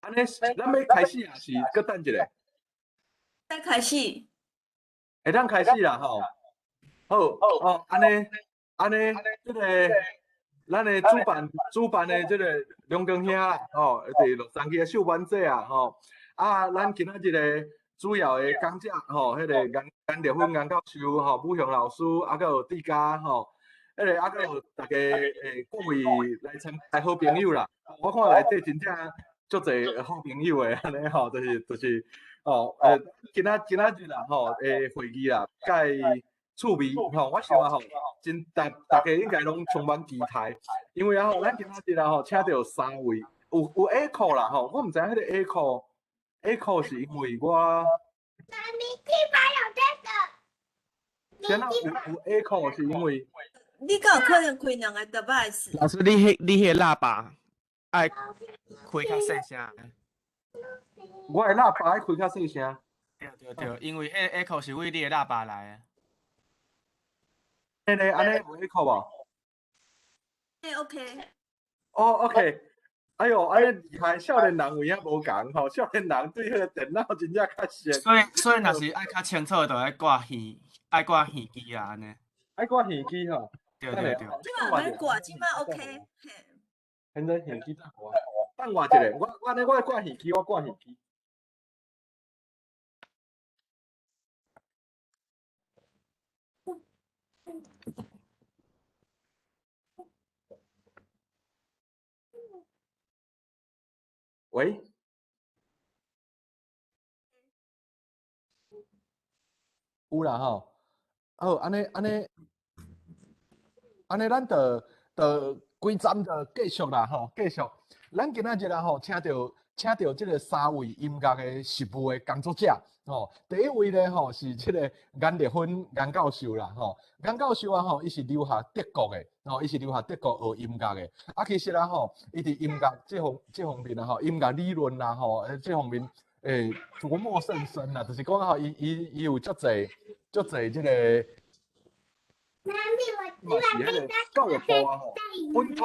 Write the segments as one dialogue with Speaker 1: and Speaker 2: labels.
Speaker 1: 按呢，咱欲開始抑是閣等一下？
Speaker 2: 再開始。
Speaker 1: 會當開始啦吼。好，哦，按呢，按呢，這个咱的主辦的這个梁光兄吼，佇洛杉磯的秀婉姐啊吼，啊，咱今仔日的主要的講者吼，彼个顏顏麗芬顏教授吼，武雄老師，啊，閣有志嘉吼，彼个啊，閣有大家各位來參加好朋友啦。我看內底真正足濟好朋友的按呢吼，就是哦，今仔日啦吼，會議啦，較趣味吼，我想啊吼，真大家應該攏充滿期待，因為啊吼，咱今仔日啊吼，請著三位，有 echo 啦吼，我毋知影彼個 echo 是因為我。
Speaker 3: 媽咪，這把有這個。
Speaker 1: 先有 echo 是因為。
Speaker 2: 你敢有可能開兩个 device？
Speaker 4: 老師，你彼喇叭愛開較細聲。
Speaker 1: 我的喇叭愛開較細聲。
Speaker 4: 對對對，因為彼個 echo 是對你的喇叭來的。
Speaker 1: 按呢按呢有 echo 無？
Speaker 2: OK。
Speaker 1: 哦，OK。哎喲，按呢厲害，少年人有影無仝吼，少年人對彼个電腦真正較熟。
Speaker 4: 所以若是愛較清楚，就愛掛耳，愛掛耳機啊，按呢。
Speaker 1: 愛掛耳機吼。
Speaker 4: 對對對。
Speaker 2: 這馬免掛，這馬 OK。
Speaker 1: 現在耳機等我，等我一下，我按呢我掛耳機，我掛耳機。喂，有啦吼，好，按呢按呢，按呢，咱就就規站就繼續啦吼，繼續。咱今仔日啦吼，請著這个三位音樂的實務的工作者吼。第一位咧吼是這个顏麗芬顏教授啦吼。顏教授啊吼，伊是留學德國的吼，伊是留學德國學音樂的。啊，其實啊吼，伊佇音樂這方面啊吼，音樂理論啦吼，這方面琢磨甚深啦，就是講吼，伊有足濟足濟這个。嘛是彼个教育部啊吼，本土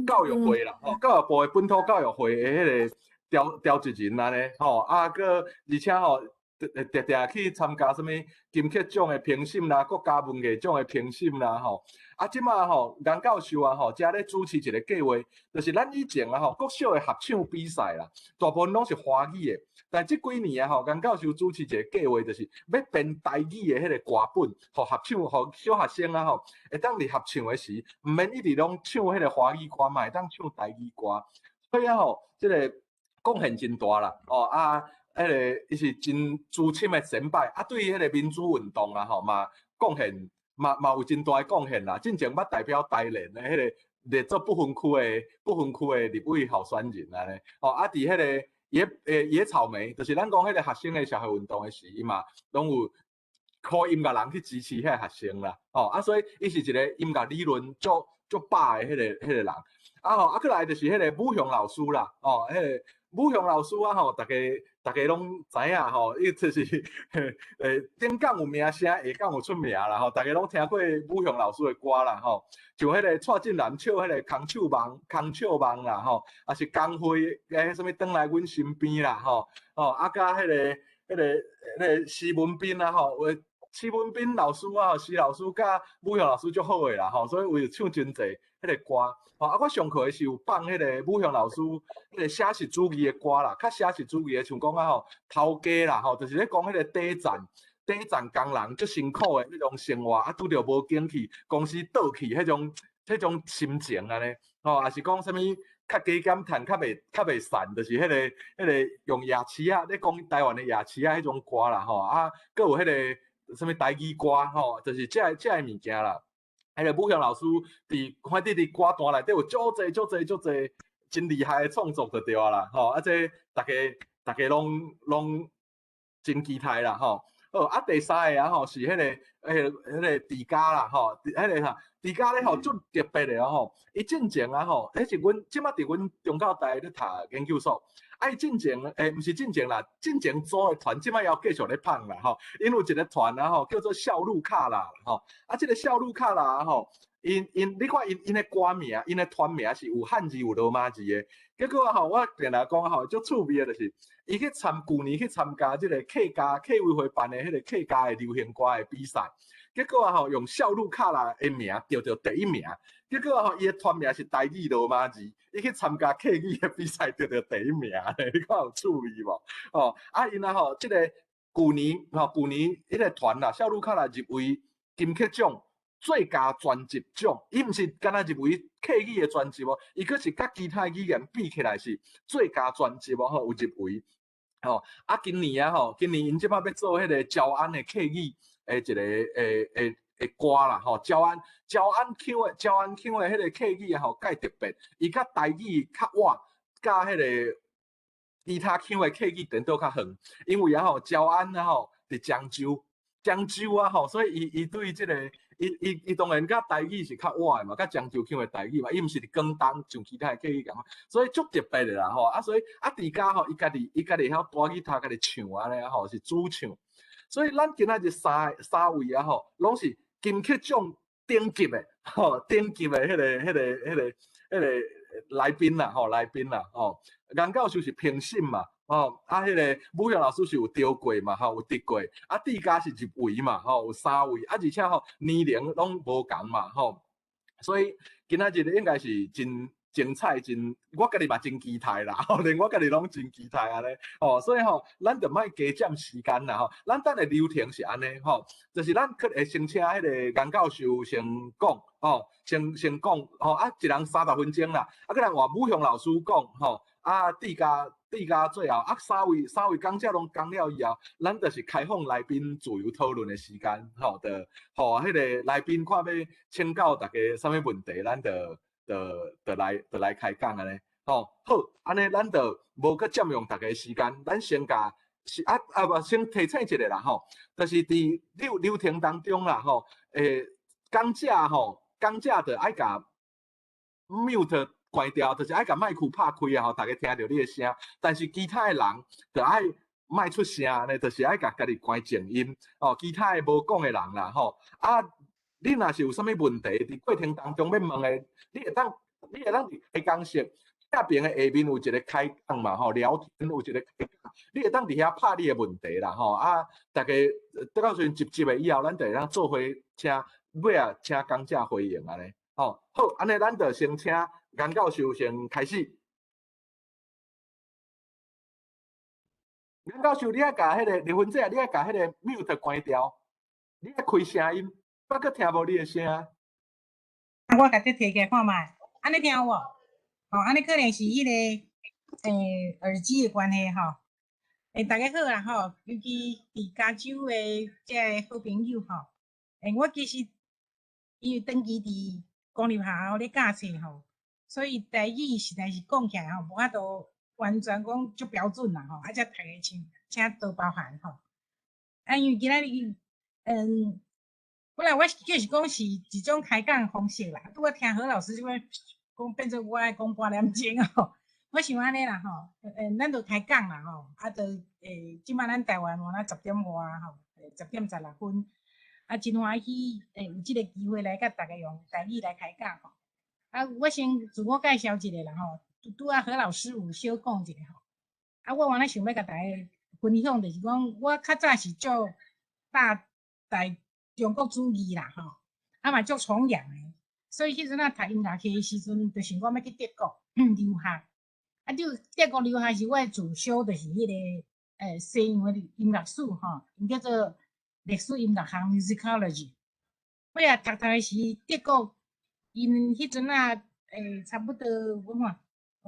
Speaker 1: 教育會啦吼，教育部的本土教育會的彼个調集人按呢吼，啊，閣而且吼，定定去參加啥物金曲獎的評審啦，國家文藝獎的評審啦吼。啊，這馬吼，顏教授啊吼，遮咧主持一个計劃，就是咱以前啊吼，國小的合唱比賽啦，大部分攏是華語的，但這幾年啊吼，顏教授主持一个計劃，就是欲編台語的彼個歌本，予合唱，予小學生啊吼，會當佇合唱的時，毋免一直攏唱彼个華語歌，嘛會當唱台語歌。所以啊吼，這个貢獻真大啦，哦啊，彼个伊是真資深的前輩，啊，對彼个民主運動啊吼，嘛貢獻，嘛有真大的貢獻啦。進前捌代表台聯的彼个列做不分區的立委候選人按呢，吼啊，佇彼个野草莓，就是咱講彼個學生的社會運動的時，伊嘛攏有靠音樂人去支持彼个學生啦，吼啊，所以伊是一个音樂理論足足飽的彼個人，啊吼，啊，閣來就是彼个武雄老師啦，哦，彼个武雄老師啊吼，大家攏知影吼，伊就是頂港有名聲，下港有出名啦吼，大家攏聽過武雄老師的歌啦吼，像彼个蔡振南唱彼个空手夢、空手夢啦吼，抑是江蕙啥物轉來阮身邊啦吼，哦啊，佮彼个徐文彬啊吼，有徐文彬老師啊，徐老師佮武雄老師足好的啦吼，所以有唱真濟彼个歌。吼啊！我上課的時有放彼个武雄老師彼个寫實主義的歌啦，較寫實主義的，像講啊吼，頭家啦吼，就是咧講彼個底層工人足辛苦的彼種生活，啊拄著無景氣，公司倒去彼種心情按呢，吼，抑是講啥物較加減趁較袂散，就是彼个用夜市仔咧講台灣的夜市仔彼種歌啦吼，啊，閣有彼个啥物台語歌吼，就是這个物件啦。彼个武雄老師佇反正佇歌壇內底有足濟足濟足濟真厲害的創作就對啊啦，吼啊！這大家攏真期待啦，吼。好啊，第三个啊吼是彼个志嘉啦，吼，彼个哈志嘉咧吼足特別的吼，伊進前啊吼，彼是阮這馬佇阮中教大咧讀研究所，啊伊進前毋是進前啦，進前組的團這馬猶繼續咧放啦吼，𪜶有一個團啊吼，叫做笑路卡啦吼，啊這个笑路卡啦吼， 𪜶𪜶你看𪜶𪜶的歌名，𪜶的團名是有漢字有羅馬字的。結果吼，我定定講吼，足趣味的就是，伊去參舊年去參加這個客家客委會辦的彼個客家的流行歌的比賽，結果吼用小路卡拉的名得著第一名。結果吼，伊的團名是台語羅馬字，伊去參加客語的比賽得著第一名咧，你看有趣味無？吼，啊𪜶啊吼，這個舊年吼，舊年彼個團啦，小路卡拉入圍金曲獎最佳專輯獎，伊毋是干焦入圍客語的專輯哦，伊閣是佮其他語言比起來是最佳專輯哦，吼有入圍。吼，啊今年啊吼，今年𪜶這擺欲做彼個招安的客語的一個的歌啦，吼，招安腔的彼個客語啊吼，蓋特別，伊較台語較倚，佮彼個其他腔的客語顛倒較遠，因為啊吼，招安啊吼佇漳州，漳州啊吼，所以伊伊對這個。伊伊伊當然佮台語是較倚的嘛，佮漳州腔的台語嘛，伊毋是佇廣東像其他的客語仝款，所以足特別的啦吼。啊，所以啊，佇家吼，伊家己會曉彈吉他，家己唱按呢吼，是主唱。所以咱今仔日三位啊吼，攏是金曲獎頂級的吼，頂級的彼個來賓啦吼，來賓啦吼。顏教授是評審嘛。吼，啊，彼個武雄老師是有得過嘛，吼，有得過，啊，志嘉是入圍嘛，吼，有三位，啊，而且吼年齡攏無仝嘛，吼，所以今仔日應該是真精彩，真我家己嘛真期待啦，吼，連我家己攏真期待按呢，吼，所以吼，咱就莫加佔時間啦，吼，咱等下流程是按呢，吼，就是咱去會先請彼個顏教授先講，吼，先講，吼，啊，一人30分鐘啦，啊，閣來換武雄老師講，吼，啊，志嘉。志嘉最後啊，三位講者攏講了以後，咱就是開放來賓自由討論的時間，吼，就予彼個來賓看欲請教大家啥物問題，咱就就來開講按呢，吼，好，按呢咱就無閣佔用大家時間，咱先共是啊啊無先提醒一下啦，吼，就是佇流程當中啦，吼，講者吼，講者就愛共 mute 關掉，就是愛共麥克拍開啊，予大家聽著你的聲。但是其他的人就愛莫出聲呢，就是愛共家己關靜音。哦，其他的無講的人啦，吼啊，你若是有啥物問題，佇過程當中欲問的，你會當佇開講室下邊的下面有一個開講嘛，吼，聊天有一個開講，你會當佇遐拍你的問題啦，吼啊，大家到時陣集集的以後，咱就會當做伙請尾仔請講者回應按呢，吼，好，按呢咱就先請顏教授先開始。顏教授，你愛共彼個麗芬姐，你愛共彼個 mute 關掉，你愛開聲音，我閣聽無你的聲。
Speaker 5: 啊，我共你提起來看覓，按呢聽有無？吼，按呢可能是彼個耳機的關係吼。大家好啦吼，尤其佇加州的這个好朋友吼。我其實因為長期佇公立學校咧教冊吼，所以台語實在是講起來吼，無法度完全講足標準啦吼，啊，才讀會請請多包涵吼。啊，因為今仔日，本來我就是講是一種開講方式啦，拄仔聽何老師這擺講，變做我愛講半點鐘吼。我想按呢啦吼，咱就開講啦吼，啊，就這擺咱台灣嘛，咱10點外吼，10點16分，啊，真歡喜，有這個機會來佮大家用台語來開講吼。啊，我先自我介紹一下啦吼，拄仔何老師有小講一下吼。啊，我原來想欲共大家分享，就是講我較早是做大中國主義啦吼，啊嘛足崇洋的，所以彼陣仔讀音樂系的時陣，就想講欲去德國留學。啊，就德國留學時，我的主修就是彼個西洋的音樂史吼，𪜶叫做歷史音樂學（musicology）。尾仔讀讀的時，德國𪜶彼陣仔差不多我看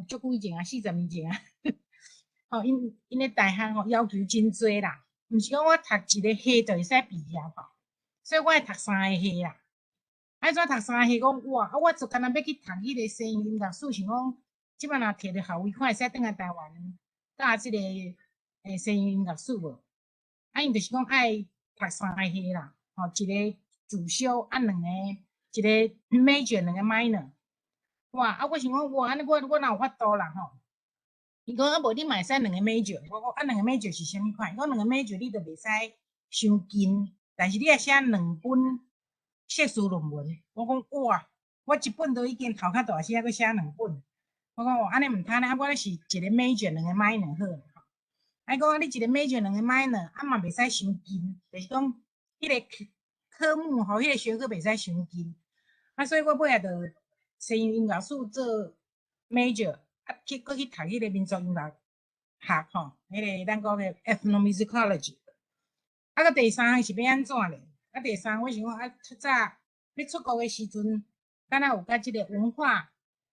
Speaker 5: 足久以前啊，40年前啊，吼，𪜶的大學吼要求真濟啦，毋是講我讀一個系就會使畢業吼，所以我愛讀三個系啦。啊，怎讀三個系？講哇，啊，我就干焦欲去讀彼個西洋音樂史，想講這擺若摕著學位，看會使轉來台灣教這個西洋音樂史無？啊，𪜶就是講愛讀三個系啦，吼，一個主修啊，兩個一個 major，兩個 minor。哇！啊，我想講哇，按呢我哪有法度啦吼？伊講啊，無你嘛會使兩個 major。我講啊，兩個 major 是啥物款？伊講兩個 major 你就袂使傷近，但是你愛寫兩本。碩士論文。我講哇，我一本都已經頭殼大聲，閣寫兩本。我講哦，按呢毋通呢，啊，我咧是一個 major 兩個 minor 好。啊，講啊，你一個 major 兩個 minor，啊嘛袂使傷近，就是講彼個科目吼，彼個學科袂使傷近。啊，所以我尾仔就西洋音樂史做 major，啊去閣去讀彼個民族音樂學吼，彼個咱講的 ethnomusicology。啊，閣第三項是欲按怎咧？啊，第三我想講啊，較早欲出國的時陣，敢若有佮這個文化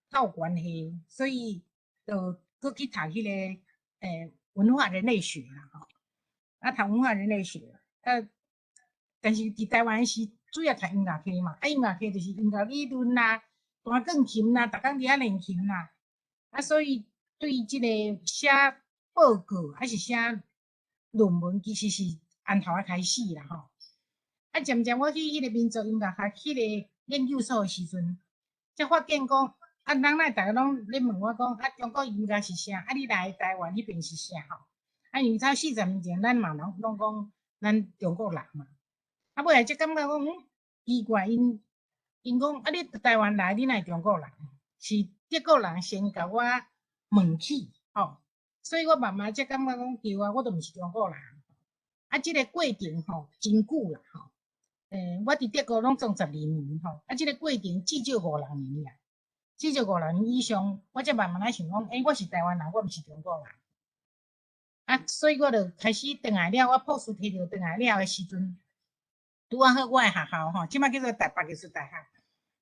Speaker 5: 較有關係，所以就閣去讀彼個文化人類學啦吼。啊，讀文化人類學，啊，但是佇台灣是主要讀音樂系嘛，啊，音樂系就是音樂理論啦、彈鋼琴啦，逐工佇遐練琴啦，啊，所以對這個寫報告還是寫論文，其實是按頭仔開始啦吼。啊，漸漸我去彼個民族音樂學彼個研究所的時陣，才發現講，啊，人來逐家攏咧問我講，啊，中國音樂是啥？啊，你來台灣彼邊是啥吼？啊，因為早40年前，咱嘛攏攏講咱中國人嘛。啊，尾仔才感覺講，奇怪，𪜶𪜶講，啊，你台灣來，你哪會中國人？是德國人先共我問起，吼，所以我慢慢才感覺講，對啊，我都毋是中國人。啊，這個過程吼，真久啦，吼。我佇德國攏總12年吼，啊，這個過程至少五六年啊，至少五六年以上，我才慢慢仔想講，欸，我是台灣人，我毋是中國人。啊，所以我就開始轉來了，我博士提著轉來了的時陣，拄仔好我的學校吼，這擺叫做台北藝術大學。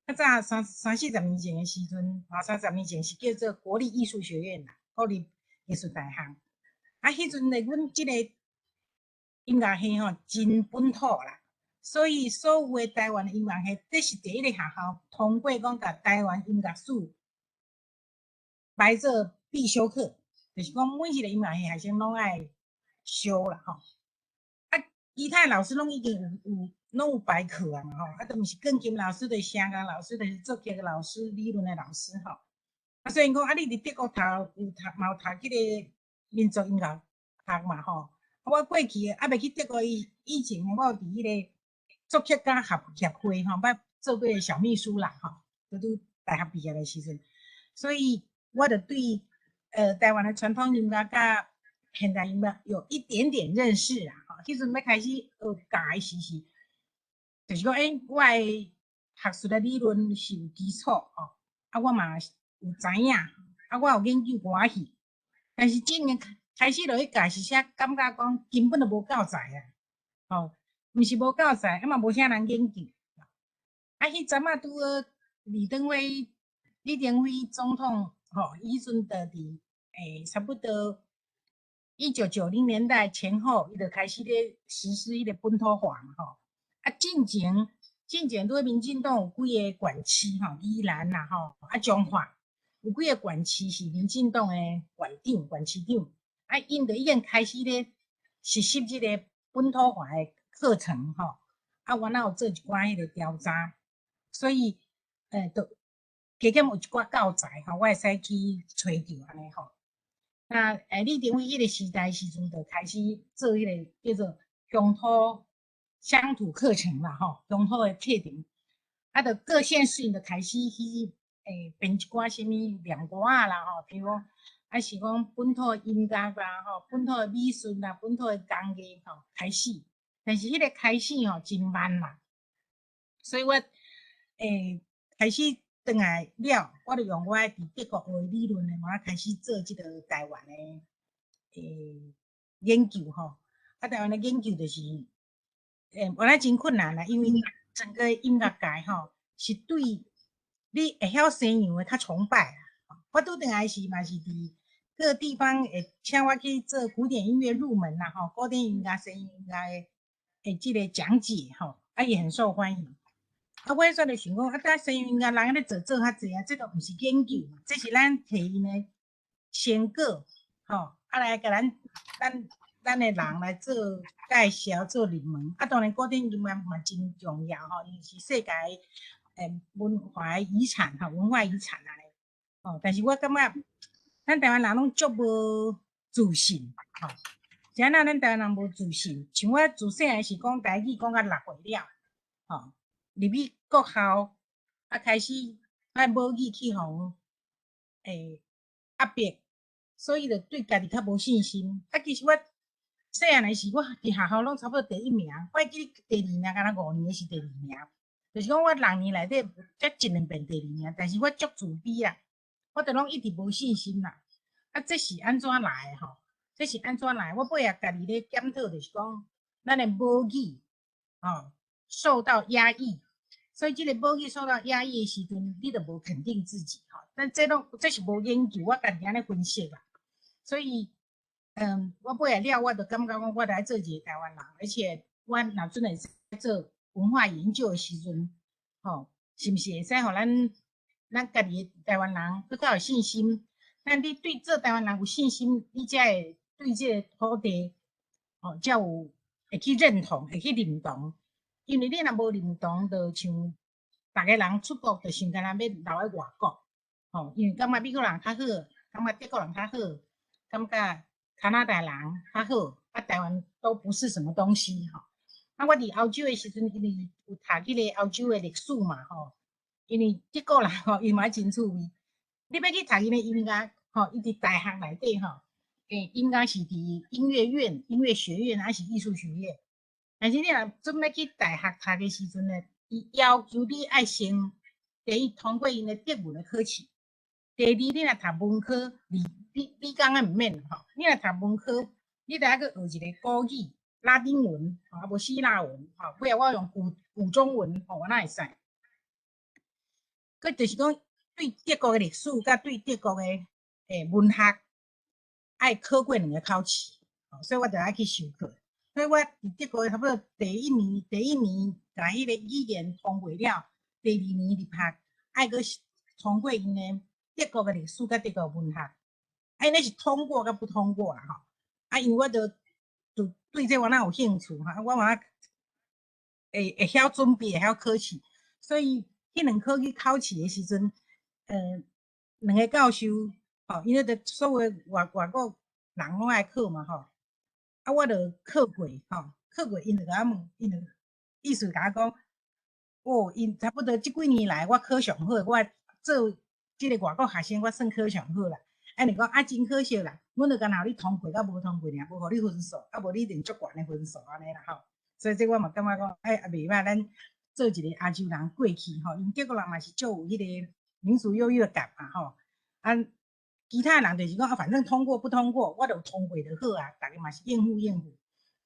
Speaker 5: 較早三三四十年前的時陣，吼，30年前是叫做國立藝術學院啦，國立藝術大學。啊，彼陣的阮這個音樂系吼，真本土啦。所以，所有的台灣的音樂系，這是第一個學校通過講，共台灣音樂史排做必修課，就是講每一個音樂系學生攏愛修啦吼。啊，其他老師攏已經有攏有排課啊嘛吼，啊，都毋是鋼琴老師，就是聲樂老師，就是作曲的老師、理論的老師吼。啊，雖然講啊，你佇德國讀有讀嘛有讀彼個民族音樂學嘛吼。啊，我過去猶未去德國以前，我有佇彼個作曲家協會吼，捌做過小秘書啦吼，拄拄大學畢業的時陣，所以我就對台灣的傳統音樂佮現代音樂有一點點認識啦吼。彼陣欲開始學教的時是，就是講，欸，我的學術的理論是有基礎吼，啊，我嘛有知影，啊，我有研究歌仔戲，但是真正開始落去教時，才感覺講根本就無教材啊，吼。毋是無教材，啊嘛無啥人研究。啊，彼陣仔拄好李登輝總統吼，伊彼陣就佇差不多1990年代前後，伊就開始咧實施彼個本土化嘛吼。啊，進前拄民進黨有幾個縣市吼，宜蘭啦吼，啊彰化有幾個縣市是民進黨的縣長、縣市長，啊，𪜶就已經開始咧實施這個本土化的課程吼，啊，我若有做一寡彼個調查，所以，都加減有一寡教材吼，我會使去揣著按呢吼。那李登輝彼個時代時陣，就開始做彼個叫做鄉土鄉土課程啦吼，鄉土的課程，啊，就各縣市就開始去編一寡啥物念歌仔啦吼，比如講，啊是講本土音樂啦吼，本土的美術啦，本土的工藝吼，開始。但是彼個開始吼真慢啦，所以我開始轉來了，我就用我佇德國學的理論呢，我開始做這個台灣的研究吼。啊，台灣的研究就是，原來真困難啦，因為整個音樂界吼是對你會曉西洋的較崇拜啦。我拄轉來時嘛是佇各地方會請我去做古典音樂入門啦吼，古典音樂、西洋音樂的這個講解吼，啊也很受歡迎。啊，我彼陣就想講，啊，這西洋音樂人咧做做較濟啊，這都毋是研究嘛，這是咱提𪜶的成果，吼，啊來共咱的人來做介紹、做入門。啊，當然古典音樂嘛真重要吼，因為是世界文化遺產吼，文化遺產按呢。吼，但是我感覺咱台灣人攏足無自信，吼。是按怎咱台灣人無自信？像我自細漢是講台語講到6歲了，吼，入去國校，啊開始咱母語去予壓迫，所以就對家己較無信心。啊，其實我細漢的時，我佇學校攏差不多第一名，我會記得第二名，敢若5年是第二名，就是講我6年內底才一兩遍第二名，但是我足自卑啦，我就攏一直無信心啦。啊，這是按怎來的吼？這是按怎來？我尾仔家己咧檢討，就是講咱的母語吼受到壓抑，所以這个母語受到壓抑的時陣，你就無肯定自己吼。但這攏這是無研究，我家己按呢分析啦。所以，我尾仔了，我就感覺講，我來做一个台灣人，而且我若準會使做文化研究的時陣，吼，是毋是會使予咱家己的台灣人閣較有信心？咱你對做台灣人有信心，你才會對這個土地，吼，才有會去認同，會去認同。因為你若無認同，就像逐个人出國，就想敢若欲留佇外國，吼，因為感覺美國人較好，感覺德國人較好，感覺加拿大人較好，啊，台灣都不是什麼東西，吼。啊，我佇歐洲的時陣，因為有讀彼个歐洲的歷史嘛，吼，因為德國人吼，伊嘛真趣味。你欲去讀𪜶的音樂，吼，伊佇大學內底吼，應該是佇音樂院、音樂學院還是藝術學院？但是你若準欲去大學讀的時陣呢，伊要求你愛先第一通過𪜶的德文的考試，第二你若讀文科，理工的毋免吼，你若讀文科，你得愛閣學一個古語、拉丁文，吼，啊無希臘文，吼，尾仔我用古中文，吼，我哪會使？閣就是講對德國的歷史，佮對德國的文學，愛考過兩个考試，所以我就愛去修課。所以我佇德國差不多第一年共彼个語言通過了，第二年入學愛閣通過𪜶的德國的歷史佮德國文學，啊，𪜶那是通過佮不通過啦吼。啊，因為我就對這我哪有興趣哈，我嘛會曉準備，會曉考試，所以彼兩科去考試的時陣，兩个教授，吼，因為著所有外國人攏愛考嘛吼。啊，我就考過，吼，考過，𪜶就共我問，𪜶就意思共我講，哦，𪜶差不多這幾年來我考上好，我做這个外國學生，我算考上好啦。啊，𪜶講啊，真可惜啦，阮就干焦予你通過，佮無通過爾，無予你分數，啊，無你一定足懸的分數按呢啦吼。所以這我嘛感覺講，哎，也袂䆀，咱做一个亞洲人過去吼，𪜶德國人嘛是足有彼个民族優越感嘛吼，啊。其他人就是講啊，反正通過不通過，我就通過就好啊。逐个嘛是應付應付。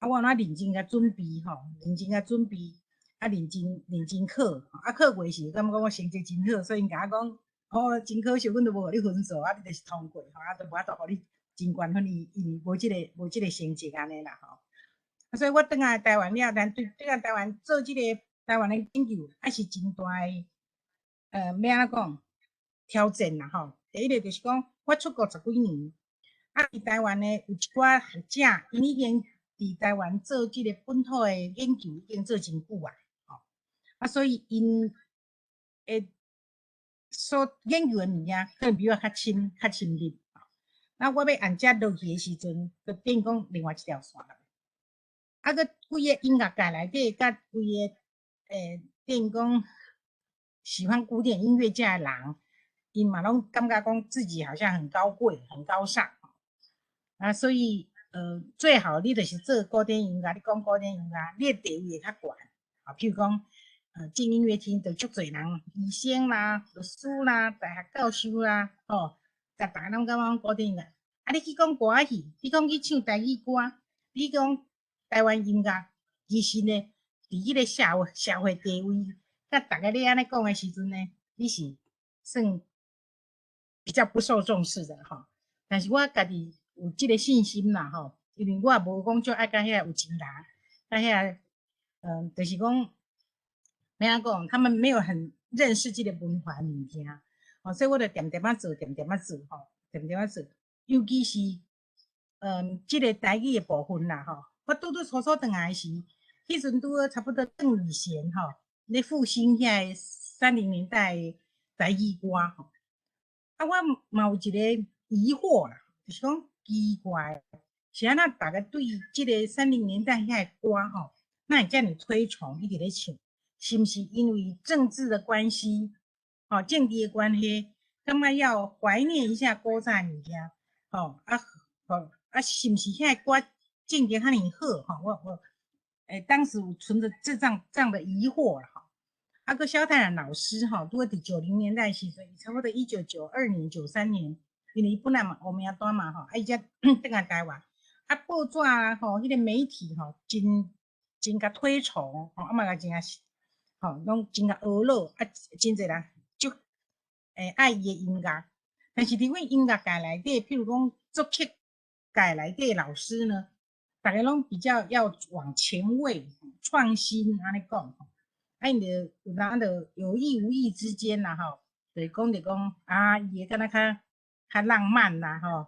Speaker 5: 啊，我按怎認真共準備吼，認真共準備，啊，認真認真考，啊，考過時感覺我成績真好，所以𪜶共我講，哦，真可惜，阮都無予你分數，啊，你就是通過，吼，啊，都無法度予你真懸分，因為無這个成績按呢啦吼。啊，所以我轉來台灣了，但對轉來台灣做這个台灣的研究，還是真大的，欲按怎講挑戰啦吼。第一个就是講，我出國十幾年，啊，佇台灣呢有一寡學者，𪜶已經佇台灣做這个本土的研究，已經做真久啊，吼，啊，所以𪜶會所研究的物件，可能比我較深、較深入。那我欲按遮落去的時陣，就變講另外一條線啦。啊，閣規个音樂界內底，佮規个等於講喜歡古典音樂家的人，𪜶嘛攏感覺講自己好像很高貴、很高尚，啊，所以最好你就是做古典音樂，你講古典音樂，你的地位會較懸。啊，譬如講，進音樂廳就足濟人，醫生啦、律師啦、大學教授啦，吼，逐逐个攏感覺講古典音樂。啊，你去講歌仔戲，你講去唱台語歌，你講台灣音樂，其實呢，佇彼个社會地位，佮逐个咧按呢講的時陣呢，你是算比較不受重視的吼。但是我家己有這个信心啦吼，因為我也無講足愛佮遐有錢人，佮遐，就是講，欲按怎講，他們沒有很認識這个文化物件，吼，所以我就恬恬仔做，恬恬仔做吼，恬恬仔做。尤其是，這个台語的部分啦吼，我拄拄初初轉來時，彼陣拄好差不多鄧雨賢吼，咧復興遐个30年代的台語歌吼。啊，我嘛有一个疑惑啦，就是講奇怪，是按怎逐个對這个三零年代遐个歌吼，哪會遮爾推崇，一直咧唱？是毋是因為政治的關係，吼，政治的關係，感覺要懷念一下古早物件，吼，啊，吼，啊，是毋是遐歌境界較爾好？吼，我當時有存著這樣的疑惑啦，吼。啊，閣蕭泰然老師吼，拄好佇90年代時陣，差不多1992年、93年，因為伊本來嘛烏名單嘛吼，啊，伊才轉來台灣，啊，報紙啊吼，彼個媒體吼，真真共推崇，吼，啊嘛共真正吼，攏真共呵咾，啊，真濟人足愛伊的音樂。但是佇阮音樂界內底，譬如講作曲界內底老師呢，逐家攏比較要往前衛、創新按呢講。啊，𪜶就有當就有意無意之間啦，吼，就是講著講啊，伊的敢若較較浪漫啦，吼，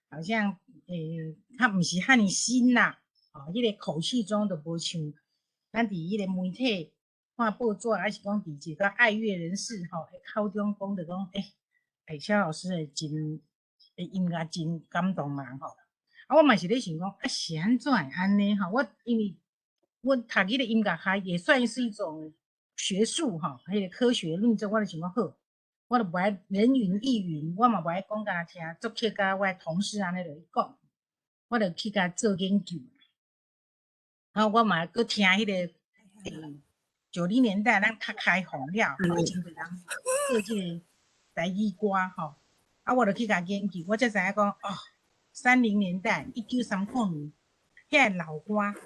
Speaker 5: 好像較毋是遐爾新啦，吼，彼個口氣中就無像咱佇彼個媒體看報紙，還是講佇一個愛樂人士吼口中講著講，蕭老師的真音樂真感動人吼。啊，我嘛是咧想講，啊是按怎會按呢吼？我因為我讀彼個音樂學也算是一種學術吼，彼個科學論證，我就想講好，我就無愛人云亦云，我嘛無愛講共聽，作曲家我的同事按呢落去講，我就去共做研究。然後我嘛閣聽彼個90年代咱較開放了，真濟人做這個台語歌吼，啊，我就去共研究，我才知影講哦，30年代1930年，遐個老歌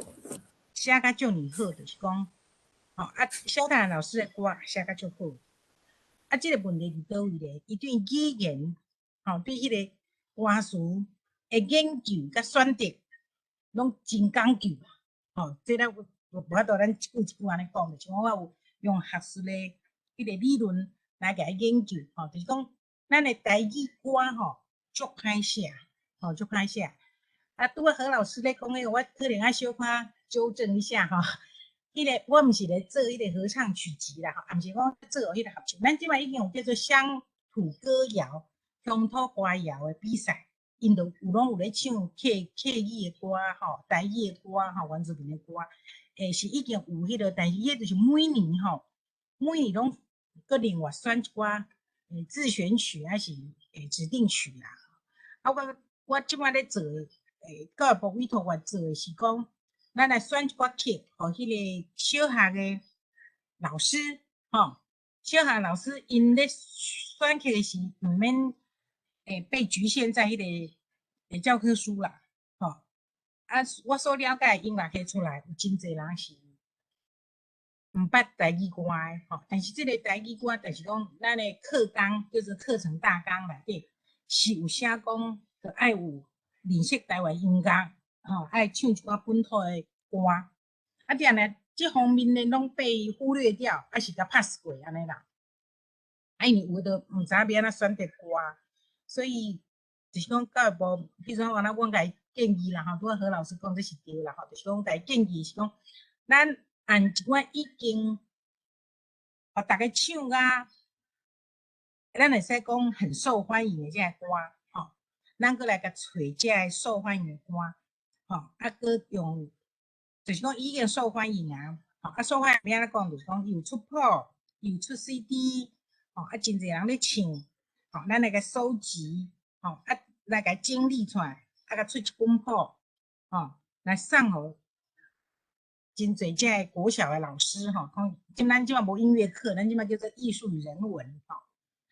Speaker 5: 寫甲遮爾好，就是講，吼啊，蕭泰然老師的歌寫甲足好。啊，這個問題佇佗位咧？伊對語言，吼，對彼個歌詞的研究佮選擇，攏真講究。吼，這咱無法度咱一句一句按呢講，就是講我有用學術的彼個理論來共伊研究，吼，就是講咱的台語歌吼，足歹寫，吼，足歹寫。啊，拄仔何老師咧講彼個，我可能愛小可糾正一下吼。彼個我毋是咧做彼個合唱曲集啦，吼，也毋是講做彼個合唱。咱這擺已經有叫做鄉土歌謠、鄉土歌謠的比賽，𪜶都有攏有咧唱客語的歌吼、台語的歌吼、原住民的歌，是已經有彼個，但是伊就是每年吼，每年攏閣另外選一寡自選曲還是指定曲啦。啊，我這擺咧做教育部委託我做的是講，咱來選一寡曲，予彼個小學的老師，吼，小學老師𪜶咧選曲的時，毋免被局限在彼個教科書啦，吼。啊，我所了解音樂系出來，有真濟人是毋捌台語歌的，吼。但是這個台語歌，就是講咱的課綱，叫做課程大綱內底是有寫講，著愛有認識台灣音樂，吼，愛唱一寡本土的歌。啊，這樣呢，這方面呢，攏被忽略掉，還是共 pass 過按呢啦。啊，因為有的毋知影欲按怎選擇歌，所以就是講教育部，比如講，阮阮共伊建議啦，吼，拄仔何老師講這是對啦，吼，就是講共伊建議是講，咱按一寡已經，予逐家唱啊，咱會使講很受歡迎的這个歌，吼，咱閣來共揣這个受歡迎的歌，吼，啊，閣用，就是講已經受歡迎啊，吼，啊，受歡迎欲按怎講？就是講伊有出譜，伊有出 CD，吼，啊，真濟人咧唱，吼，咱來共收集，吼，啊，來共整理出來，啊，共出一本譜，吼，來送予真濟這個國小的老師，吼，講，咱這擺無音樂課，咱這擺叫做藝術與人文，吼，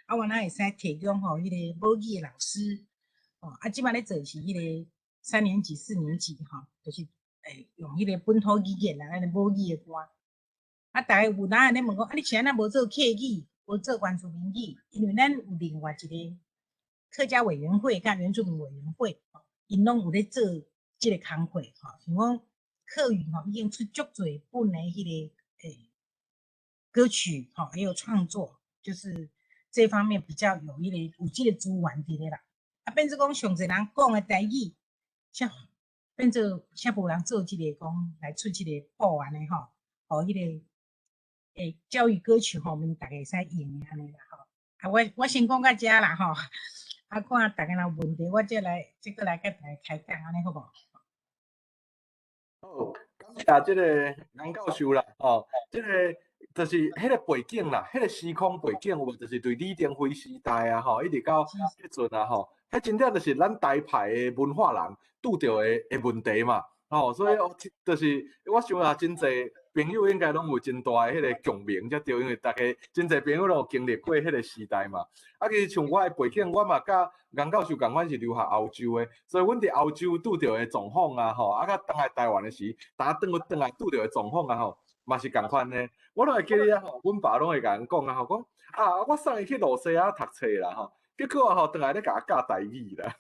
Speaker 5: 啊，我咱會使提供予彼個母語的老師，吼，啊，這擺咧做是彼個三年級、四年級，吼，就是用彼個本土語言啦，咱的母語的歌。啊，逐家有當咧問講，啊，你是按怎無做客語，無做原住民語？因為咱有另外一個客家委員會佮原住民委員會，𪜶攏有咧做這個工課，吼，像講客語吼，已經出足濟本的彼個歌曲，吼，還有創作，就是這方面比較有彼個有這個資源佇咧啦。啊，變做講上濟人講的台語，才變做才無人做這個講來出這個譜按呢吼，予彼個教育歌曲吼，阮逐家會使用的按呢啦吼。啊，我先講到遮啦吼，啊，看逐家若有問題，我再來這閣來共大家開講按呢好無？
Speaker 1: 好，感謝這個顏教授啦，吼，這個就是彼個背景啦，彼個時空背景有無？就是對李登輝時代啊，吼，一直到彼陣啊，吼，彼真正就是咱台派的文化人拄著的問題嘛，吼，所以我就是我想啊，真濟朋友應該攏有真大的彼個共鳴才對，因為逐家真濟朋友攏有經歷過彼個時代嘛。啊，其實像我的背景，我嘛佮顏教授仝款是留學歐洲的，所以阮佇歐洲拄著的狀況啊，吼，啊，佮轉來台灣的時，當轉來拄著的狀況啊，吼，嘛是仝款的。我攏會記得啊，吼，阮爸攏會共阮講啊，吼，講啊，我送伊去露西亞讀冊啦，吼，結果吼，轉來咧共我教台語啦，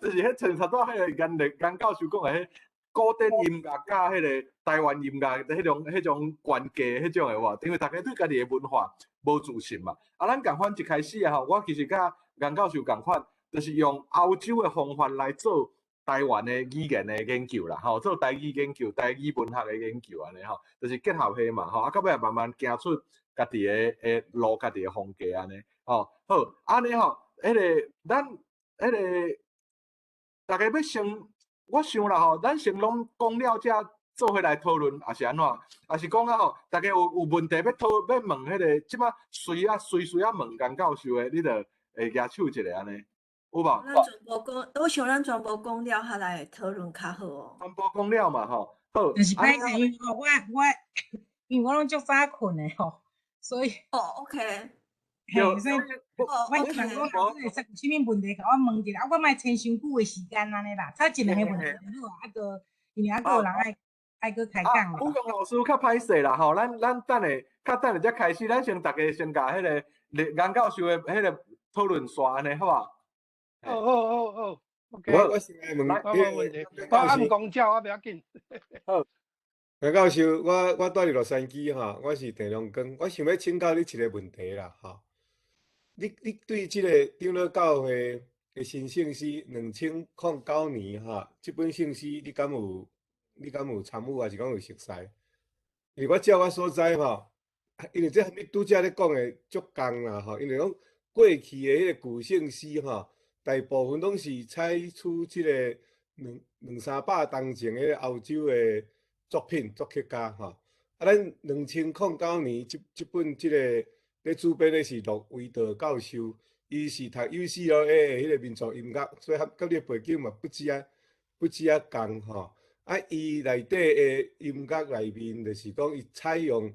Speaker 1: 就是彼像頭拄仔彼個顏力顏教授講的彼古典音樂佮彼個台灣音樂彼種關係，彼種的話，因為逐家對家己的文化無自信嘛。啊，咱仝款一開始啊，吼，我其實佮顏教授仝款，就是用歐洲的方法來做台灣的語言的研究啦，吼，做台語研究、台語文學的研究按呢吼，就是結合彼嘛，吼，啊，到尾慢慢行出家己的路、家己的風格按呢，吼，好，按呢吼，彼個咱彼個逐家欲先，我想啦吼，咱先攏講了才做伙來討論，抑是按怎？抑是講啊吼，逐家有問題欲討欲問彼個，這擺隨啊隨隨啊問顏教授的，你就會舉手一下按呢，有無？
Speaker 2: 咱全部講，我想咱全部講了，較來討論較好哦。
Speaker 1: 全部講了嘛吼，好。
Speaker 5: 就是歹勢，因為吼，我因為我攏足早睏的吼，所以
Speaker 2: 哦，OK。
Speaker 5: 嘿，所以我希望講老師會使有啥物問題，共我問一下，啊，我莫請傷久的時間按呢啦，差一兩個問題就好啊，啊，閣因為還閣有人愛閣開講。
Speaker 1: 武功老師較歹勢啦吼，咱等下較等下才開始，咱先逐家先共彼個顏教授的彼個討論煞按呢，好無？
Speaker 6: 好好好好，OK。
Speaker 7: 我先來問，
Speaker 6: 我無問題，我按公照我袂要緊。
Speaker 1: 好，
Speaker 7: 顏教授，我住佇洛杉磯吼，我是鄭良光，我想欲請教你一個問題啦，吼。你對這個長老教會的新聖詩2009年吼，這本聖詩你敢有參與，抑是講有熟似？因為我照我所知吼，因為這你拄才咧講的足仝啦吼，因為講過去的彼個舊聖詩吼，大部分攏是採取這個兩兩三百冬前的歐洲的作品作曲家吼。啊，咱2009年這本這個咧主編的是陸維道教授，伊是讀 UCLA 的彼個民族音樂，所以佮你的背景嘛不止啊仝吼。啊，伊內底的音樂內面，就是講伊採用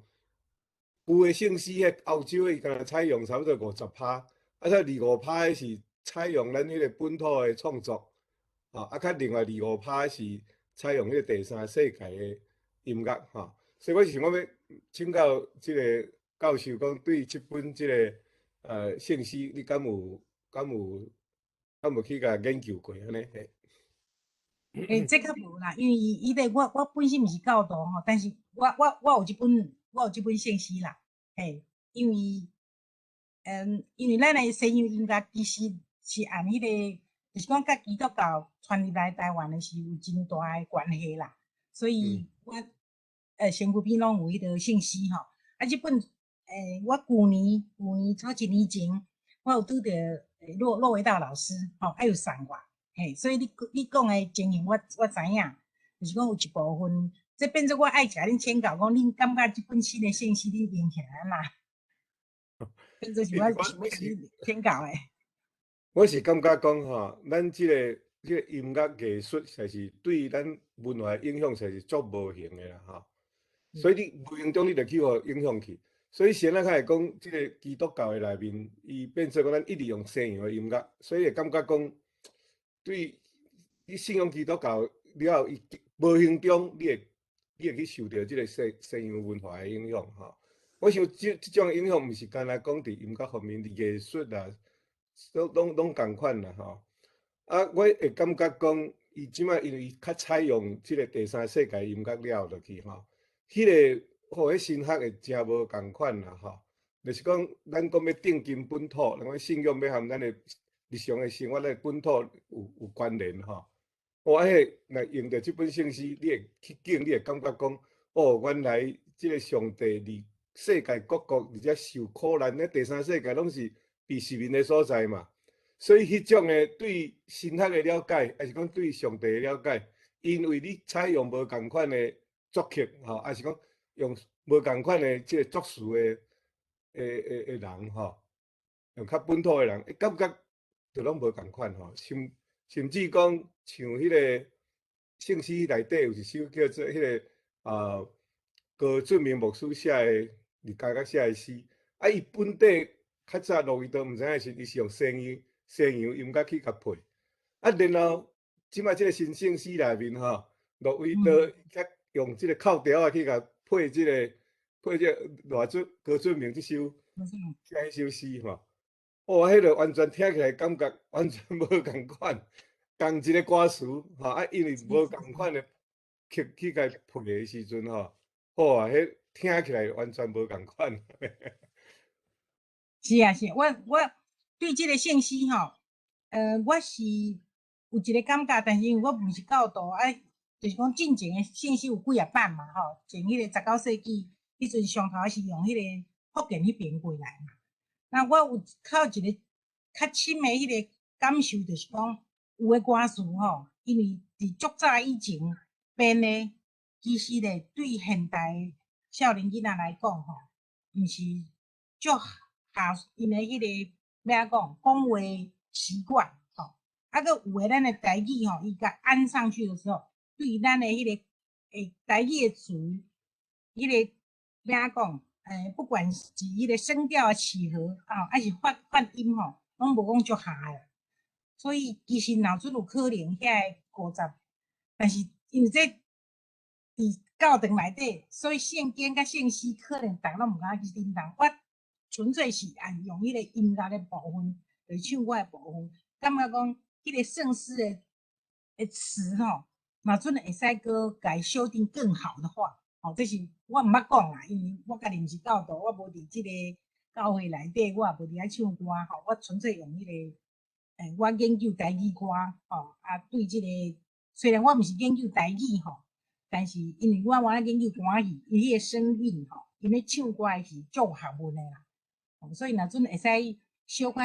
Speaker 7: 舊的聖詩，彼歐洲的伊敢若採用差不多50趴，啊，才25趴的是採用咱彼個本土的創作，吼，啊，較另外二五趴是採用彼個第三世界的音樂，吼。所以我是想講欲請教這個教授，講對這本這個聖詩，你敢有去共研究過按呢？
Speaker 5: 欸，這較無啦，因為伊個我本身毋是教徒吼，但是我有這本聖詩啦，嘿，因為咱的西洋音樂其實是按彼個，就是講佮基督教傳入來台灣的是有真大的關係啦，所以我身軀邊攏有彼個聖詩吼，啊，這本我舊年早一年前，我有拄著駱維道老師吼，啊有送我。嘿，所以你講的情形我知影，就是講有一部分，這變做我愛共恁請教，講恁感覺這本新的聖詩恁用起來按怎？變做是我想欲共恁請教的。
Speaker 7: 我是感覺講吼，咱這個音樂藝術，實在是對咱文化影響，實在是足無形的啦吼。所以你無形中你就去予影響去。所以先咱較會講，這個基督教的內面，伊變做講咱一直用西洋的音樂，所以會感覺講，對你信仰基督教了後，伊無形中你會去受著這個西洋文化的影響吼。我想這種影響，毋是干焦講佇音樂方面，佇藝術啊，攏仝款啦吼。啊，我會感覺講，伊這擺因為較採用這個第三世界音樂了落去吼，彼個吼，彼神學會誠無仝款啦吼。就是講，咱講欲定根本土，咱講信仰欲和咱的日常的生活的本土有關聯吼。哇，彼個若用著這本聖詩，你會去敬，你會感覺講，哦，原來這個上帝佇世界各國而且受苦難，咧第三世界攏是被殖民的所在嘛。所以彼種的對神學的了解，抑是講對上帝的了解，因為你採用無仝款的作曲，吼，抑是講用無仝款的這個作詞的人吼，用較本土的人，感覺就攏無仝款吼，甚至講像彼個聖詩內底有一首叫做彼個啊高俊明牧師寫的，伫加國寫的詩，啊，伊本底較早路易多毋知影時，伊是用西洋音樂去共配，啊，然後這擺這個新聖詩內面吼，路易多較用這個哭調仔去共配這個賴俊高俊明這首寫彼首詩吼，哦，彼个完全聽起來感覺完全無仝款，仝一個歌詞吼，啊，因為無仝款的曲去共配的時陣吼，好啊，彼聽起來完全無仝款。
Speaker 5: 是啊，是，我對這個聖詩吼，我是有一個感覺，但是因為我毋是教徒，啊，就是講進前的聖詩有幾仔版嘛，吼，前彼個19世紀，彼陣上頭是用彼個福建彼邊過來嘛。那我有較一個較深的彼個感受，就是講有的歌詞吼，因為佇足早以前編的，其實咧對現代少年囡仔來講吼，毋是足合𪜶的彼個欲按怎講，講話習慣吼。啊，閣有的咱的台語吼，伊共按上去的時候，對咱的彼個台語的詞，彼個欲按怎講，不管是彼個聲調的契合啊，還是發音吼，攏無講足合的。所以其實若陣有可能遐個50，但是因為這佇教堂內底，所以聖經佮聖詩可能逐個攏毋敢去叮當。我純粹是按用彼個音樂的部分來唱歌的部分，感覺講彼個聖詩的詞吼，若陣會使閣共修訂更好的話，吼，這是我毋捌講啦，因為我家己毋是教徒，我無佇這個教會內底，我也無佇遐唱歌吼，我純粹用彼個，我研究台語歌吼，啊，對這個雖然我毋是研究台語吼，但是因為我原來研究歌戲，伊彼個聲韻吼，𪜶咧唱歌的是足有學問的啦，所以若陣會使小可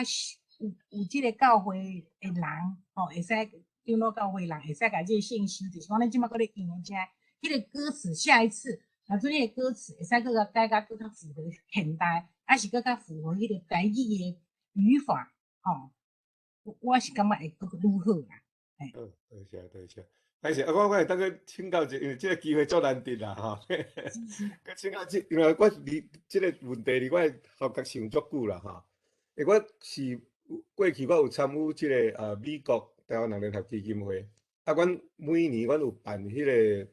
Speaker 5: 有這個教會的人吼，會使長老教會人會使共這個聖詩，就是講咱這擺閣咧用的這彼個歌詞，下一次若陣彼個歌詞會使閣共改甲閣較符合現代，還是閣較符合彼個台語的語法吼，我是感覺會閣愈好啦。
Speaker 7: 好，多謝多謝。歹勢，啊，我會當閣請教一下，因為這個機會足難得啦，吼。閣請教這，因為我離這個問題離我頭殼想足久啦，吼。我是過去我有參與這個美國台灣人聯合基金會，啊，阮每年阮有辦彼個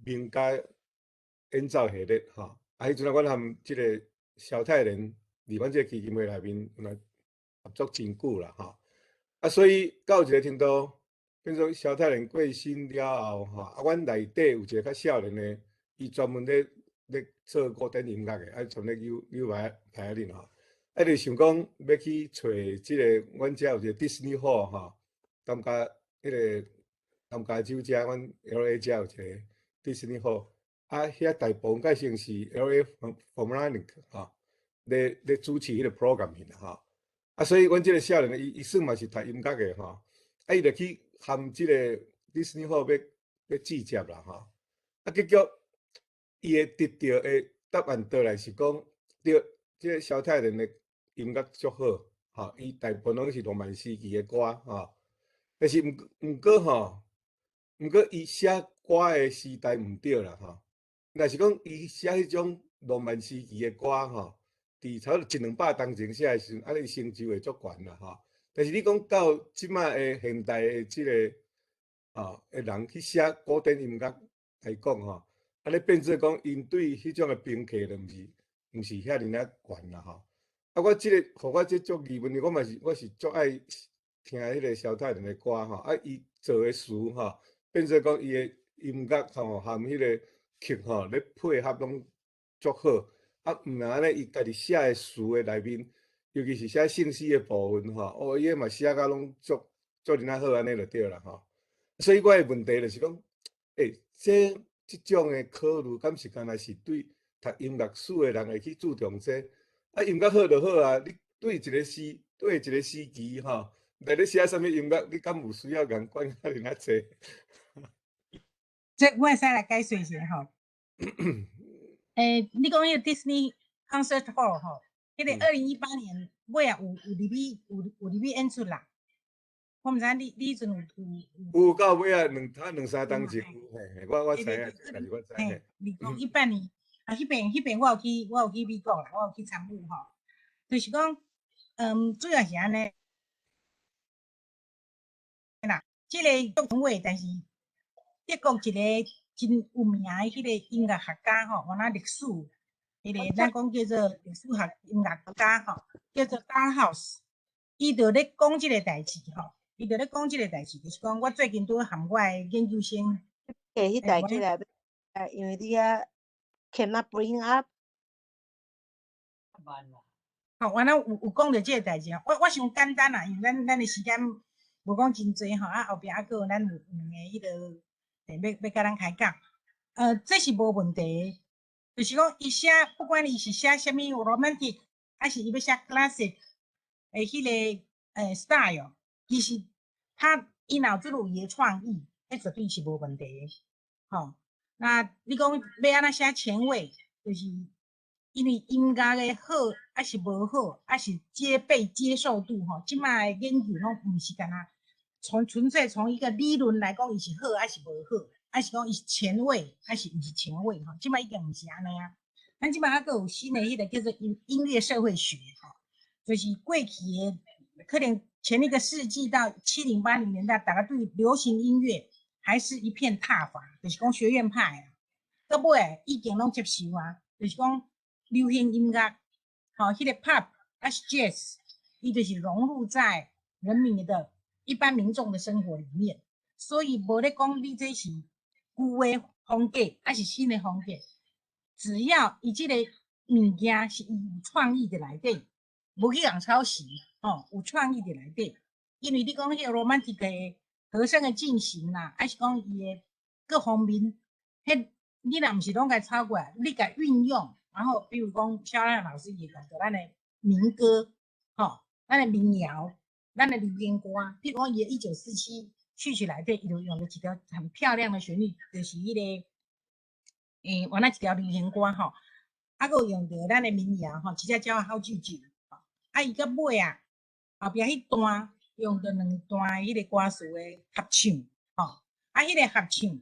Speaker 7: 名家演奏系列，吼。啊，彼陣啊，阮和這個蕭泰然佇阮這個基金會內面有來合作真久啦，吼。啊，所以到一個程度，變做蕭泰然過身了後，吼，啊，阮內底有一個較少年的，伊專門咧做古典音樂的，啊，從咧扭扭排排仔吼，啊，就想講欲去揣這個，阮遮有一個 Disney Hall 吼，南加彼個南加州遮，阮 LA 遮有一個 Disney Hall，啊，遐大部分改成是 LA Philharmonic 吼，咧主持彼個 program 去啦，吼。啊，所以阮這個少年伊算嘛是讀音樂的吼，啊，伊就去含這個 Disney Hall 欲試接啦，吼。啊，結果伊會得著的答案倒來是講，對，這個蕭泰然的音樂足好，吼，伊大部分攏是浪漫時期的歌，吼。但是毋過吼，毋過伊寫歌的時代毋對啦，吼。若是講伊寫彼種浪漫時期的歌，吼，佇差不多一兩百冬前寫的時陣，按呢成就會足懸啦，吼。但是你講到這擺的現代的這個，的人去寫古典音樂來講，吼，按呢變做講，𪜶對彼種的評價就毋是遐爾仔懸啦，吼。啊，我這個，予我這足疑問，我嘛是我是足愛聽彼個蕭泰然的歌，吼，啊，伊做的詞，吼，變做講伊的音樂吼，含彼個曲吼咧配合攏足好。啊，毋但按呢，伊家己寫的詞的內面，尤其是寫聖詩的部分吼，哦，伊嘛寫甲攏足足爾仔好按呢就對啦吼。所以我的問題就是講，這種的考慮，敢是干焦是對讀音樂史的人會去注重這個？啊，音樂好就好啊，你對一個時對一個時期吼，來咧寫啥物音樂，你敢有需要共管遐爾仔濟？
Speaker 5: 這我會使來解釋一下吼。欸，你講彼個 Disney Concert Hall 吼，彼個2018年尾啊有入去演出啦。我毋知你彼陣有
Speaker 7: 有到尾啊，兩三冬前有，嘿，我知影，但是我知。
Speaker 5: 嘿，2018年啊，彼邊我有去美國啦，我有去參與吼。就是講，主要是按呢啦，這個作為，但是德國一個真有名的彼個音樂學家吼，原來歷史，彼個咱講叫做歷史學音樂家吼，叫做 Dahlhaus，伊就咧講這個代誌吼，伊就咧講這個代誌，就是講我最近拄和我的研究生，
Speaker 8: 欸，彼台起來，因為你遐 cannot bring up。
Speaker 5: 吼，原來有講著這個代誌，我想簡單啦，因為咱的時間無講真濟吼，啊後壁猶閣有咱有兩个彼個。欲共咱開講，這是無問題，就是講伊寫，不管伊是寫啥物 romantic，還是伊欲寫 classic 的彼個style，其實他伊腦子有伊的創意，彼絕對是無問題的，吼。那你講欲按怎寫前衛，就是因為音樂的好抑是無好，抑是被接受度吼，這擺的研究攏毋是干焦。從純粹從一個理論來講，伊是好抑是無好，抑是講伊是前衛，抑是毋是前衛吼？這擺已經毋是按呢啊。咱這擺猶閣有新的彼個叫做音樂社會學吼，就是過去的可能前一個世紀到70、80年代，大家對流行音樂還是一片撻伐，就是講學院派啊。到尾已經攏接受啊，就是講流行音樂，吼，彼個 pop 抑是 jazz，伊就是融入在人民的一般民眾的生活裡面，所以無咧講你這是舊的風格，抑是新的風格，只要伊這個物件是伊有創意佇內底，無去共抄襲，吼，有創意佇內底。因為你講彼個 romantic 的和聲的進行啦，抑是講伊的各方面，彼你若毋是攏共抄過來，你共運用，然後比如講蕭亮老師伊講著咱的民歌，吼，咱的民謠。咱的流行歌，譬如講伊的1947序曲內底，伊就用了一條很漂亮的旋律，就是彼個，原來一條流行歌吼，啊，閣有用著咱的民謠吼，一隻鳥仔好啾啾，啊，伊到尾啊，後壁彼段用著兩段彼個歌詞的合唱，吼，啊，彼個合唱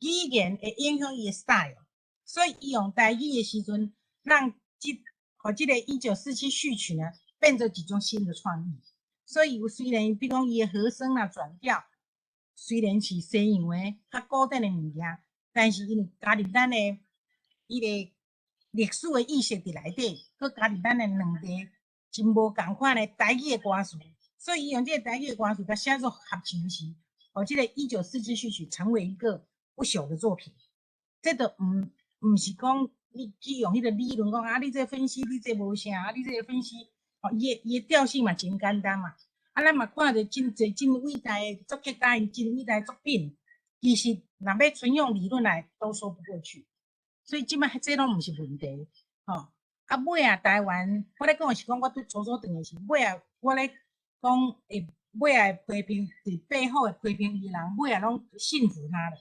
Speaker 5: 語言會影響伊的 style，所以伊用台語的時陣，讓這，予這個1947序曲呢，變做一種新的創意。所以雖然比如講伊的和聲啦、轉調，雖然是西洋的較古典的物件，但是因為加入咱的彼個歷史的意識佇內底，閣加入咱的兩個真無仝款的台語的歌詞，所以伊用這個台語的歌詞，共寫做合唱時，予這個1947序曲成為一個不朽的作品。這就毋是講你去用彼個理論講啊，你這個分析，你這無啥，啊，你這個分析，哦，伊的調性嘛真簡單嘛。啊，咱嘛看著真濟真偉大的作曲家，𪜶真偉大的作品，其實若欲純用理論來都說不過去。所以這擺這攏毋是問題，吼。啊，尾仔台灣，我咧講的是講，我拄初初轉的是尾仔，我咧講會尾仔批評，佇背後的批評伊的人，尾仔攏信服他了。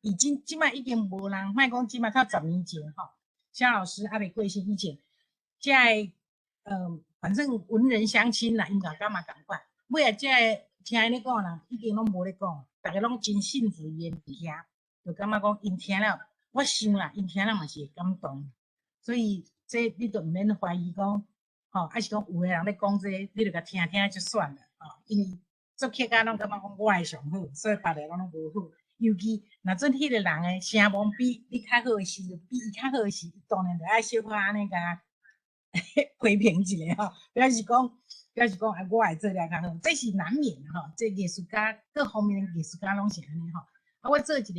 Speaker 5: 已經這擺已經無人，莫講這擺透10年前吼，蕭老師猶未過身以前，這个反正文人相輕啦，音樂家嘛仝款。尾仔這个聽𪜶咧講啦，已經攏無咧講，逐家攏真信服伊的物件，就感覺講𪜶聽了，我想啦，𪜶聽了嘛是會感動。所以這你就毋免懷疑講，吼，抑是講有的人咧講這個，你就共聽聽就算了，吼，因為作曲家攏感覺講我的上好，所以別个攏無好。尤其若準彼個人的聲望比你較好的時，比伊較好的時，伊當然就愛小可按呢共批評一下吼，表示講啊，我會做了較好，這是難免的吼。這藝術家各方面的藝術家攏是按呢吼。啊，我做一個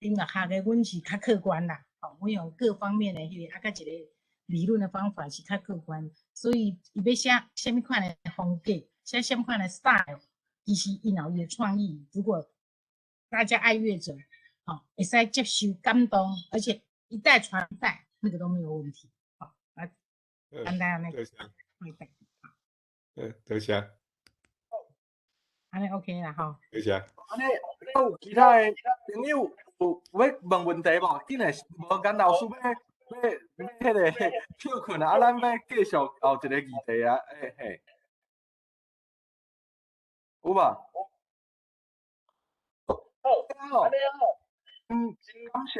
Speaker 5: 音樂學的，阮是較客觀啦，吼，阮用各方面的彼個啊，佮一個理論的方法是較客觀，所以伊欲寫啥物款的風格，寫啥物款的 style，其實伊若有伊的創意，如果大家愛樂者，吼，會使接受感動，而且一代傳一代，那個都沒有問題。好，來，簡單按呢回答。
Speaker 7: 多謝。
Speaker 5: 啊，按呢 OK 啦吼。
Speaker 7: 多謝。
Speaker 1: 按呢，有其他的朋友有欲問問題無？緊來無顏老師欲欲欲彼个歇睏啊，啊，咱欲繼續後一個議題啊，欸嘿。有無？好，感謝，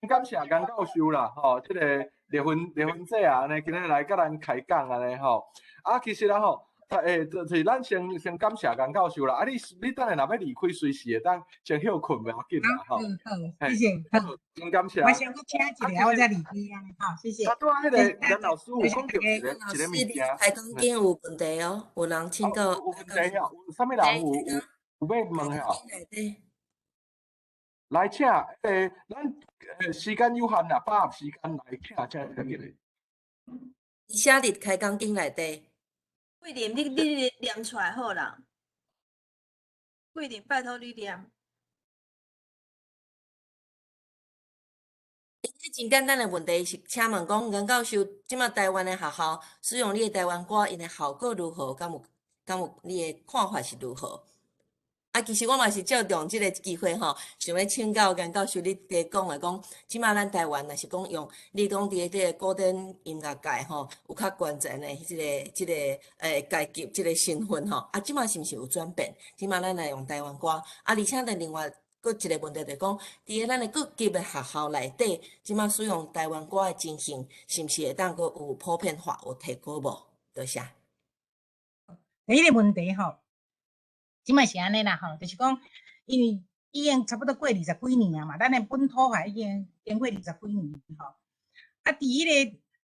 Speaker 1: 感謝顏教授啦，吼，這個麗芬麗芬姐啊，按呢今日來佮咱開講按呢吼。啊，其實啊吼，欸，就是咱先先感謝顏教授啦。啊，你你等下若欲離開，隨時會當先歇睏袂要緊啦，吼。
Speaker 5: 嗯好，謝謝。
Speaker 1: 好，真感謝。
Speaker 5: 我先閣請一下，我才離開按呢，好，謝謝。
Speaker 1: 啊，拄仔彼個顏老師有講著一個一個物件。
Speaker 9: 開講間有問題哦，有人請教。
Speaker 1: 有問題哦，有啥物人有有有欲問吼？來請，欸，咱時間有限啦，把握時間來請，請較緊的。
Speaker 9: 伊寫佇開講間內底。
Speaker 2: 桂林，你你念出來好啦。桂林，拜託你念。
Speaker 9: 真簡單的問題是，請問講顏教授，這馬台灣的學校使用你的台灣歌，𪜶的效果如何？敢有敢有你的看法是如何？啊，其實我嘛是借用這个機會吼，想欲請教顏教授，你佇講的講，這馬咱台灣若是講用，你講佇這個古典音樂界吼，有較懸層的這个這个階級這个身份吼，啊，這馬是毋是有轉變？這馬咱來用台灣歌，啊，而且佇另外閣一个問題就是講，佇個咱的各級的學校內底，這馬使用台灣歌的情形，是毋是會當閣有普遍化，有提高無？多謝。
Speaker 5: 第一个問題吼。這擺是按呢啦吼，就是講，因為已經差不多過二十幾年啊嘛，咱的本土化已經經過二十幾年吼。啊，佇彼个，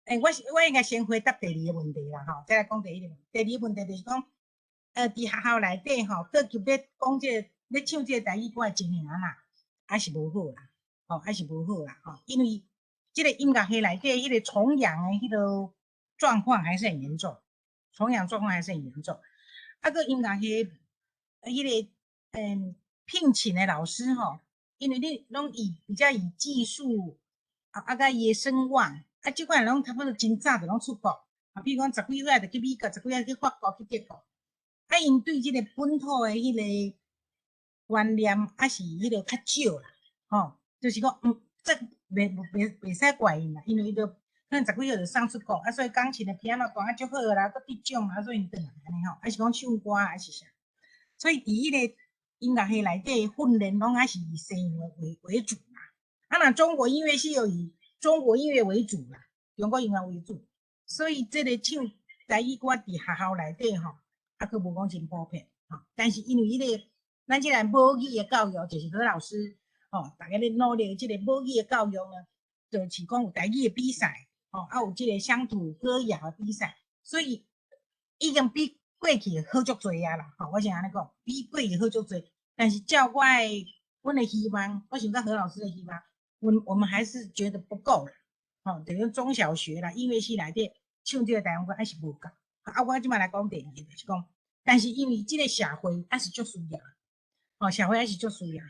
Speaker 5: 欸，我是我應該先回答第二个問題啦吼，再來講第一个。第二個問題就是講，佇學校內底吼，各級咧講這個咧唱這個台語歌的情形按怎，還是無好啦，吼，還是無好啦，吼，因為這个音樂系內底彼個崇洋的彼个狀況還是很嚴重，崇洋狀況還是很嚴重。啊，閣音樂系。彼个聘請的老師吼，因為你攏以比較以技術啊啊佮伊的聲望啊，這款攏差不多真早就攏出國啊，比如講十幾歲就去美國，十幾歲去法國、去德國，啊，𪜶對這个本土的彼个觀念還是彼个較少啦，吼，就是講，這袂袂袂使怪𪜶啦，因為伊就可能十幾歲就送出國啊，所以鋼琴的 piano 彈啊足好啦，閣得獎啊，所以𪜶轉來按呢吼，還是講唱歌還是啥。所以佇彼个音樂系內底訓練，攏還是以西洋為為主啦。啊，若中國音樂系又以中國音樂為主啦，中國音樂為主。所以這个唱台語歌佇學校內底吼，啊，閣無講真普遍吼。但是因為彼个咱這个母語的教育，就是何老師吼，逐家咧努力這个母語的教育呢，就是講有台語的比賽，吼，啊有這个鄉土歌謠的比賽，所以已經比過去好足濟啊啦，吼，我是按呢講，比過去好足濟。但是照我的，阮的希望，我想佮何老師的希望，阮我們還是覺得不夠啦，吼，等於中小學啦，音樂系內底唱這个台灣歌還是無夠。啊，我這擺來講第二個，就是講，但是因為這个社會還是足需要，吼，社會還是足需要。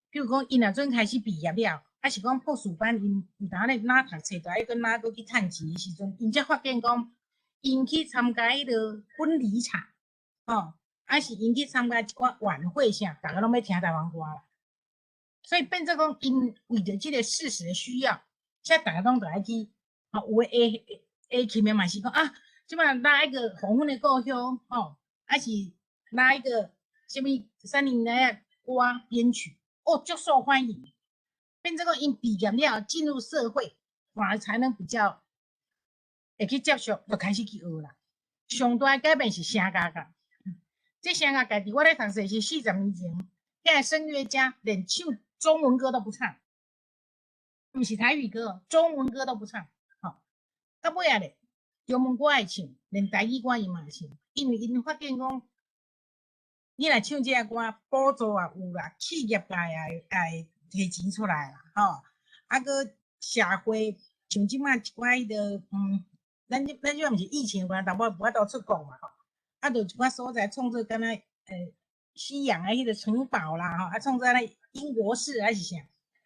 Speaker 5: 比如講，𪜶若準開始畢業了，還是講博士班，𪜶有當咧哪讀冊，就愛閣哪閣去趁錢的時陣，𪜶才發現講。𪜶去參加彼个婚禮場，吼，還是𪜶去參加一寡晚會啥，逐家攏欲聽台灣歌啦。所以變做講，𪜶為著這个事實的需要，才逐家攏著愛去，吼，有的會會琴的嘛是講啊，這擺拉一个黃昏的故鄉，吼，還是拉一個啥物山林的歌編曲，哦，足受歡迎。變做講，𪜶畢業了進入社會，反而才能比較。會去接觸，就開始去學啦。上大的改變是聲樂界，這聲樂界佇我咧讀冊是40年前，遐个聲樂家連唱中文歌都不唱，毋是台語歌，中文歌都不唱。吼，到尾仔咧，中文歌會唱，連台語歌伊嘛會唱，因為𪜶發現講，你若唱這个歌，補助也有啦，企業界也會提錢出來啦，吼，啊，閣社會像這擺一寡彼个，咱這咱這毋是疫情關係，淡薄無法度出國嘛吼，啊，就一寡所在創作敢若西洋的彼个城堡啦吼，啊，創作咧英國式還是啥，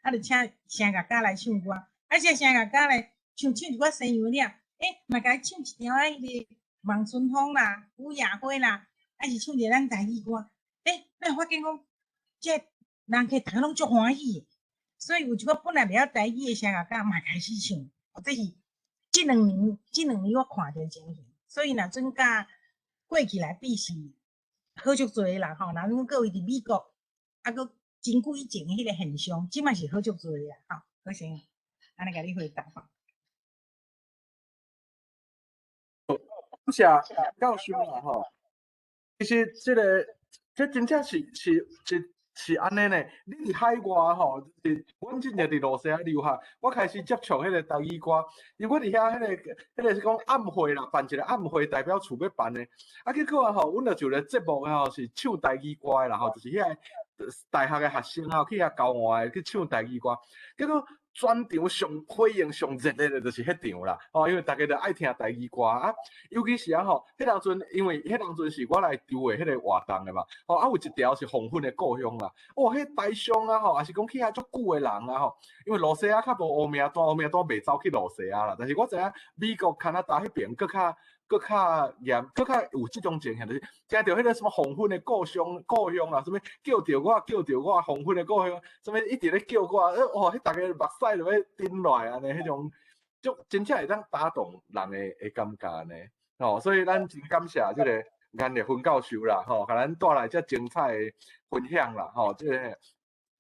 Speaker 5: 啊，就請聲樂家來唱歌，啊，這聲樂家來唱唱一寡西洋了，欸，嘛共伊唱一條仔彼个望春風啦、烏鴉花啦，還是唱一个咱台語歌，欸，咱發現講，這人客逐家攏足歡喜，所以有一寡本來袂曉台語的聲樂家嘛開始唱，哦，這是這兩年我看著情形，所以若準教過去來比是好足濟啦吼。若講各位佇美國，啊，閣真久以前的彼個現象，這擺是好足濟啦吼。好先，按呢共你回答吼。
Speaker 1: 感謝教授啦吼。其實這個這真正是按呢呢。你佇海外吼，是阮之前佇露西亞留學，我開始接觸彼個台語歌，因為我佇遐彼個是講暗會啦，辦一個暗會代表處欲辦的，啊結果啊吼，阮就一個節目吼是唱台語歌的啦吼，就是遐個大學的學生吼去遐交換的去唱台語歌，結果全場上回應上熱烈的就是彼場啦，吼，因為逐家都愛聽台語歌啊，尤其是啊吼，彼當陣因為彼當陣是我來籌劃彼個活動的嘛，吼，啊有一條是黃昏的故鄉啦，哦，彼台商啊吼，也是講去遐足久的人啊吼，因為露西亞較無烏名單，烏名單袂走去露西亞啦，但是我知影美國加拿大彼邊閣較嚴，閣較有這種情形，就是聽著彼個什麼黃昏的故鄉啦，啥物叫著我，叫著我，黃昏的故鄉，啥物一直咧叫我，哦，彼逐家目屎就欲滴落來按呢，彼種就真正會當打動人的感覺呢，吼，所以咱真感謝這個顏麗芬教授啦，吼，共咱帶來遮精彩的分享啦，吼，這個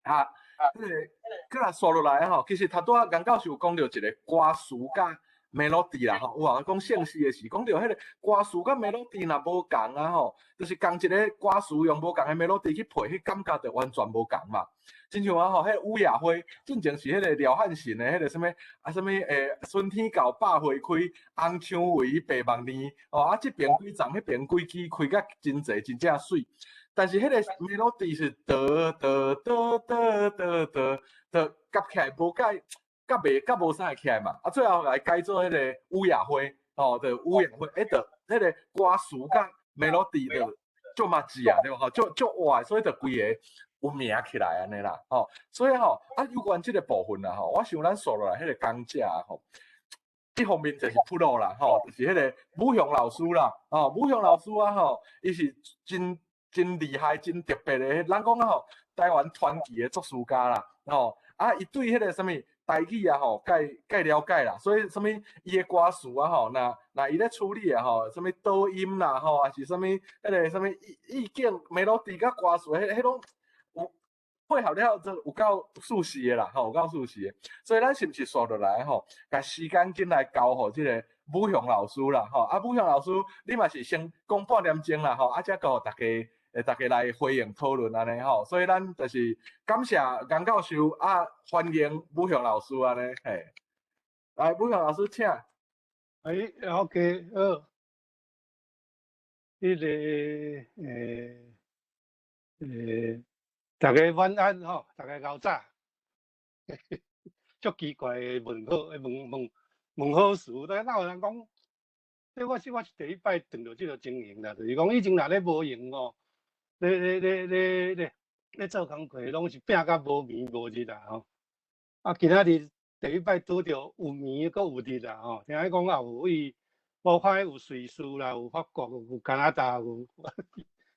Speaker 1: 啊，這個閣來紲落來吼，其實頭拄仔顏教授講著一個歌詞佮 melody 啦吼，有啊，講聖詩的時，講著彼個歌詞佮 melody 若無仝啊吼，就是仝一個歌詞用無仝的 melody 去配，彼感覺就完全無仝嘛。親像啊吼，彼個雨夜花，進前是彼個廖漢信的彼個啥物啊，啥物春天到百花開，紅薔薇白夢蓮，哦啊，這邊幾叢，彼邊幾枝開甲真濟，真正媠。但是彼個 melody 是哆哆哆哆哆哆哆，夾起來無解。甲袂甲無啥會起來嘛，啊最後來改做彼個雨夜花，吼，就雨夜花，欸，就彼個歌詞佮 melody 就足麻吉啊，對無吼，足足活，所以就規个有名起來按呢啦，吼，所以吼，啊有關這個部分啦，吼，我想咱紲落來彼個講者吼，一方面就是普羅啦，吼，就是彼個武雄老師啦，吼，武雄老師啊，吼，伊是真真厲害、真特別的，咱講啊吼，台灣傳奇的作詞家啦，吼，啊，伊對彼個啥物台語啊吼，蓋了解啦，所以啥物伊的歌詞啊吼，若若伊咧處理啊吼，啥物抖音啦吼，還是啥物彼個啥物意境、melody 佮歌詞，彼攏有配合了，就有夠舒適的啦，吼，有夠舒適的。所以咱是毋是紲落來吼，共時間緊來交予這個武雄老師啦，吼，啊武雄老師，你嘛是先講半點鐘啦，吼，啊才交予大家。會大家來回應討論按呢吼，所以咱就是感謝顏教授啊，歡迎武雄老師按呢嘿，來武雄老師請。
Speaker 6: 欸，OK，好。彼個大家晚安吼，大家𠢕早。足奇怪的問好，問問問好事，但哪有人講？這我是第一擺碰著這個情形啦，就是講以前若咧無閒吼。咧做工課，攏是拼甲無眠無日啦吼。啊，今仔日第一擺拄著有眠閣有日啦吼。聽講也有位，我看有瑞士啦，有法國，有加拿大，有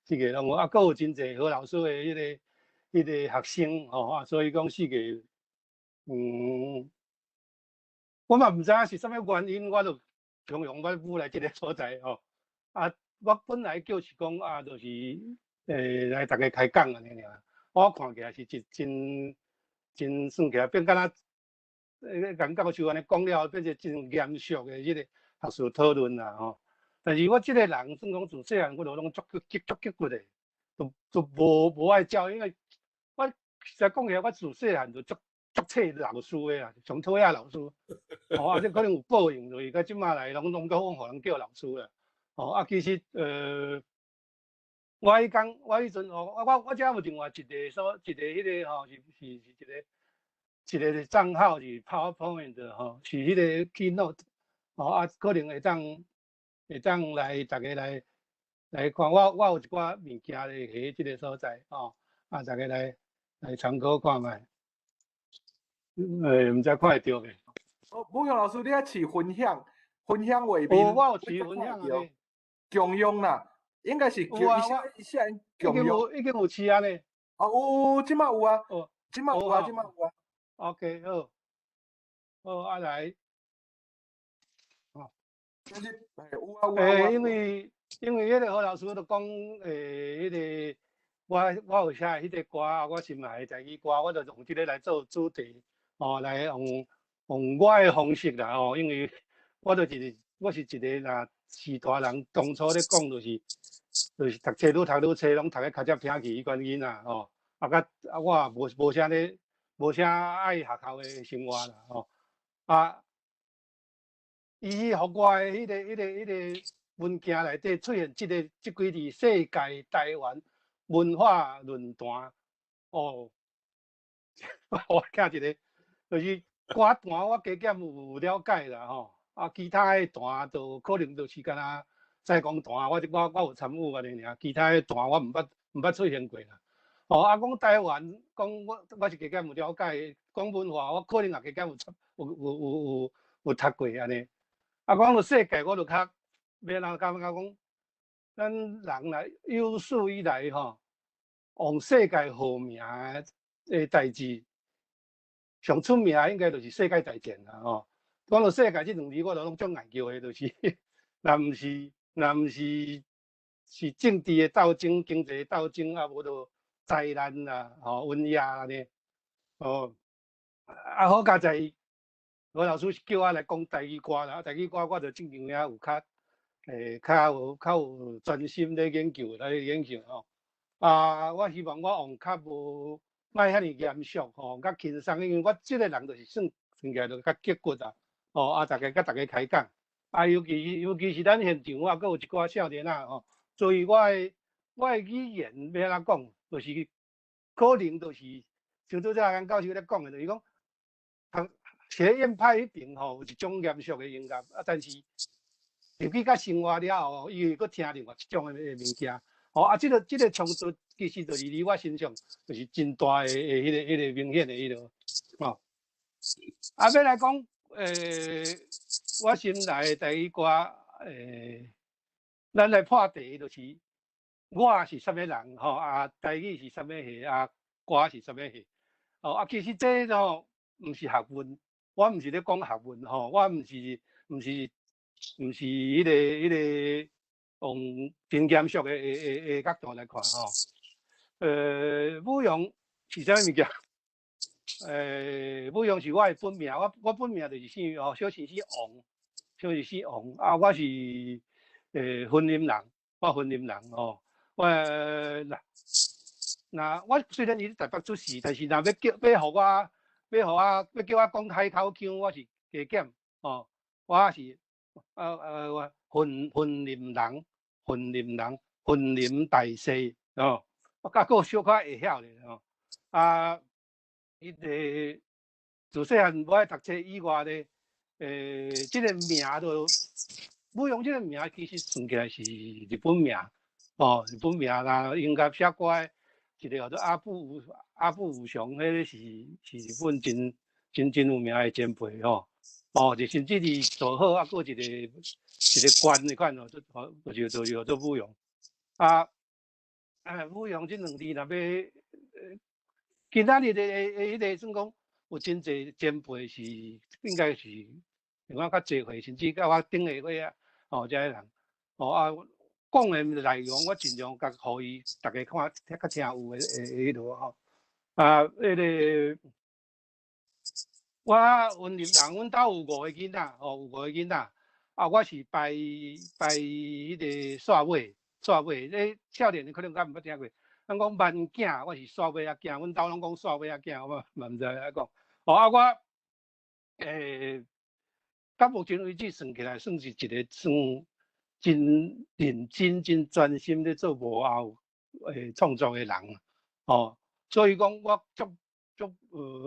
Speaker 6: 四个攏有，啊，閣有真濟何老師的彼個學生吼啊，所以講四个，我嘛毋知影是啥物原因，我就常常我舞來這個所在吼。啊，我本來叫是講啊，就是。來逐家開講按呢爾，我看起來是一真真算起來變敢若，顏教授按呢講了，變成真嚴肅的這個學術討論啦吼。但是我這個人算講自細漢，我就攏足激足激骨的，就無愛照，因為我實在講起來，我自細漢就足足揣老師的啦，上討厭老師。哦，啊，這可能有報應，就是到這馬來攏攏閣予人叫老師啦。哦，啊，其實我彼工，我彼陣吼，我遮有另外一個所，一個彼個吼，是一個帳號是 PowerPoint 的吼，是彼個 Keynote，吼啊，可能會當來逐家來看，我有一寡物件咧佇這個所在吼，啊，逐家來參考看覓。毋知看會著未？
Speaker 1: 哦，武雄老師，你愛試分享，分享畫面。
Speaker 6: 哦，我有試分享啊。
Speaker 1: 共用啦。應該是叫
Speaker 6: 有啊，
Speaker 1: 伊寫
Speaker 6: 我
Speaker 1: 伊寫
Speaker 6: 已經
Speaker 1: 共用。
Speaker 6: 有已經有飼啊呢。
Speaker 1: 哦，有，這馬有啊，
Speaker 6: 哦，
Speaker 1: 這馬有啊，
Speaker 6: 有
Speaker 1: 這馬有啊。
Speaker 6: OK，好，好，啊來。哦。
Speaker 1: 就是有啊有啊有啊。
Speaker 6: 因為彼個何老師就講，彼個我有寫彼個歌，我心愛的台語歌，我就用這個來做主題，哦，來用我的方式啦，哦，因為我就是我是一個若是大人當初咧講，就是讀冊愈讀愈冊，攏讀得尻脊偏去彼款囡仔，吼，啊，佮啊我也無啥咧，無啥愛學校的生活啦，吼，啊，伊予我的彼個文件內底出現這幾字世界台灣文化論壇，哦，我聽一個，就是歌壇我加減有了解啦，吼，啊，其他的壇就可能就是敢若西貢壇，我有參與按呢爾，其他的壇我毋捌出現過啦。哦，啊，講台灣，講我是加減有了解，講文化，我可能也加減有讀過按呢。啊，講到世界，我就較欲按怎感覺講，咱人來有史以來吼，往世界號名的代誌，上出名應該就是世界大戰啦吼。講到世界這兩字，我就攏總研究的，就是若毋是是政治的鬥爭、經濟的鬥爭，啊，無就災難啦、吼瘟疫按呢。哦，啊好佳哉，何老師叫我來講台語歌啦，台語歌我就最近遐有較較有專心咧研究來研究吼。啊，我希望我用較無莫遐爾嚴肅吼，較輕鬆，因為我這個人就是算算起來就較結骨啊。哦，啊，逐家佮逐家開講，啊，尤其是咱現場，我閣有一寡少年仔吼，所以我的語言欲按怎講，就是可能就是像拄才阿教授咧講的，就是講，讀學院派彼爿吼有一種嚴肅的音樂，啊，但是入去佮生活了後，伊會閣聽另外一種的物件。吼，啊，這個衝突其實就是佇我身上，就是真大的彼個明顯的彼落，吼。啊，欲來講，我心內的台語歌，咱來破題就是我是啥物人吼，啊，台語是啥物貨，啊，歌是啥物貨，哦，啊，其實這吼毋是學問，我毋是咧講學問吼，我毋是彼個用真嚴肅的角度來看吼。武陽是啥物物件？武陽是我的本名，我本名就是姓哦，小姓姓王，小姓姓王啊，我是雲林人，我雲林人吼，我嗱若我雖然佇台北出世，但是若欲叫欲予我欲予我欲叫我講海口腔，我是加減吼，我是我雲林人，雲林人，雲林大勢哦，我閣閣小可會曉咧吼，啊，彼個自細漢無愛讀冊以外咧，這個名就武陽這個名其實算起來是日本名，哦，日本名啦，應該寫歌的一個叫做阿部武雄，彼個是日本真真真有名的前輩吼，哦，就甚至佇佐賀啊，閣一個縣的款哦，就叫做武陽。啊，啊，武陽這兩字若欲，今仔日的彼個算講有真濟前輩是應該是像我較濟歲，甚至佮我頂下歲啊，哦，這个人，哦啊，講的內容我盡量共予伊逐家看，較聽有的彼落吼。啊，彼個我雲林人，阮兜有五個囡仔，吼，有五個囡仔。啊，我是排彼個煞尾，煞尾。這少年的可能較毋捌聽過。咱講萬囝，我是煞尾仔囝，阮兜攏講煞尾仔囝，我嘛毋知按怎講。哦，啊，我到目前為止算起來，算是一個算真認真、真專心咧做幕後創作的人。哦，所以講我足足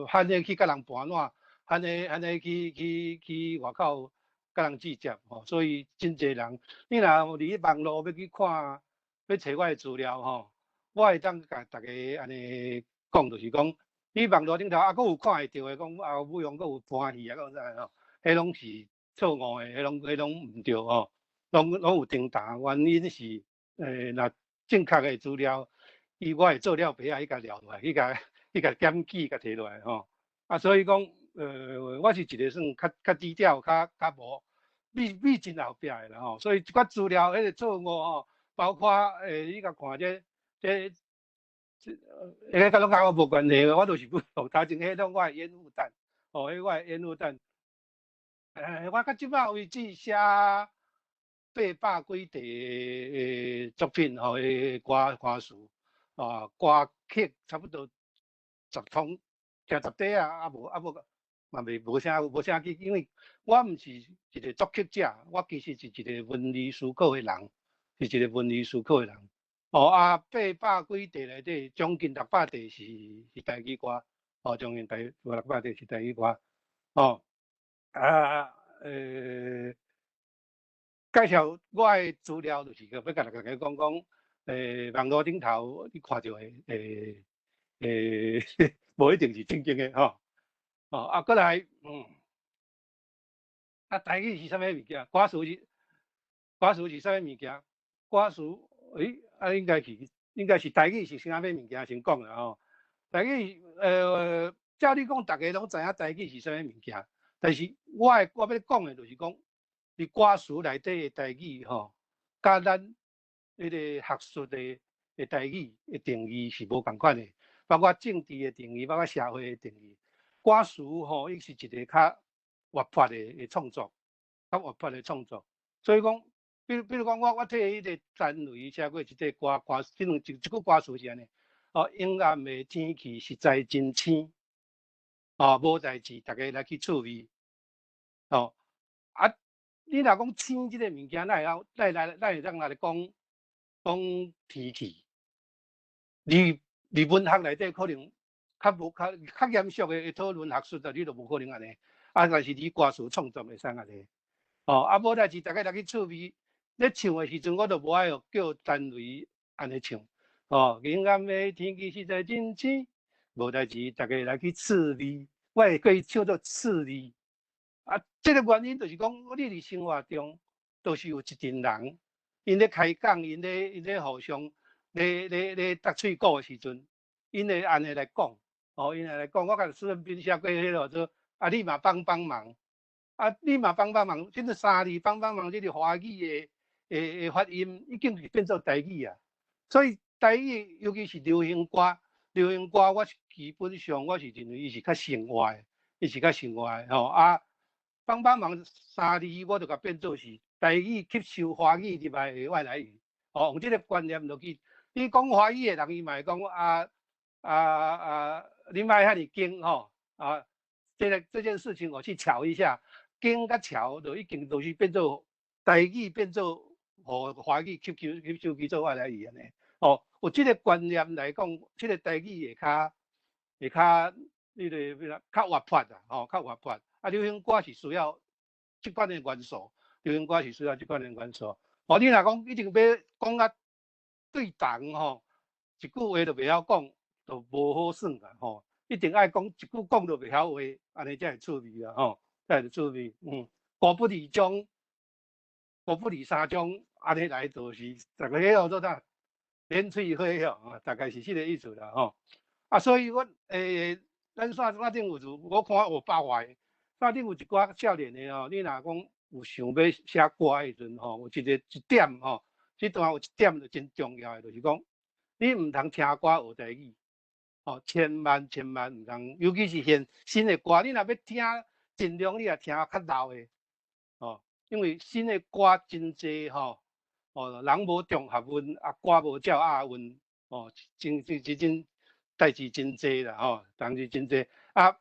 Speaker 6: 罕咧去佮人盤撋，罕咧去外口佮人接觸吼，所以真濟人，你若佇網路欲去看，欲揣我的資料吼，我會當共逐家按呢講，就是講，你網路頂頭啊，閣有看會著的，講啊，武陽閣有搬戲啊，閣有啥吼，彼攏是錯誤的，彼攏毋對吼，攏有重沓，原因是若正確的資料，伊我會做了白仔去共撩落來，去共檢舉，共提落來吼。啊，所以講，我是一個算較低調、較無秘真後壁的啦吼。所以這寡資料彼個錯誤吼，包括你共看這，彼個佮攏佮我無關係，我就是不頭前彼攏我的煙霧彈，吼，彼我的煙霧彈。我到這擺為止寫800幾塊的作品吼，的歌詞，啊，歌曲差不多10通，聽10塊啊，啊無，嘛袂無啥去，因為我毋是一個作曲者，我其實是一個文理思考的人，是一個文理思考的人。哦啊，800幾塊內底，將近600塊是台語歌，哦，將近600塊是台語歌，哦，啊，介紹我的資料就是閣欲共大家講講，網路頂頭你看著的，無一定是正經的吼。哦，啊，閣來，啊，台語是啥物物件？歌詞是啥物物件？歌詞，欸，啊，應該是台語是啥物物件？先講啦吼。台語，照理講，逐家攏知影台語是啥物物件，但是我欲講的就是講，佇歌詞內底的台語吼，佮咱彼個學術的台語的定義是無仝款的，包括政治的定義，包括社會的定義。歌詞吼，伊是一個較活潑的創作，較活潑的創作。所以講，比如講，我替彼個陳雷寫過一個歌，這兩一句歌詞是按呢：哦，陰暗的天氣實在真星，哦，無代誌，逐家來去趣味。哦，啊，你若講星這個物件，咱會曉，咱會當來講講天氣。佇文學內底可能較無較嚴肅的討論學術啊，你就無可能按呢。啊，但是佇歌詞創作會使按呢。哦，啊，無代誌，逐家來去趣味。咧唱的時陣，我就無愛叫陳雷按呢唱。哦，陰暗的天氣實在真星，無代誌，逐家來去趣味。我會叫伊唱做趣味。啊，這個原因就是講，你佇生活中，都是有一陣人，𪜶咧開講，𪜶咧互相咧搭喙鼓的時陣，𪜶會按呢來講。哦，𪜶會來講，我共施文彬寫過彼个做，啊，你嘛幫幫忙，啊，你嘛幫幫忙，這個三字幫幫忙，這個華語的發音已經是變做台語啊。所以台語尤其是流行歌，流行歌我是基本上我是認為伊是較生活的，伊是較生活的吼啊。幫幫忙三字我就共變做是台語吸收華語入來的外來語，哦，用這個觀念落去，你講華語的人伊嘛會講啊啊啊，你莫遐爾緊吼啊，這件事情我去瞧一下，緊佮瞧就已經都是變做台語變做予華語吸收去做外來語按呢，哦，有這個觀念來講，這個台語會較彼個較活潑啦，吼，較活潑。啊，流行歌是需要這款的元素，流行歌是需要這款的元素。哦，你若講一定欲講甲對同吼，一句話就袂曉講，就無好耍啦吼。一定愛講一句講就袂曉話，按呢才會趣味啊吼，才會趣味。五不離章，五不離三章，按呢來就是逐个叫做啥？連喙花吼，大概是這個意思啦吼。啊，所以阮咱山頂有我看有百外。山頂有一寡少年的吼，你若講有想欲寫歌的時陣吼，有一點吼，這段有一點就真重要的，就是講你毋通聽歌學台語，吼，千萬千萬毋通，尤其是現新的歌，你若欲聽，盡量你也聽較老的，哦，因為新的歌真濟吼，哦，人無重合韻，啊，歌無照押韻，哦，真真真真代誌真濟啦，吼，代誌真濟啊。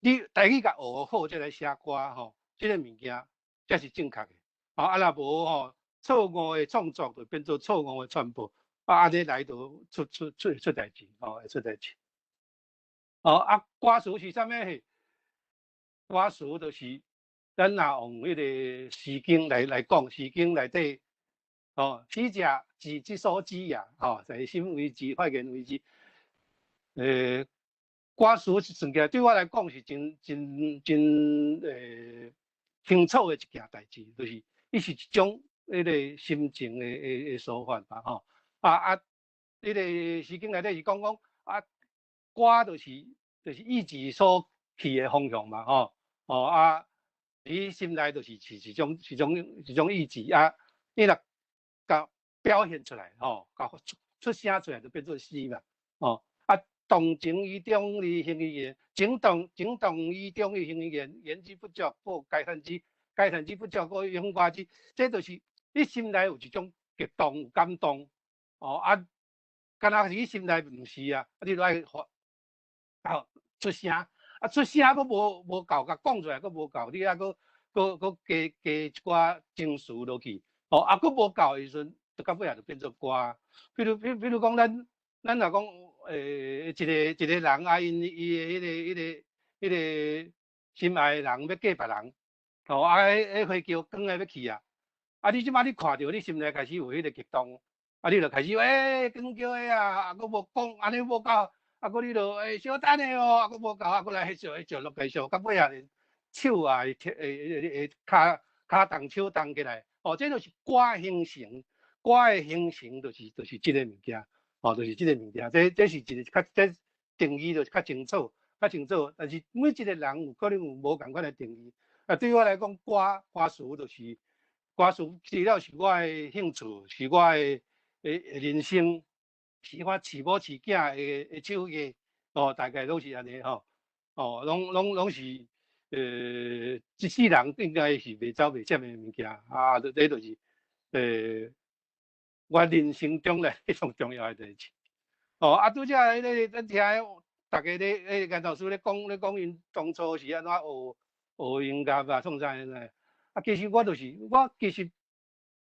Speaker 6: 你台語共學好，才來寫歌吼，這個物件才是正確的。啊，若無吼，錯誤的創作就變做錯誤的傳播，啊，按呢來就出代誌，吼，會出代誌。哦，啊，歌詞是啥物？歌詞就是咱若用彼個《詩經》來講，《詩經》內底，哦，死者志之所止也，吼，在心為之，發言為之，歌詞是算起來對我來講是真真真清楚的一件代誌，就是伊是一種彼个心情的抒发吧吼。啊啊，彼个诗经內底是講講啊，歌就是意志所去的方向嘛吼。哦啊，你心內就是一種意志啊，你若共表現出來吼，共出聲出來就變做詩嘛。哦啊，動情於中而興於言，情動於中而興於言，言之不足，閣慨嘆之，慨嘆之不足，閣湧發之。這就是你心內有一種激動、有感動，哦啊，敢若是你心內毋是啊，啊你就愛發，啊出聲，啊出聲閣無夠，共講出來閣無夠，你抑閣加一寡情緒落去，哦啊閣無夠的時陣，就到尾仔就變做歌。比如講，咱若講，一個人啊，𪜶伊的彼個心愛的人欲嫁別人，哦啊，彼花轎扛來欲去啊，啊你這擺你看著，你心內開始有彼個激動，啊你就開始扛轎的啊，啊閣無講，按呢無夠，啊閣你就小等下哦，啊閣無夠，啊閣來翕相翕相落繼續，到尾仔連手啊會跤動手動起來，哦，這就是歌形成，歌的形成就是這個物件。哦，就是這個物件，這是一個較這定義就是較清楚，較清楚。但是每一個人有可能有無仝款的定義。啊，對我來講，歌詞就是歌詞，除了是我的興趣，是我的人生，是我飼某飼囝的手藝，哦，大概攏是按呢吼。哦，攏是，一世人應該是袂走袂佔的物件。啊，這就是，我人生中咧彼種重要的代誌。哦，啊，拄則彼個咱聽逐家咧，彼個顏老師咧講，𪜶當初是按怎學音樂啊，創啥呢？啊，其實我就是我其實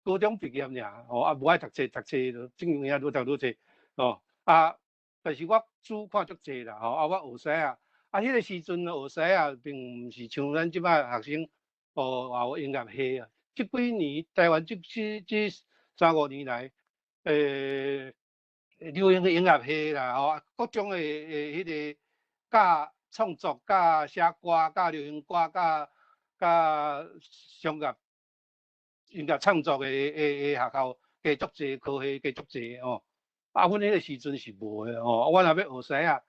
Speaker 6: 高中畢業爾，哦，啊，無愛讀冊，讀冊就正經遐愈讀愈濟，哦，啊，但是我書看足濟啦，吼，啊，我學獅仔，啊，彼個時陣學獅仔並毋是像咱這擺學生，哦，也有音樂系啊。這幾年台灣這三五年來，流行的音樂系啦，吼，各種的彼個教創作、教寫歌、教流行歌、教商業音樂創作的學校加足濟，科系加足濟吼。啊，阮彼個時陣是無的吼。我若欲學獅仔，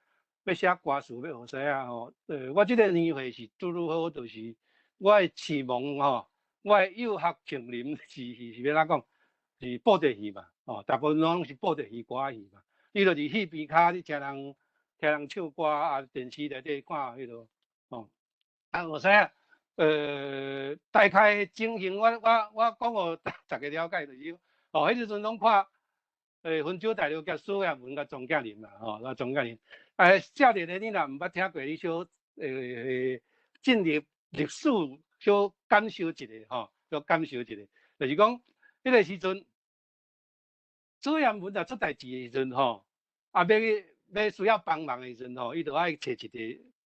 Speaker 6: 欲寫歌詞，欲學獅仔吼。我這個年歲是拄拄好，就是我的啟蒙吼，我的幼學啟蒙是欲按怎講？是布袋戲嘛，哦，大部分攏是布袋戲、歌仔戲嘛。你就是戲邊跤，你聽人唱歌啊，電視內底看彼落，哦。啊，學獅仔，大概情形我講予逐家了解就是，哦，彼時陣攏看，雲州大六俠蘇亞文佮莊敬林嘛，吼，佮莊敬林。啊，少年的你若毋捌聽過，你小進入歷史小感受一下，吼，小感受一下，就是講，彼個時陣，朱亞文若出代誌的時陣，吼，啊，欲需要幫忙的時陣，吼，伊就愛揣一個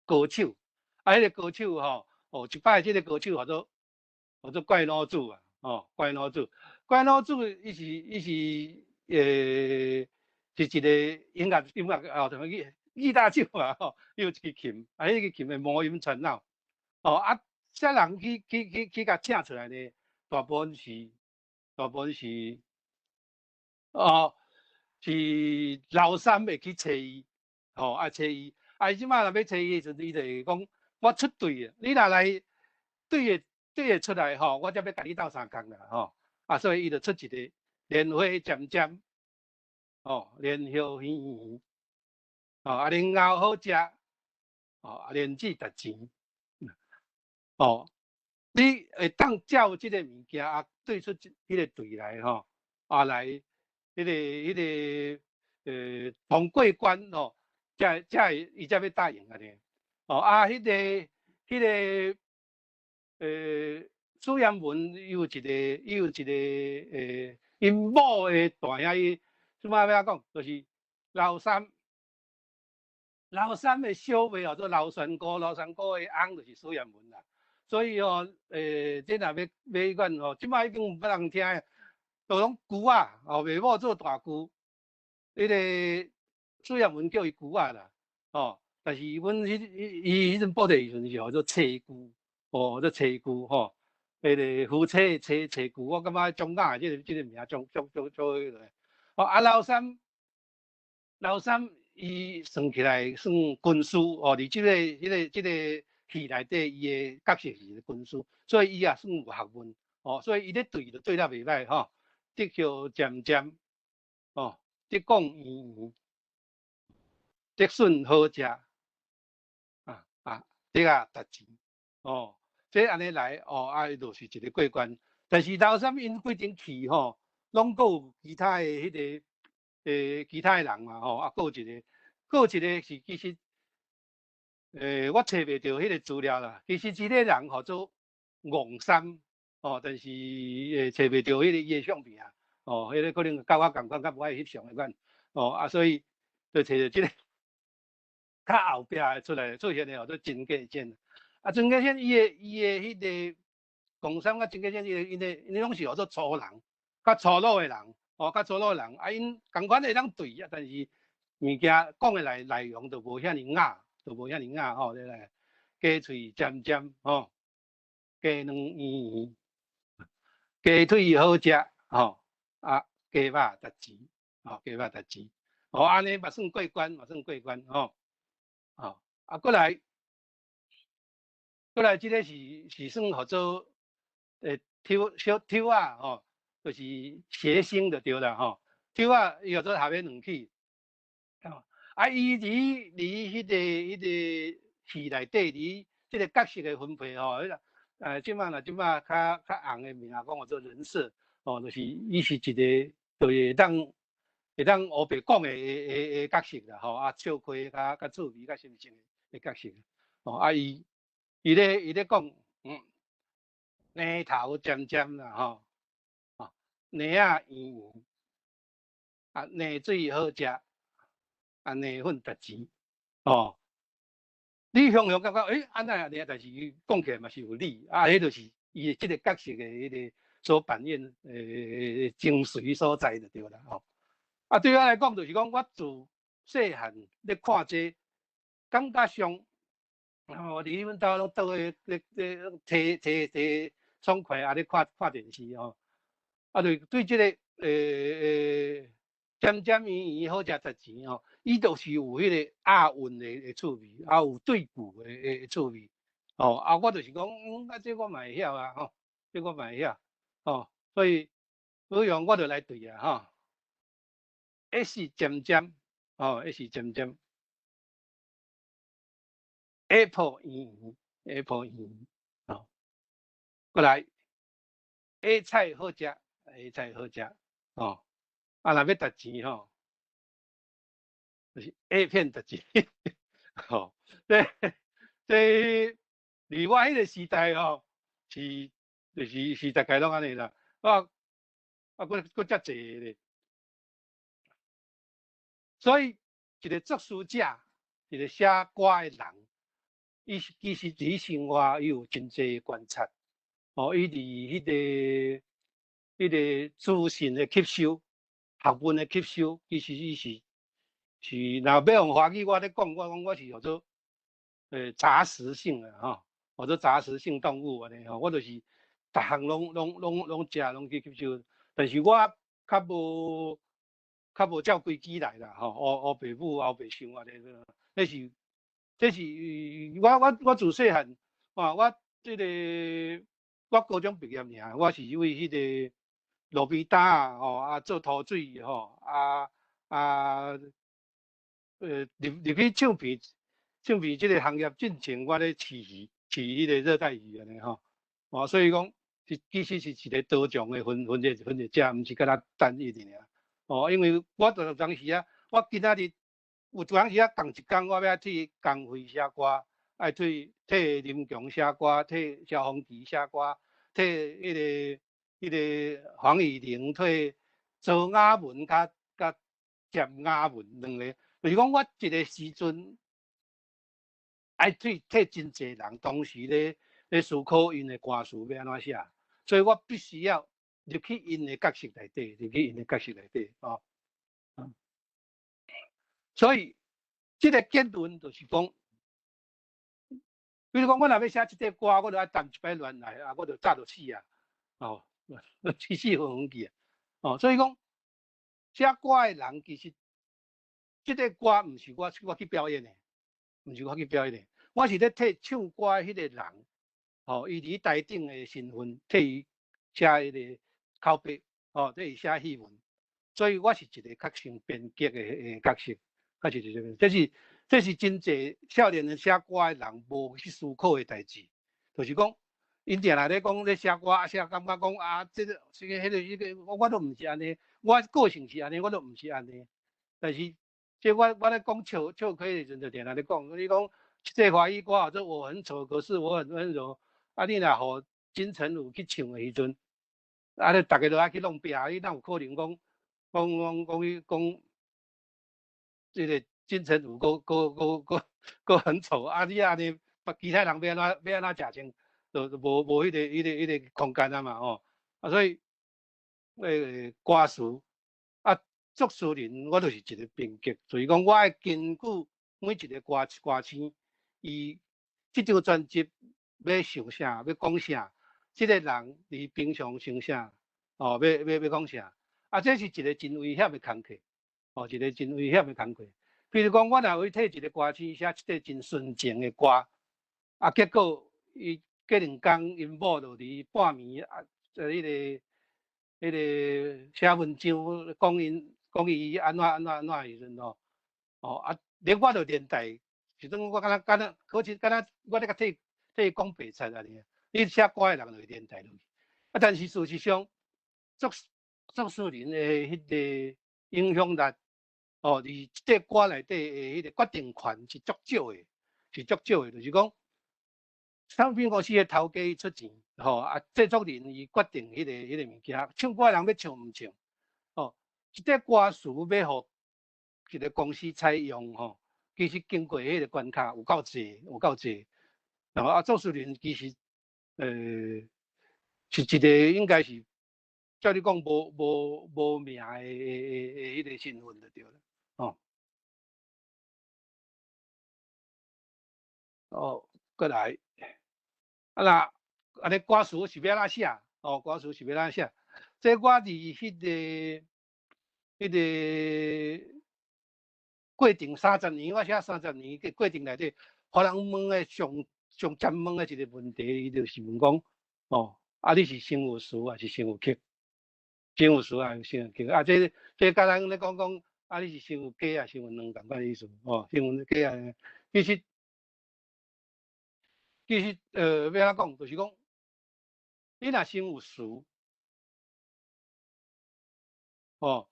Speaker 6: 高手，啊，彼個高手吼，哦，一擺這個高手號做怪老子啊，哦，怪老子，怪老子，伊是一個音樂哦，什麼吉他手啊，吼，伊有一支琴，啊，彼支琴的魔音纏繞，哦，啊，啥人去共請出來呢？大部分是，哦，是老三會去揣伊，吼，啊揣伊，啊，伊這擺若欲揣伊的時陣，伊就會講，我出對啊，你若來對會出來吼，我才欲共你鬥相共啦，吼，啊，所以伊就出一個蓮花漸漸，哦，蓮葉圓圓，哦，啊，蓮藕好食，哦，啊，蓮子值錢，哦，你會當照這個物件啊，對出這彼個對來吼，啊來，彼個通過關吼，才會伊才欲答應按呢。哦啊，彼個蘇陽文伊有一個，𪜶某的大兄伊，怎麼欲按怎講，就是老三，老三的小妹號做老三姑，老三姑的翁就是蘇陽文啦。所以吼，這若欲欲管吼，這擺已經毋捌人聽，都攏姑仔，哦，袂某做大姑，彼個蘇陽文叫伊姑仔啦，哦，但是阮彼伊彼陣布袋時陣是號做妻姑，哦，做妻姑吼。彼個夫妻妻妻句，我感覺張雅這個名足足足足彼個。哦，啊劉三劉三伊算起來算軍師哦，佇這個戲內底，伊的角色是軍師，所以伊也算有學問哦，所以伊咧對就對得袂䆀吼，得叫漸漸哦，得講圓圓，得筍好食，啊啊，得啊值錢哦，這按呢來哦，啊，伊就是一個過關。但是劉三𪜶規間戲吼，攏閣有其他的彼個其他的人嘛吼，啊，閣有一個是其實我揣袂著彼個資料啦。其實這個人號做戇三哦，但是揣袂著彼個伊的相片啊，哦，彼個可能佮我仝款，較無愛翕相的款，哦啊，所以就揣著這個較後壁的出來出現的號做曾國堅。啊，曾國堅伊的彼個戇三佮曾國堅，伊攏是號做粗人，較粗魯的人，哦，較粗魯的人，啊，𪜶仝款會當對啊，但是物件講的內容就無遐爾雅，就無遐爾雅吼，你來雞喙尖尖吼，雞卵圓圓，雞腿好食吼，啊，雞肉值錢，吼，雞肉值錢，哦，按呢嘛算過關，嘛算過關吼，吼，啊，過來。過來，這個是算號做抽小抽仔吼，就是諧星就對啦吼。抽仔伊號做下尾兩起，吼啊！伊佇彼個戲內底，佇這個角色的分配吼，彼個這擺若這擺較紅的名講號做人設，吼，就是伊是一個就是會當烏白講的角色啦，吼啊，笑虧較趣味、較心情的角色，吼啊伊。伊咧講，乳頭尖尖啦吼，哦，乳仔圓圓，啊，奶水好食，啊，奶粉值錢，哦，你雄雄感覺，欸，按呢按呢，但是伊講起來嘛是有理，啊，彼就是伊的這個角色的彼個所扮演的精髓所在就對啦，吼。啊，對我來講，就是講我自細漢咧看這個，感覺上。哦，佇阮兜攏倒咧咧咧提提提爽快啊！咧看看電視吼，啊，就對這個尖尖圓圓好食值錢吼，伊就是有彼個押韻的趣味，啊有對句的趣味，吼啊，我就是講，啊，這我嘛會曉啊，吼，這我嘛會曉，吼，所以好用我就來對啊，吼，S 尖尖，吼，S 尖尖。Apple 圓圓，Apple 圓圓，吼，過來，A 菜好食，A 菜好食，吼，啊，若欲值錢吼，就是 A 片值錢，吼，這佇我彼個時代吼，是就是大概攏按呢啦，我啊，閣遮濟咧，所以一個作詞者，一個寫歌的人。伊其實佇生活，伊有真濟觀察，哦，伊佇彼個資訊的吸收、學問的吸收，其實伊是若欲用華語我咧講，我講我是叫做雜食性的吼，叫做雜食性動物按呢吼，我就是逐項攏食，攏去吸收，但是我較無照規矩來啦，吼，烏白舞、烏白想按呢，那是。這是我自細漢，啊，我這個我高中畢業爾，我是為彼個路邊擔吼，啊做塗水吼，啊啊，入去唱片這個行業進前，我咧飼魚，飼彼個熱帶魚按呢吼，哦，所以講是其實是一個多重的分析者，毋是干焦單一的爾，哦，因為我就當時啊，我今仔日。有當時啊，仝一工我欲替江蕙寫歌，愛替林強寫歌，替蕭芳琪寫歌，替彼個黃乙玲，替周雅文佮葉雅文兩個，就是講我一個時陣愛替真濟人同時咧思考𪜶的歌詞欲按怎寫，所以我必須要入去𪜶的角色內底，入去𪜶的角色內底，哦。所以，這個結論就是講，比如講，我若欲寫這塊歌，我就愛談一擺戀愛，啊，我就早就死啊，哦，死死遠遠去啊，哦，所以講寫歌的人其實這個歌毋是我去表演的，毋是我去表演的，我是咧替唱歌的彼個人，哦，伊佇台頂的身份替伊寫彼個口白，哦，替伊寫戲文，所以我是一個較像編劇的角色，較是一個，這是真濟少年人寫歌的人無去思考的代誌，就是講，𪜶定定咧講咧寫歌，啊寫感覺講啊，這個、這個、彼個、彼個，我都毋是按呢，我個性是按呢，我都毋是按呢。但是，這我咧講笑笑開的時陣，就定定咧講，你講這華語歌叫做我很醜，可是我很溫柔。啊，你若予金城武去唱的時陣，啊，你逐家都愛去弄壁，你哪有可能講講講講伊講這個金城武閣閣閣閣閣很醜？啊，你按呢，其他人欲按怎食穿，就無無彼個空間啊嘛吼。啊，所以，歌詞啊，作詞人我就是一個編劇，所以講我愛根據每一個歌歌星，伊這張專輯欲想啥，欲講啥，這個人佇平常想啥，哦，欲講啥，啊，這是一個真危險的工課，哦，一個真危險的工課。比如講，我若去替一個歌星寫一個真純情的歌，啊，結果伊過兩工𪜶某就佇半暝啊，彼個寫文章講𪜶講伊按怎按怎按怎的時陣吼，哦啊，連我就連帶，是講我敢若敢若好似敢若我咧共替替伊講白賊按呢，你寫歌的人就會連帶落去。啊，但是事實上，作詞人的彼個影響力，哦，佇這歌內底的彼個決定權是足少的，是足少的，就是講，唱片公司的頭家出錢，吼啊，製作人伊決定彼個物件，唱歌的人欲唱毋唱，哦，這塊歌詞欲予一個公司採用吼，其實經過彼個關卡有夠濟，有夠濟。然後啊，作詞人其實，是一個應該是，照你講無名的彼個身份就對了，哦。哦，閣來，啊若按呢歌詞是欲按怎寫？哦，歌詞是欲按怎寫？這我佇彼個過程三十年，我寫三十年的過程內底，予人問的上上常問的一個問題，伊就是問講，哦，啊你是先有詞還是先有曲？先有詞還是先有曲？啊，這佮咱咧講講，啊你是先有雞還是先有卵仝款意思？哦，先有雞啊，其實，欲按怎講，就是講，你若先有詞，哦，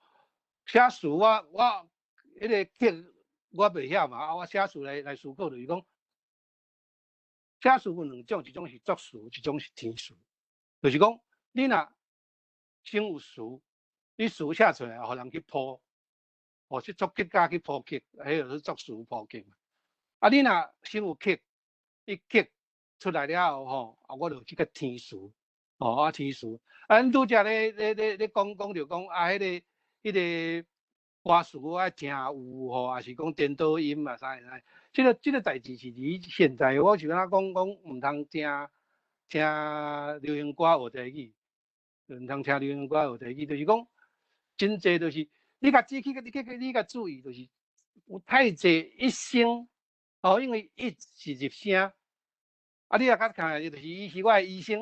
Speaker 6: 寫詞我彼個曲我袂曉嘛，啊，我寫詞來思考，就是講，寫詞有兩種，一種是作詞，一種是填詞。就是講，你若先有詞，你詞寫出來，予人去譜，哦，去作曲家去譜曲，彼就是作詞譜曲嘛。啊，你若先有曲，伊曲出來了後吼，啊，我就去共填詞，哦，啊填詞。啊，咱拄才咧咧咧咧講講著講啊，彼個歌詞愛聽有吼，抑是講顛倒音啊啥啥。這個代誌是佇現在，我是按怎講講，毋通聽聽流行歌學台語，毋通聽流行歌學台語，就是講真濟就是你共仔細去，你去你共注意，就是有太濟一聲，哦，因為一是入聲，啊，你若較看，就是伊是我的醫生，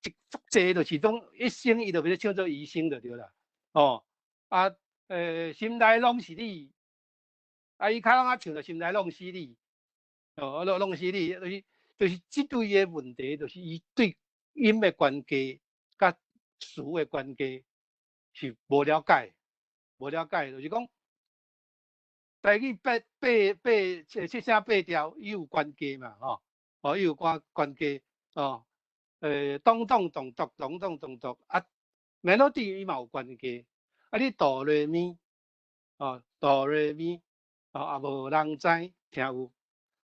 Speaker 6: 一足濟就是講一聲，伊就欲唱做醫生就對啦，哦，啊，心內攏是你，啊，伊較攏愛唱著心內攏死你，哦，攏死你，就是這對的問題，就是伊對音的關係佮詞的關係是無了解，無了解，就是講台語八八八七聲八調，伊有關係嘛，吼，哦，伊有關係，哦，咚咚咚咚咚咚咚咚，啊，melody 伊嘛有關係，啊，你哆來咪，哦，哆來咪，哦，啊，無人知聽有，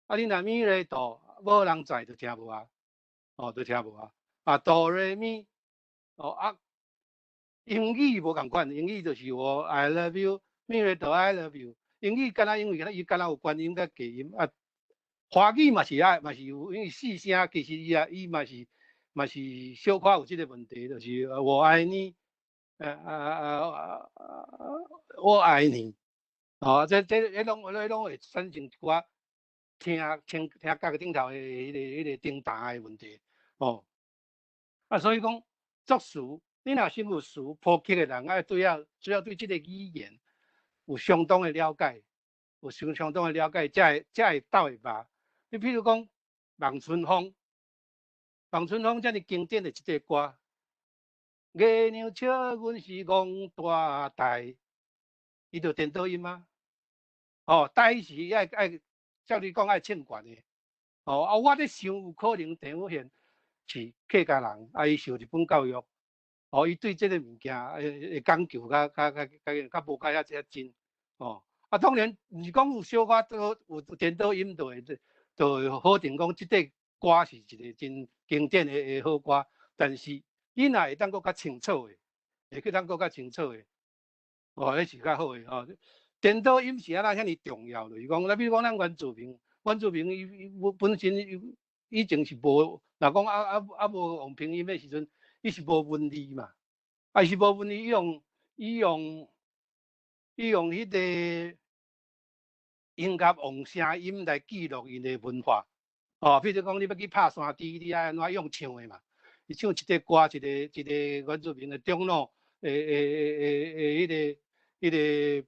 Speaker 6: 啊，你若咪來哆，無人知就聽無啊，哦，就聽無啊，啊，哆來咪，哦啊，英語無仝款，英語就是我 I love you，咪來哆 I love you，英語敢若因為伊敢若有關音佮假音啊，華語嘛是愛，嘛是有，因為四聲其實伊啊，伊嘛是小可有這個問題，就是我愛你，我愛你，哦，這攏會產生一寡聽聽聽覺頂頭的彼個叮當的問題，哦，啊，所以講作詞，你若先有詞譜曲的人，愛對啊，主要對這個語言有相當的了解，有相當的了解，才會鬥會吧。你譬如講《望春風》，《望春風》遮爾經典的一塊歌，月娘笑阮是戇大呆，伊就顛倒音啊。哦，呆是愛照你講愛唱懸的。哦，啊，我咧想有可能鄭友賢是客家人，啊，伊受日本教育，哦，伊對這个物件會講究較無較遐遮真，哦，啊，當然毋是講有小可都有顛倒音就會否定講這塊歌是一個真經典的好歌，但是你若會當閣較清楚的，會去當閣較清楚的，哦，彼是較好的吼。顛倒音是按怎遐爾重要？就是講，咱比如講咱原住民，原住民伊本身伊以前是無，若講啊無用拼音的時陣，伊是無文字嘛，啊伊是無文字，伊用彼個音樂用聲音來記錄𪜶的文化。哦，比如講你欲去拍山豬，你愛按怎用唱的嘛？伊唱一個歌，一個原住民的長老，會彼個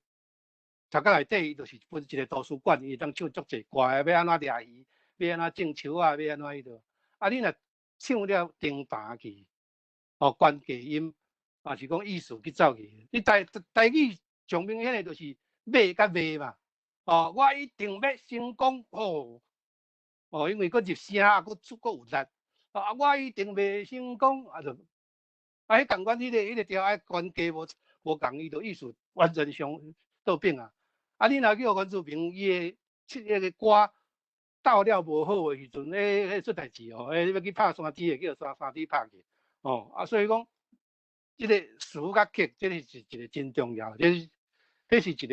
Speaker 6: 讀冊內底，伊就是分一個圖書館，伊會當唱足濟歌的，欲按怎掠魚，欲按怎種樹仔，欲按怎彼落。啊，你若唱了重彈去，哦，懸低音，也是講意思去走去。你台語上明顯的就是欲佮袂嘛。哦，我一定欲成功，哦，哦，因為閣入聲啊，閣出閣有力。啊，我一定袂成功，啊就，啊，彼仝款彼個調愛懸低無仝，伊就意思完全相倒變啊。啊，你若叫原住民伊的這个歌鬥了無好的時陣，彼出代誌哦，彼欲去拍山豬會叫山豬拍去，哦，啊，所以講，這個詞佮曲，這个是一個真重要，這是一個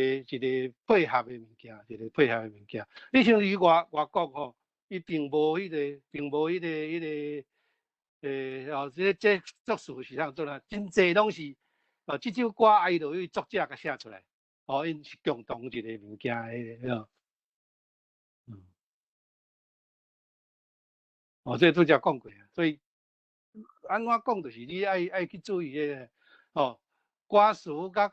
Speaker 6: 配合的物件，一個配合的物件。你像佇外國吼，伊並無彼個，並無彼個，哦，這作詞是按怎啦？真濟攏是，哦，這首歌啊，伊就有作者共寫出來，哦，𪜶是共同一個物件的，哦。哦，這拄才講過啊，所以按怎講就是你愛去注意這個，哦，歌詞佮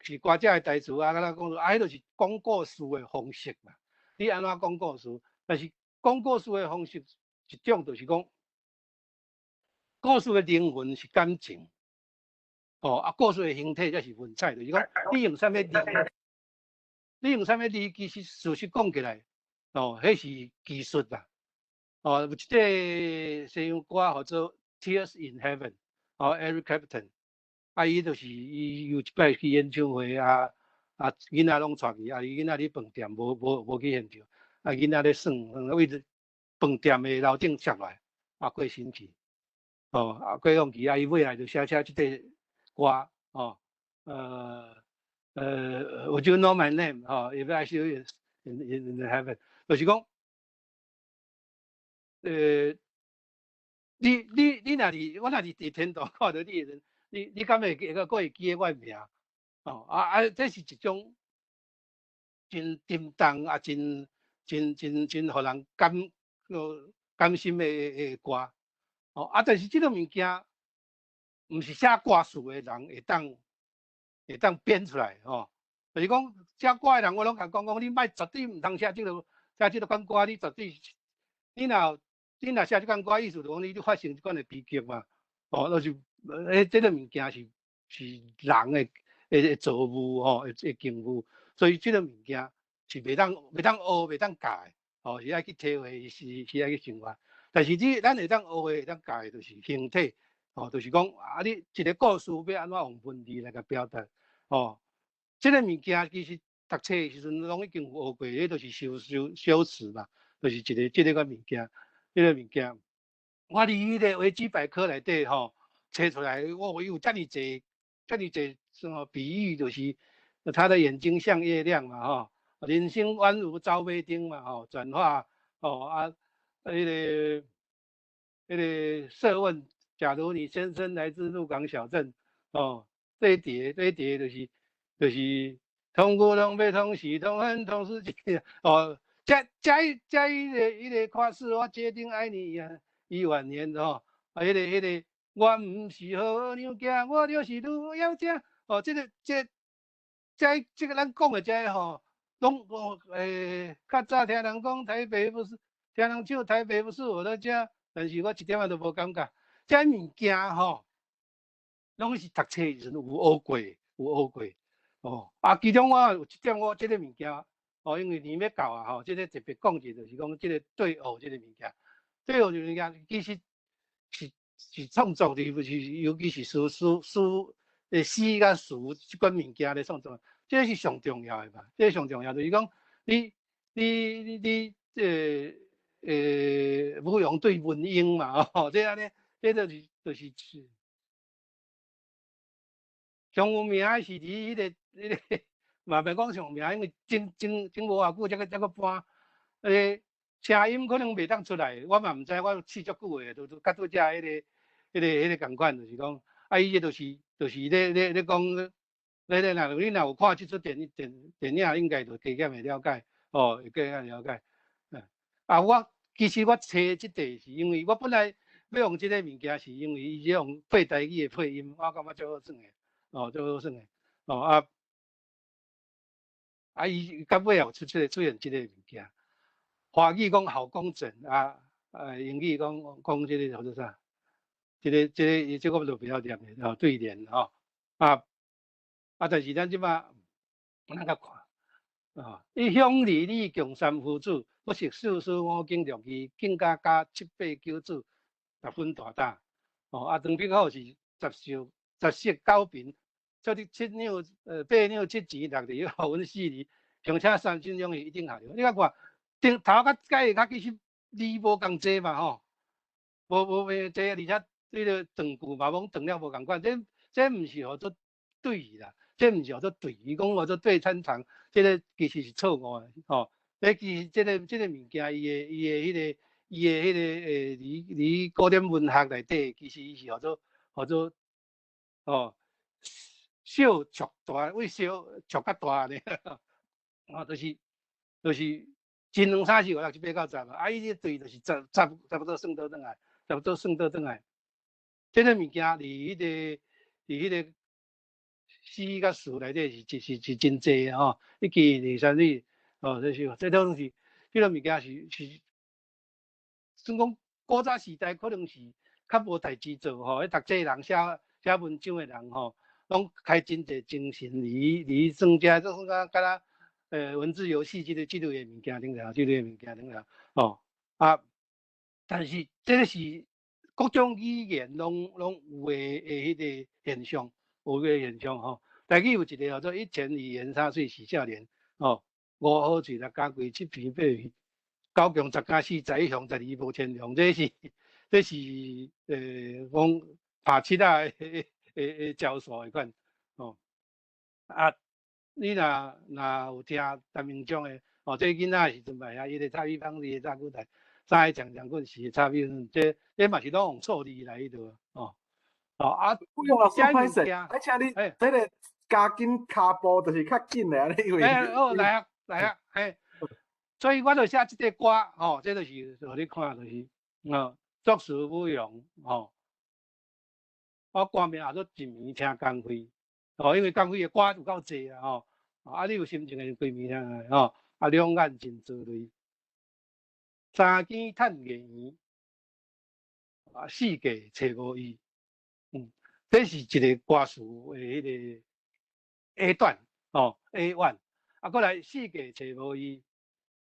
Speaker 6: 是歌者的台詞啊，敢若講啊，彼就是講故事的方式嘛。你按怎講故事？但是講故事的方式一種就是講，故事的靈魂是感情，哦，啊，故事的形體才是文采，就是講你用啥物字，你用啥物字，其實事實講起來，哦，彼是技術啦。哦，有一塊西洋歌號做《Tears in Heaven》，哦，Eric Clapton，啊，伊就是伊有一擺去演唱會啊，啊，囡仔攏帶去，啊，伊囡仔佇飯店無去現場，啊，囡仔咧耍，為著飯店的樓頂摔落來，啊，過身去，哦，啊，過往去，啊，伊尾來就寫這塊歌，哦，Would you know my name？哦，If I see you in the heaven，就是講。你若佇我若是佇天堂看著你的時陣，你敢會閣會記得我的名？哦，啊啊，這是一種真沉重啊，真真真真予人感心的歌。哦，啊，但是這個物件，毋是寫歌詞的人會當編出來，吼。就是講寫歌的人，我攏共講講，你莫絕對毋通寫這個款歌，你絕對。你若寫這款歌，意思就講你發生這款的悲劇嘛？哦，就是，這個物件是人的造物吼，的境遇，所以這個物件是袂當學、袂當教的，哦，是愛去體會，是愛去生活。但是你咱會當學的、會當教的，就是形體，哦，就是講啊，你一個故事欲按怎用文字來共表達，哦，這個物件其實讀冊的時陣攏已經有學過，彼就是修辭嘛。就是一個這个款物件，這个物件，我佇彼个維基百科內底吼，揣出來，我有遮爾濟、遮爾濟什麼比喻，就是他的眼睛像月亮嘛，吼，人生宛如走馬燈嘛，吼，轉化哦啊，彼个设問，假如你先生來自鹿港小鎮，哦，這一疊就是通古通悲通喜通恨通世界，哦，這彼個看似我決定愛你啊，一萬年吼，啊，彼個我毋是好娘囝，我就是女妖精，哦，這個這這這個咱講的這個吼，攏哦較早聽人講台北不是，聽人唱台北不是我的家，但是我一點仔都無感覺。這物件吼，攏是讀冊時陣有學過，有學過。哦，啊，其中我有一點我這個物件，哦，因為年欲到啊，吼，這個特別講者就是講這個對學這個物件，對學這個物件其實是創作的，不是，尤其是詩佮詞這款物件咧創作，這個是上重要的吧？這個上重要就是講你這個舞陽對文英嘛，吼，這按呢，這就是上有名的是佇彼個，嘛袂講上有名，因為真真真無偌久才閣搬，聲音可能袂當出來，我嘛毋知，我試足久的，都佮拄才彼個仝款，就是講，啊，伊這就是咧講，咧若你若有看這齣電影，應該就加減會了解，哦，會加減了解。啊，我其實我揣這塊是因為我本來欲用這個物件，是因為伊這種配台語的配音，我感覺足好耍的，哦，足好耍的，哦啊，啊伊到尾也有出現這個物件。華語講好工整啊，英語講這個叫做啥？這個我就不曉念的哦，對聯吼啊啊！但是咱這馬咱較看啊，伊鄉里里共三夫子，不識四書五經六義，更加加七八九子，十分大膽哦。啊，長筆好是十壽十色九貧，出得七兩八兩七錢六厘五分四厘，況且三心兩意一定下流。你較看頂頭較改較其實字無仝濟嘛吼，無無濟，而且這個斷句嘛，攏斷了無仝款，這毋是號做對啦，這毋是號做對，伊講號做對參堂，這個其實是錯誤的吼。這其實這個物件，伊的彼個佇古典文學內底，其實伊是號做哦，小觸大，為小觸較大呢，哦，就是一兩三四五六七八九十啊，伊這對就是十十差不多算倒轉來，差不多算倒轉來。這個物件佇彼個詩佮詞內底是真濟的吼，一句二三四，哦，這是這攏是這個物件是，算講古早時代可能是較無代誌做吼，彼讀冊人寫文章的人吼，攏開真濟精神佇算這，就算講敢若文字遊戲這類的物件頂頭，這類的物件頂頭，吼啊，但是這個是各種語言攏有的彼個現象，有個現象吼。台語有一個叫做一錢二元三歲喜少年，吼，五好喙六家貴七平八圓，九強十加四十一雄十二無千雄，這是講拍七仔的招數的款，吼。啊，你若有聽陳明章的，哦，這囡仔時陣嘛會曉，伊個插米芳，二個炸骨頭，三個將將棍，四個插米粉，這嘛是攏用錯字來彼度，哦，哦啊，
Speaker 1: 不用老師歹勢，啊，請你這個加緊跤步，就是較緊的按呢，因為
Speaker 6: 欸，好，來啊，來啊，嘿，所以我就寫這個歌，吼，這就是予你看，就是哦，作詞舞陽，吼，我歌名叫做一暝聽江輝，哦，因為江輝的歌有夠濟啊，吼，啊，你有心情的規暝聽，吼，啊，兩眼真珠淚，三更趁月圓，啊，四界揣無伊，這是一個歌詞的彼個 A 段，哦，A1，啊，閣來四界揣無伊，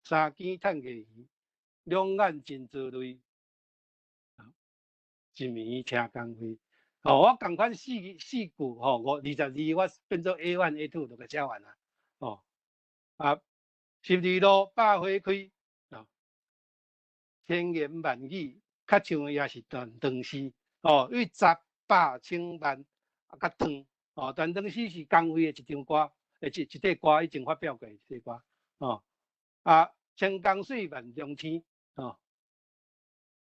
Speaker 6: 三更趁月圓，兩眼真珠淚，一暝聽江輝，哦，我仝款四句吼，五二十二，我變做 A1 A2 就共寫完啦，哦，啊，十字路百花開，哦，千言萬語，較像也是斷長詩，哦，為十百千萬啊，較長，哦，斷腸詩是江輝的一張歌，一塊歌以前發表過一塊歌，哦，啊，千江水萬重天，吼，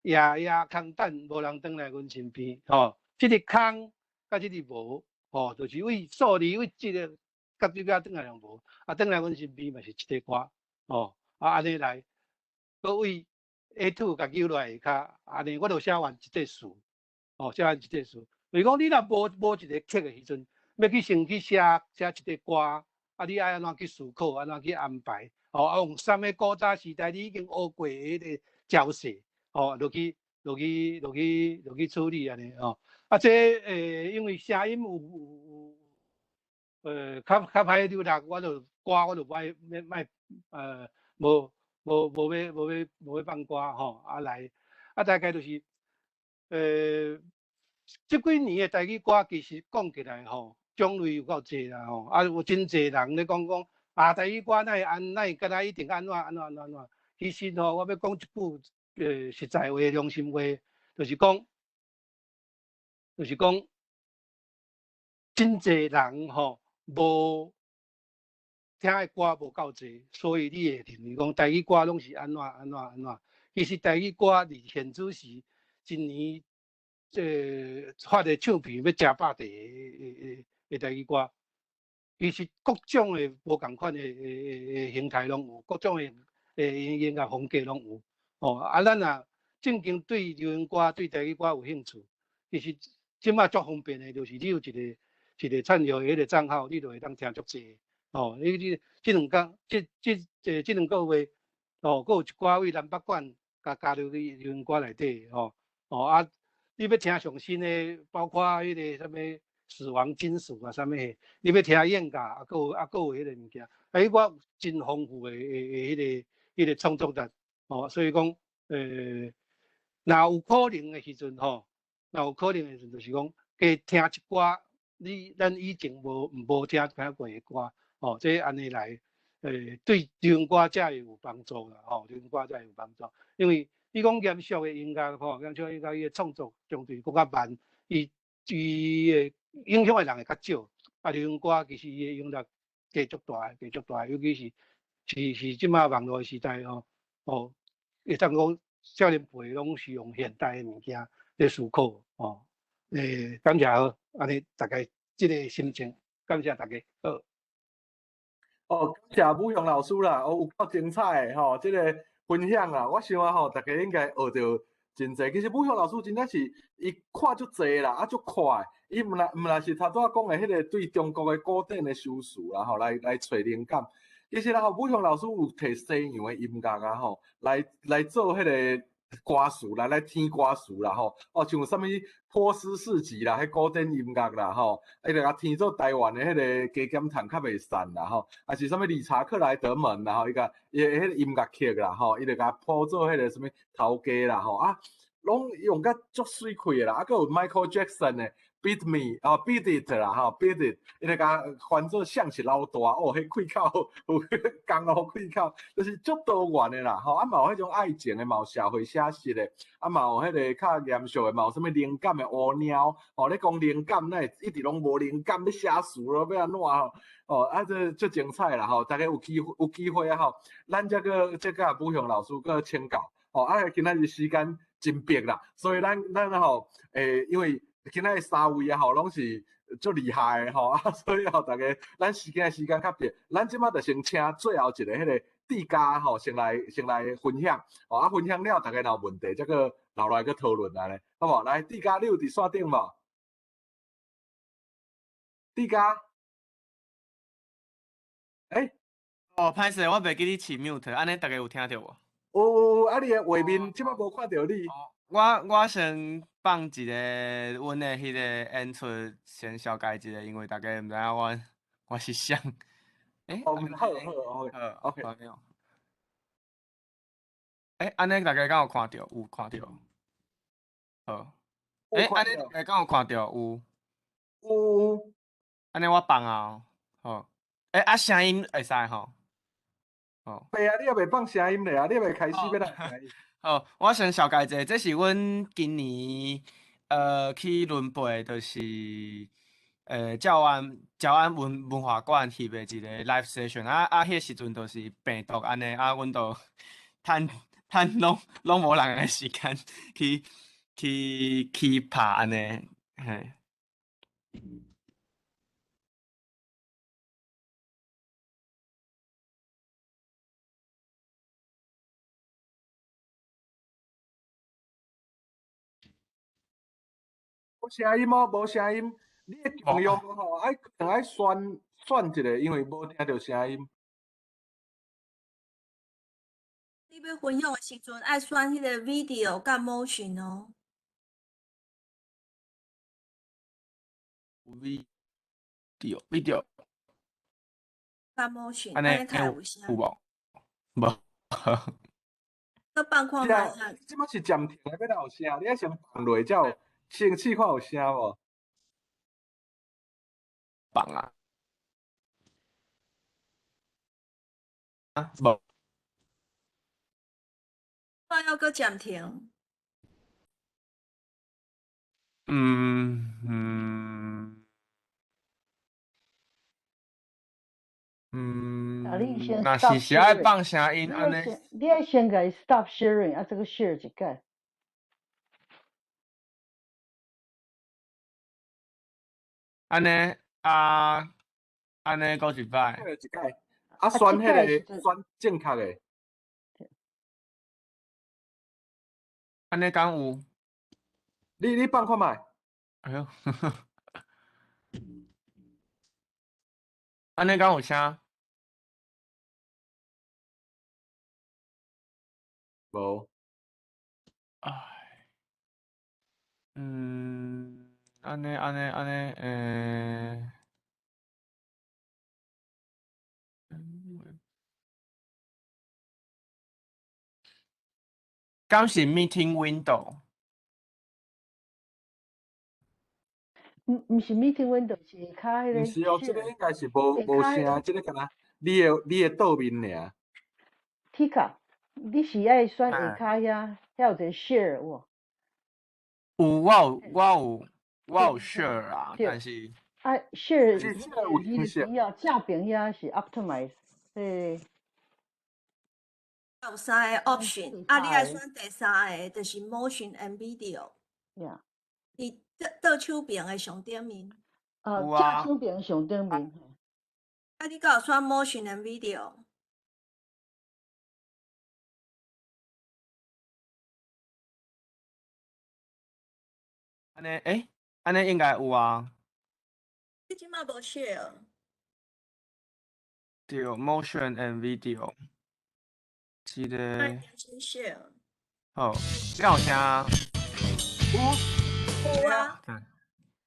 Speaker 6: 夜夜空等，無人轉來阮身邊，吼，這个空佮這个無，吼，就是為數字為這个甲對甲轉來用無，啊，轉來阮身邊嘛是一個歌，吼，啊，按呢來，閣為 A2共揪落來下跤，按呢我就寫完一塊詞，吼，寫完一塊詞。就是講你若無一个曲的時陣，欲去先去寫寫一個歌，啊，你愛按怎去思考，按怎去安排，吼，啊，用啥物古早時代你已經學過的彼個招式，吼，落去落去落去落去處理按呢吼。啊，這因為聲音有較歹流落，我就歌我就愛欲莫無無無欲無欲無欲放歌吼，啊來，啊大概就是，這幾年的台語歌其實講起來吼，種類有夠濟啦吼，啊有真濟人咧講講啊台語歌哪會按哪會敢若一定按怎按怎按怎按怎，其實吼我欲講一句實在話、良心話，就是講，真濟人吼無聽的歌無夠濟，所以你會認為講台語歌攏是按怎按怎按怎。其實台語歌佇現此時一年發的唱片欲食百塊的台語歌，其實各種的無仝款的形態攏有，各種的音樂風格攏有。哦，啊，咱若正經對流行歌、對台語歌有興趣，其實這馬足方便的，就是你有一個產業的彼個帳號，你就會當聽足濟。哦，你這兩工，這兩個月，哦，閣有一寡位南北管共加入去流行歌內底，吼，哦啊，你欲聽上新的，包括彼个啥物死亡金屬啊，啥物，你欲聽演歌，啊，閣有彼个物件，啊，彼我真豐富的彼個創作力，哦，所以講，若有可能的時陣吼，若有可能的時陣，就是講，加聽一寡你咱以前無聽過的歌，哦，這按呢來，對流行歌才會有幫助啦，吼，流行歌才會有幫助，因為你講嚴肅的音樂吼，嚴肅的音樂伊的創作相對閣較慢，伊會影響的人會較少，啊，流行歌其實伊的影響力加足大，加足大，尤其是這馬網路的時代吼，哦，會當講少年輩攏是用現代的物件咧思考，哦，感謝好，按呢大概這个心情，感謝大家，好。
Speaker 1: 哦，感謝武雄老師啦，哦，有夠精彩的吼，這个分享啊，我想啊吼，大家應該學著真濟。其實武雄老師真正是伊看足濟啦，啊足快，伊毋若是頭拄仔講的彼个對中國的古典的修辭啦吼，來揣靈感。其實啦吼，武雄老師有提西洋的音樂啊吼，來做彼个歌詞來填歌詞啦吼，哦，像啥物波斯市集啦，彼古典音樂啦吼，伊就共填做台灣的彼个加減彈較袂散啦吼，啊是啥物理查克萊德門啦吼，伊共伊的彼个音樂曲啦吼，伊就共譜做彼个啥物頭家啦吼，啊，攏用甲足媠氣的啦，啊，閣有 Michael Jackson 的 Beat Me 哦，Beat It 啦吼，Beat It，伊就共翻做誰是老大哦，彼氣口有江湖氣口，就是足多元的啦吼，啊嘛有彼種愛情的，嘛有社會寫實的，啊嘛有彼个較嚴肅的，嘛有啥物靈感的烏貓，吼，咧講靈感，哪會一直攏無靈感，欲寫詞咯，欲按怎吼？哦，啊這足精彩啦吼，大家有機會啊吼，咱這個這個武雄老師閣請教，吼，啊今仔日時間真迫啦，所以咱吼，因為今仔日三位啊吼，攏是足厲害的吼，啊，所以吼，大家咱時間較迫，咱這馬就先請最後一個彼个志嘉吼，先來分享，哦，啊，分享了，大家若有問題，才閣留來閣討論按呢，好無？來，志嘉，你有佇線頂無？志嘉，欸？
Speaker 4: 哦，歹勢，我袂記得試 mute，按呢大家有聽著無？
Speaker 1: 有，啊，你的畫面這馬無看著你。
Speaker 4: 我先放一个阮的彼个演出，先紹介一下，因為大家毋知影我是誰。欸，
Speaker 1: 哦，好好，OK，
Speaker 4: 好。欸，按呢大家敢有看著？有看著。好。欸，按呢大家敢有看著？有。
Speaker 1: 有。
Speaker 4: 按呢我放啊，好。欸，啊，聲音會使吼？哦。
Speaker 1: 袂啊，你猶未放聲音咧啊，你猶未開始欲來聲音。
Speaker 4: 好，我先紹介一下，這是阮今年去崙背，就是詔安文化館翕的一个 live session，啊啊，彼時陣就是病毒按呢，啊，阮就趁趁拢无人的时间去拍按呢，嘿。
Speaker 1: 无声音哦，无声音。你的重要吼，爱可能爱选选一个，因为无听著声音。
Speaker 2: 你欲分享的时阵，爱选彼个 video 佮 motion 哦。
Speaker 4: video video
Speaker 2: 佮 motion，
Speaker 4: 按呢
Speaker 2: 按呢较会有声。
Speaker 4: 有无？无。
Speaker 2: 阁放看
Speaker 1: 是啊，
Speaker 2: 觅啊。
Speaker 1: 这摆是暂停的，欲来有声，你爱先放落才有，先试看有声无？
Speaker 4: 放啊。啊，无。
Speaker 2: 我犹阁暂停。
Speaker 4: 嗯嗯。嗯，
Speaker 10: 啊，你先
Speaker 4: 若
Speaker 10: stop
Speaker 4: 是是爱
Speaker 10: sharing，
Speaker 4: 放声音
Speaker 10: 你
Speaker 4: 按呢？
Speaker 10: 爱先，你爱先共伊 stop sharing，啊，再阁 share 一摆。
Speaker 4: 按呢啊，按呢阁一摆。
Speaker 1: 一摆，啊，
Speaker 10: 啊，
Speaker 1: 选
Speaker 10: 这摆
Speaker 1: 彼
Speaker 10: 的时阵
Speaker 1: 个选正确的。
Speaker 4: 按呢敢有？
Speaker 1: 你放看觅。
Speaker 4: 哎哟，按呢敢有声？
Speaker 1: 无。
Speaker 4: 唉。嗯，按呢按呢按呢，敢是 meeting window？
Speaker 10: 毋毋是 meeting window，是下跤彼个
Speaker 1: 毋是哦，这个
Speaker 10: share，
Speaker 1: 应该是无
Speaker 10: 下跤彼
Speaker 1: 无声，这个敢若你的倒面尔。
Speaker 10: Tika，你是爱选下
Speaker 4: 啊。
Speaker 10: 跤遐，遐有一个 share 有无？
Speaker 4: 有，我有
Speaker 10: 对
Speaker 4: share 啊，
Speaker 10: 对，
Speaker 4: 但是
Speaker 10: 啊，share
Speaker 1: 是这个有
Speaker 10: 彼
Speaker 1: 影响。
Speaker 10: 个边哦，正边遐是 optimize，彼个
Speaker 2: 有三个 option，
Speaker 10: 第
Speaker 2: 啊，你爱
Speaker 10: 三个，
Speaker 2: 选第三个，就是 motion and video，
Speaker 10: 呀，
Speaker 2: 伫倒倒手边的上顶面。
Speaker 4: 有
Speaker 10: 正
Speaker 4: 啊。
Speaker 10: 手边上顶面，嘿。
Speaker 2: 啊，你敢有选 motion and video？
Speaker 4: 按呢，欸，按呢应该有啊。
Speaker 2: 你这摆无 share。
Speaker 4: 对，motion and video。这个。
Speaker 2: 爱重新 share。
Speaker 4: 好，敢有声？
Speaker 1: 有。
Speaker 2: 有啊。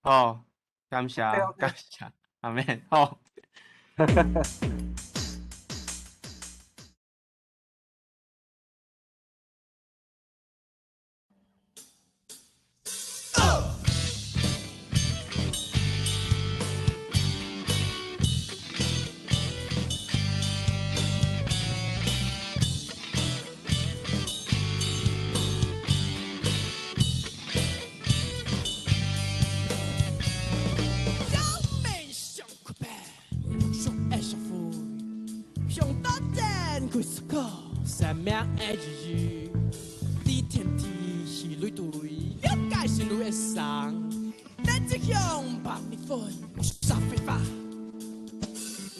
Speaker 4: 好，感谢感谢，阿免，好。
Speaker 11: 命上苦白，上爱上富，上当真开始靠生命的意义。伫天地是累对，了解是累的送，咱这向万里分，啥非法，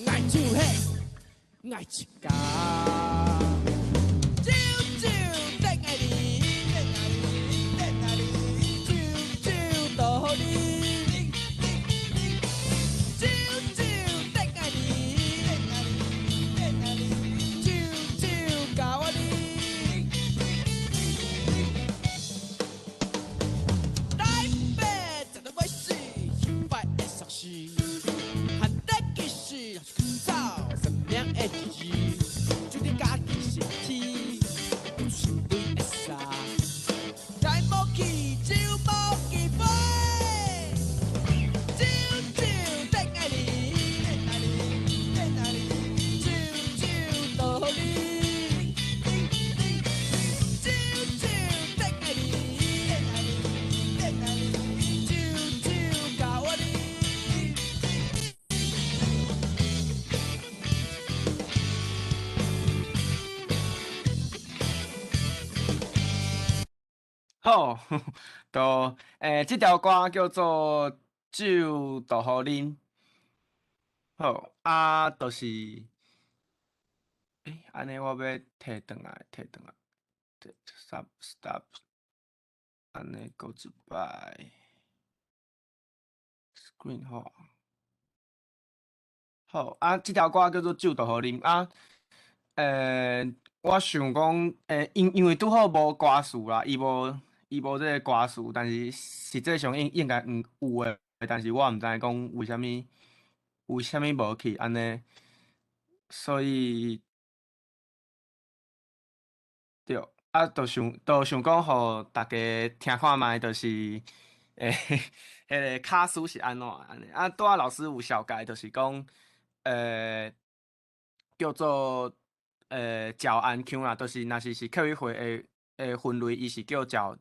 Speaker 11: 爱就黑，爱一家。酒酒等爱你，等爱你，等爱你，酒酒到你。酒酒等爱你，等爱你，等爱你，酒酒教我你。台北食到欲死，失败的丧尸，汉得其实也是去走生命的意义，就你家己是
Speaker 4: 好，就這條歌叫做《酒都予啉》。好，啊，就是，按呢我欲提轉來，提轉來，stop stop，按呢閣一擺，screen 好。好，啊，這條歌叫做《酒都予啉》啊，我想講，因為拄好無歌詞啦，伊無這个歌詞，但是實際上應該有的，但是我毋知講為啥物無去按呢，所以，對，啊，就想講，予大家聽看覓，就是，彼個卡司是按怎按呢？啊，拄仔老師有紹介，就是講，叫做詔安腔啦，就是若是客委會的分類，伊是叫詔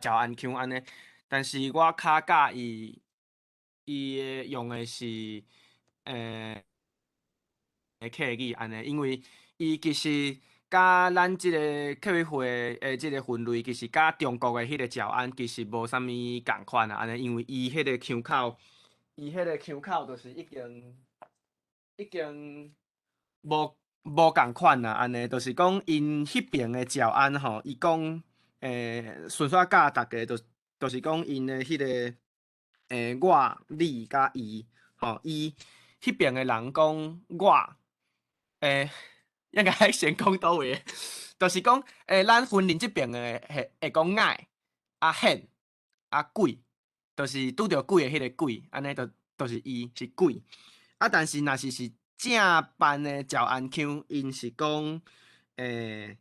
Speaker 4: 安腔按呢。但是我較佮意伊的用的是客語按呢，因為伊其實佮咱這个客委會的這个分類，其實佮中國的彼个詔安其實無啥物仝款啊，按呢，因為伊彼个腔口，伊彼个腔口就是已經無仝款啦，按呢，就是講𪜶彼爿的詔安吼，伊講順紲教大家，就是講𪜶的彼个我、你佮伊，吼，伊彼爿的人講我，應該先講佗位，就是講咱雲林這爿的會講𠊎、啊現、啊鬼，就是拄著鬼的彼个鬼，按呢就是伊是鬼，啊，但是若是正版的詔安腔，𪜶是講𠊎、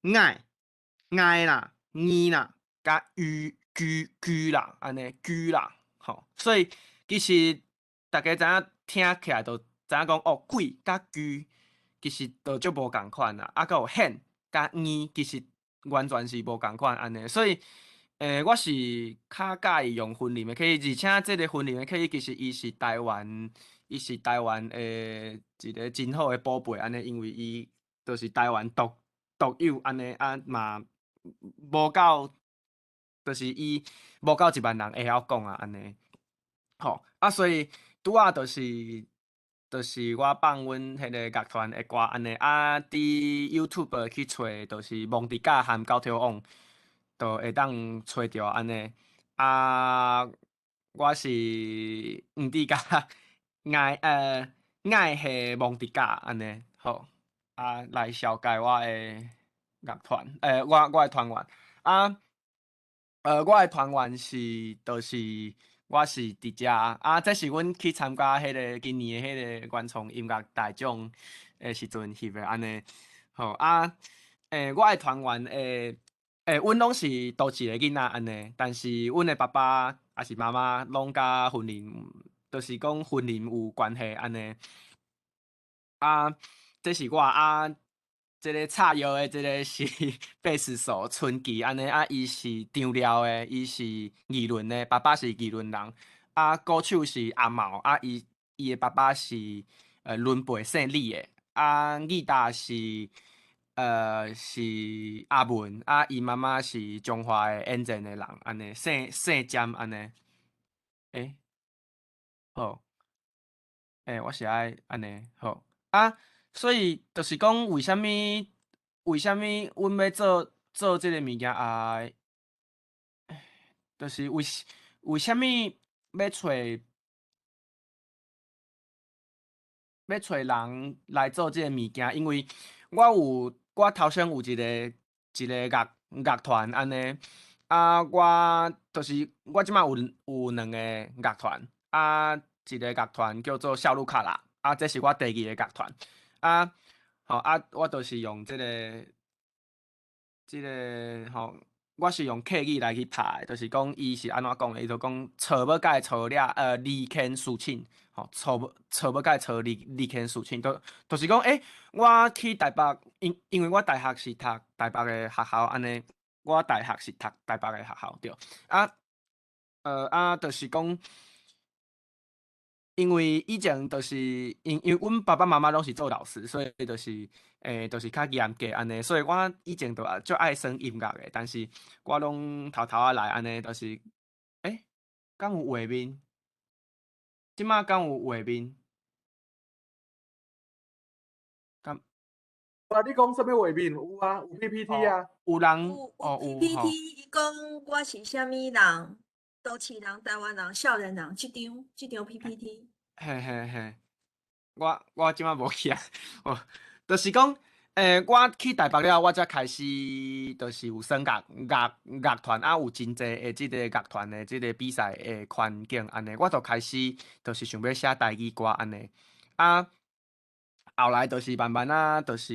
Speaker 4: 𠊎啦、𪜶啦、佮籲、居、居啦，按呢居啦，吼，所以其實大家知影聽起來就知影講哦，鬼佮居其實就足無仝款啦，啊，閣有現佮𪜶，其實完全是無仝款按呢，所以我是較佮意用雲林的客語，而且這个雲林的客語其實伊是台灣的一个真好的寶貝按呢，因為伊就是台灣獨有按呢，啊嘛無夠，就是伊無夠1萬人會曉講啊按呢。吼，啊所以拄仔就是我放阮彼个樂團的歌按呢，啊佇 YouTube 去揣就是王治甲含九條王，就會當揣著按呢。啊，我是黃治甲𠊎係王治甲按呢，好，啊來紹介我的樂團，我的團員，啊，我的團員是就是我是佇遮，啊，這是阮去參加彼个今年的彼个原創音樂大獎的時陣翕的按呢，好，啊，我的團員阮攏是都市的囡仔按呢，但是阮的爸爸抑是媽媽攏佮雲林，就是講雲林有關係按呢。啊，這是我啊，這个插藥的這个是貝斯手春琪按呢，啊，伊是張寮的，伊是議論的，爸爸是議論人。啊，鼓手是阿茂，啊，伊的爸爸是崙背姓李的。啊，吉他是阿文，啊，伊媽媽是彰化的演戰的人，按呢，姓詹按呢。好，我是愛按呢，好，啊，所以就是講，為啥物阮欲做這个物件啊？就是為啥物欲揣人來做這个物件？因為我有我頭先有一个樂團按呢，啊，我就是我這馬有兩个樂團，啊，一个樂團叫做小路卡拉，啊，這是我第二个樂團，啊，吼，啊，我就是用這個吼，我是用客語來去拍的，就是講伊是按怎講的，伊就講錯欲共錯了，離間事情，吼，錯欲共錯離間事情，就是講，我去台北，因為我大學是讀台北的學校，按呢，我大學是讀台北的學校，對，啊，啊，就是講，因為以前就是因為阮爸爸媽媽攏是做老師，所以就是就是較嚴格按呢，所以我以前就足愛耍音樂的，但是我攏偷偷仔來按呢，就是敢有畫面？這馬敢有畫面？敢？
Speaker 1: 啊，你講啥物畫面？有啊，有 PPT 啊。
Speaker 4: 有人
Speaker 2: 有
Speaker 4: 哦，有
Speaker 2: PPT，伊講我是啥物人？都市人、台灣人、少年人，這張 PPT。
Speaker 4: 嘿嘿嘿，我這馬無去啊，哦，就是講，我去台北了，我才開始就是有耍樂團啊，有真濟的這個樂團的這個比賽的環境按呢，我就開始就是想欲寫台語歌按呢，啊，後來就是慢慢啊，就是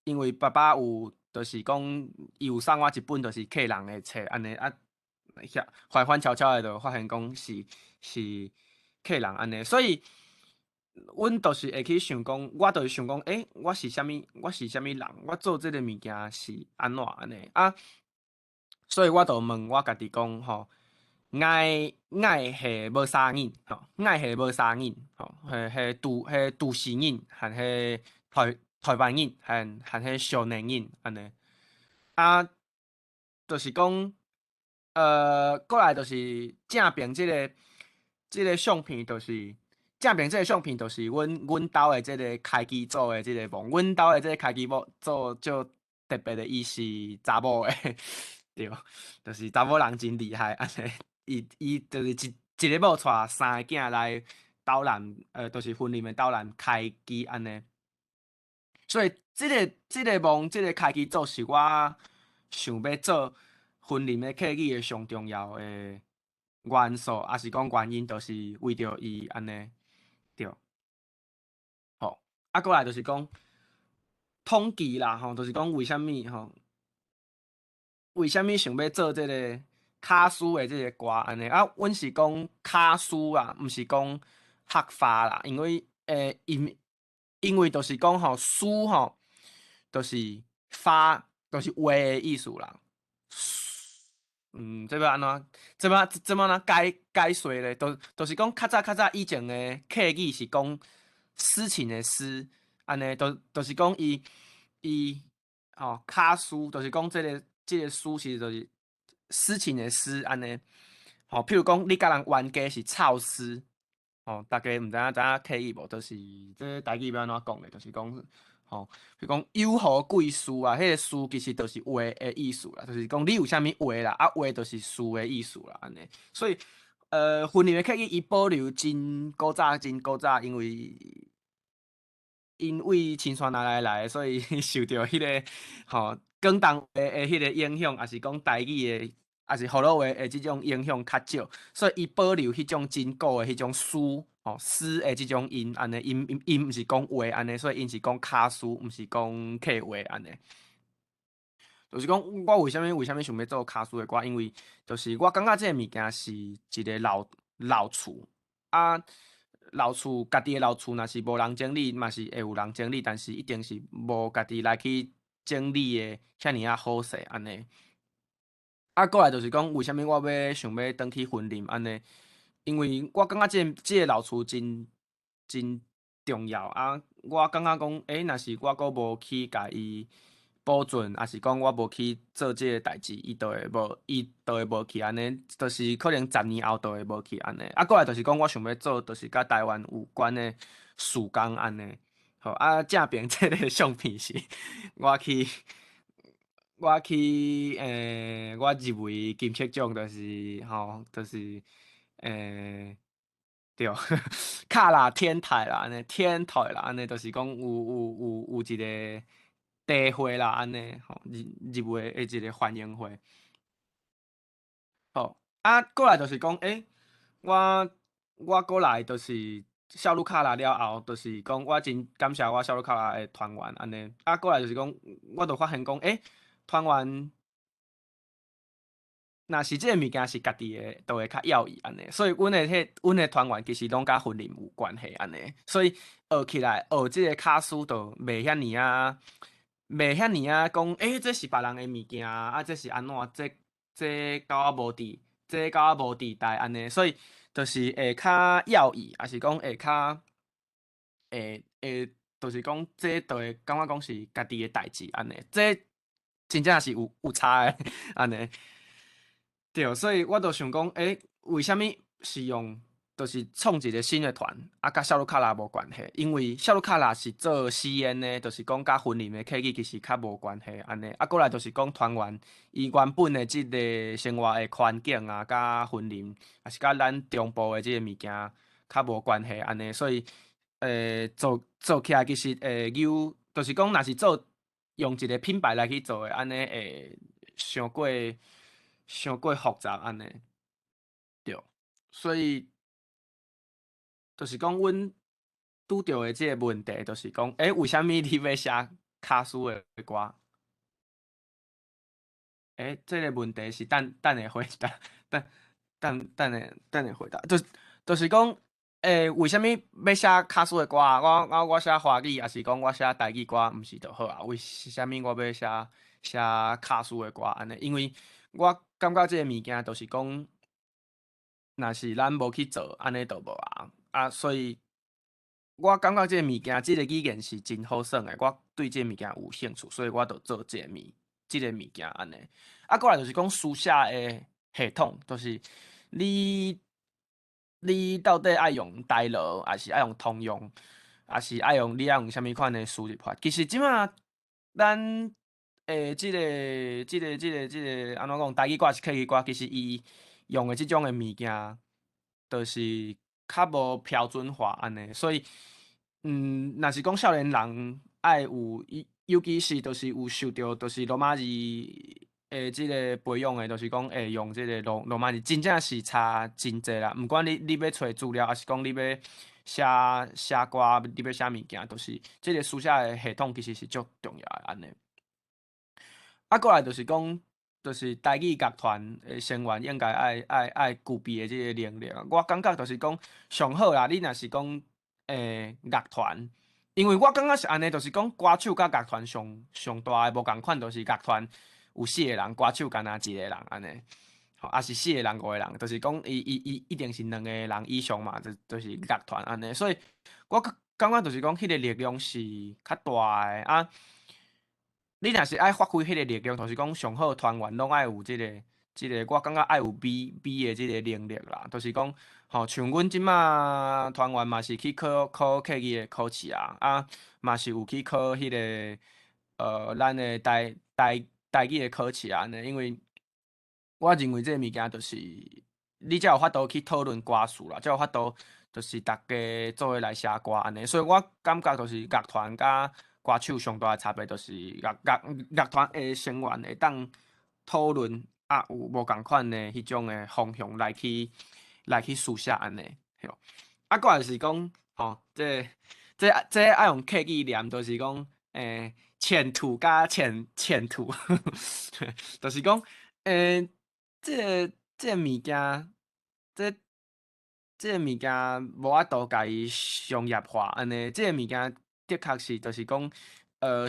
Speaker 4: 因為爸爸有，就是講伊有送我一本就是客人的冊按呢啊。遐反反悄悄的就發現講是客人按呢，所以阮就是會去想講，我就是想講，我是啥物？我是啥物人？我做這个物件是按怎按呢？啊，所以我就問我家己講吼，愛係無啥人吼，愛係無啥人吼，彼都市人，還彼台灣人，還彼少年人按呢？啊，就是講。過來就是正爿這個相片，就是正爿這個相片，就是阮兜的這個開機組的這個夢。阮兜的這個開機組足特別的，伊是查某的，對，就是查某人真厲害，按呢，伊就是一個某帶三个囝來斗南，就是雲林的斗南開機按呢。所以這個夢，這個開機組是我想欲做雲林的客語的上重要的元素，抑是講原因，就是為著伊按呢，對。好，啊，過來就是講統計啦，吼，就是講為啥物吼？為啥物想欲做這个卡斯的這个歌按呢？啊，阮是講卡斯啊，毋是講客話啦，因為因為就是講吼，斯吼，就是發，就是話的意思啦。這欲按怎？這欲按怎解釋咧？就是講較早較早以前的客語是講事情的事，按呢，就是講伊吼卡斯，就是講這個事其實就是事情的事按呢。吼，譬如講你共人冤家是臭廝，吼，大家毋知影知影客語無？就是這台語欲按怎講咧？就是講。吼，比如講有何貴事啊？彼个事其實就是話的意思啦，就是講你有啥物話啦，啊話就是事的意思啦，按呢。所以，雲林的客語伊保留真古早，真古早，因為親山來，所以受著彼个吼廣東話的彼个影響，抑是講台語的，抑是福佬話的這種影響較少，所以伊保留彼種真古的彼種詩。吼，詩的這種音按呢，𪜶毋是講話按呢，所以𪜶是講卡斯，毋是講客話按呢。就是講，我為啥物想欲做卡斯的歌？因為就是我感覺這个物件是一个老厝啊，老厝家己的老厝，若是無人整理，嘛是會有人整理，但是一定是無家己來去整理的遐爾仔好勢按呢。啊，過來就是講，為啥物我欲想欲轉去雲林按呢？因為我感覺這个老厝真重要啊！我感覺講，若是我閣無去共伊保存，抑是講我無去做這个代誌，伊就會無去按呢，就是可能10年後就會無去按呢。啊，過來就是講，我想欲做，就是佮台灣有關的事工按呢。好，啊，正爿這个相片是我去，我入圍金曲獎，就是吼，就是對，卡拉天台啦，按呢天台啦，按呢就是講有一个茶會啦，按呢吼入圍的一个歡迎會。好，啊，過來就是講，我過來就是小魯卡拉了後，就是講我真感謝我小魯卡拉的團員按呢。啊，過來就是講，我就發現講，團員若是這个物件是家己的，就會較要伊按呢。所以阮的團員其實攏佮雲林有關係按呢。所以學起來學這个卡斯就袂遐爾仔講，這是別人的物件啊，這是按怎？這佮我無佇，這佮我無佇代按呢。所以就是會較要意，抑是講會較會會，就是講這就會感覺講是家己的代誌按呢，這真正是有差的按呢。對，所以我就想講，欸，為啥物是用，就是創一個新的團，啊，佮夏魯卡拉無關係，因為夏魯卡拉是做吸煙的，就是講佮雲林的客語其實較無關係按呢。啊，過來就是講團員，伊原本的這個生活的環境啊，佮雲林，抑是佮咱中部的這個物件較無關係按呢，所以，做做起來其實會有，就是講若是做用一個品牌來去做的，按呢會傷過傷過複雜按呢。對，所以就是講，阮拄著的這個問題，就是講，欸，為啥物你欲寫卡斯的歌？欸，這個問題是等等下回答，等等等下等下回答，就是講，欸，為啥物欲寫卡斯的歌？我寫華語，抑是講我寫台語歌，毋是就好啊？為啥物我欲寫寫卡斯的歌按呢？因為我感覺這個物件就是講，若是咱無去做，按呢就無啊。啊，所以我感覺這個物件，這個語言是真好耍的。我對這個物件有興趣，所以我就做這個物件按呢。啊，過來就是講書寫的系統，就是你到底愛用台羅，抑是愛用通用，抑是愛用你愛用啥物款的輸入法？其實這馬咱這個按怎講？台語歌抑是客語歌，其實伊用的這種的物件，就是較無標準化按呢，所以，若是講少年人愛有，尤其是就是有受著就是羅馬字的這個培養的，就是講會用這個羅馬字，真正是差真濟啦。毋管你欲揣資料，抑是講你欲寫寫歌，你欲寫物件，就是這個書寫的系統其實是足重要的按呢。啊，過來就是講，就是台語樂團的成員應該愛具備的這個能力。我感覺就是講上好啦，你若是講樂團，因為我感覺是按呢，就是講歌手佮樂團上上大的無仝款，就是樂團有四個人，歌手干焦一個人按呢，吼，抑是四個人五個人，就是講伊一定是兩個人以上嘛，就是樂團按呢，所以我感覺就是講彼個力量是較大的啊。你若是愛發揮彼個力量，就是講上好團員攏愛有這個，我感覺愛有比比的這個能力啦。就是講，吼，像阮這馬團員嘛是去考考客語的考試啊，啊，嘛是有去考彼個咱的台語的考試啊，按呢，因為我認為這個物件就是你才有法度去討論歌詞啦，才有法度就是逐家做伙來寫歌按呢，所以我感覺就是樂團佮歌手上大的差別就是樂團的成員會當討論啊，有無仝款的彼種的方向來去書寫按呢，對。啊，過來是講，吼，這愛用客語念，就是講，前途佮淺土，就是講，這個物件，這個物件無法度共伊商業化按呢，這個物件的確是，就是講，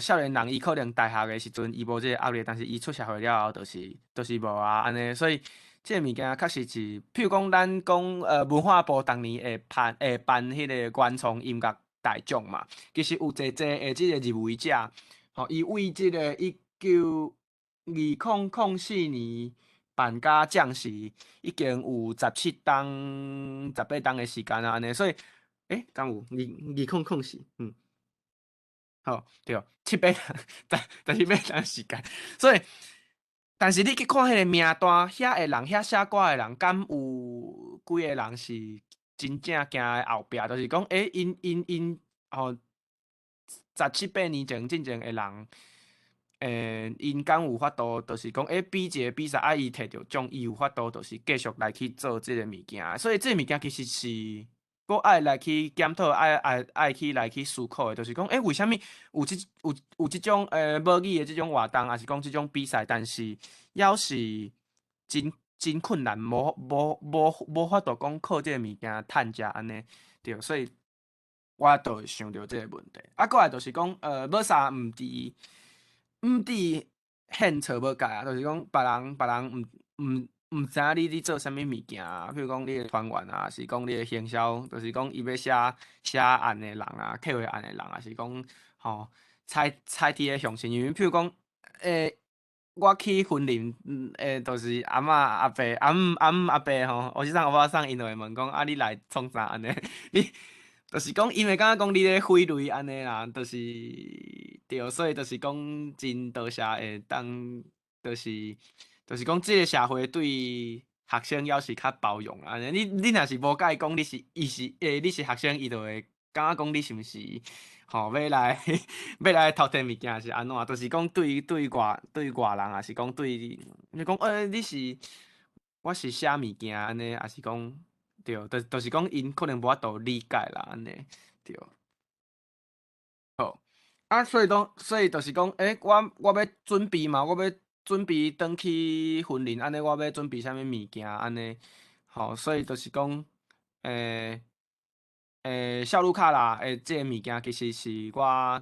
Speaker 4: 少年人伊可能大學的時陣伊無這個壓力，但是伊出社會了後，就是無啊按呢，所以這個物件確實是，譬如講咱講，文化部逐年會辦彼個原創音樂大獎嘛，其實有濟濟的這個入圍者，吼，伊為這個2004年辦甲這時，已經有17冬、18冬的時間啊，按呢，所以，欸，敢有2004，好，對，七八十七八冬時間，所以，但是你去看彼個名單，遐的人，遐寫歌的人，敢有幾个人是真正行佇後壁？就是講，欸，𪜶吼，十七八年前進前的人，𪜶敢有法度，就是講，欸，比一個比賽，啊，伊摕著獎，伊有法度，就是繼續來去做這個物件。所以這個物件其實是閣愛來去檢討，愛去來去思考的，就是講，欸，為啥物有這種母語的這種活動，抑是講這種比賽，但是猶是真真困難，無法度講靠這個物件趁食按呢，對，所以我就會想著這個問題。啊，過來就是講，欲殺毋止獻錯欲改啊，就是講別人毋毋毋知影你伫做啥物物件啊，比如講你的團員啊，是講你的行銷，就是講伊欲寫寫案的人啊，策劃案的人啊，是講吼採採佇咧鄉親，因為比如講，我去雲林，就是阿嬤阿伯、阿姆阿姆阿伯吼，烏先生烏某桑𪜶就會問講，啊，你來創啥按呢？你就是講，𪜶會感覺講你咧揮淚按呢啦，就是對，所以就是講真多謝會當，就是講這個社會對學生猶是較包容按呢。你若是無佮伊講你是伊是你是學生，伊就會感覺講你是毋是吼欲來偷摕物件是按怎？就是講對外人，也是講對你講，你是我是寫物件按呢，抑是講對，就是講𪜶可能無法度理解啦，按呢對。好，啊，所以就是講，我欲準備嘛，我欲準備轉去雲林，按呢我欲準備啥物物件按呢？吼，所以就是講，小魯卡啦，這个物件其實是我，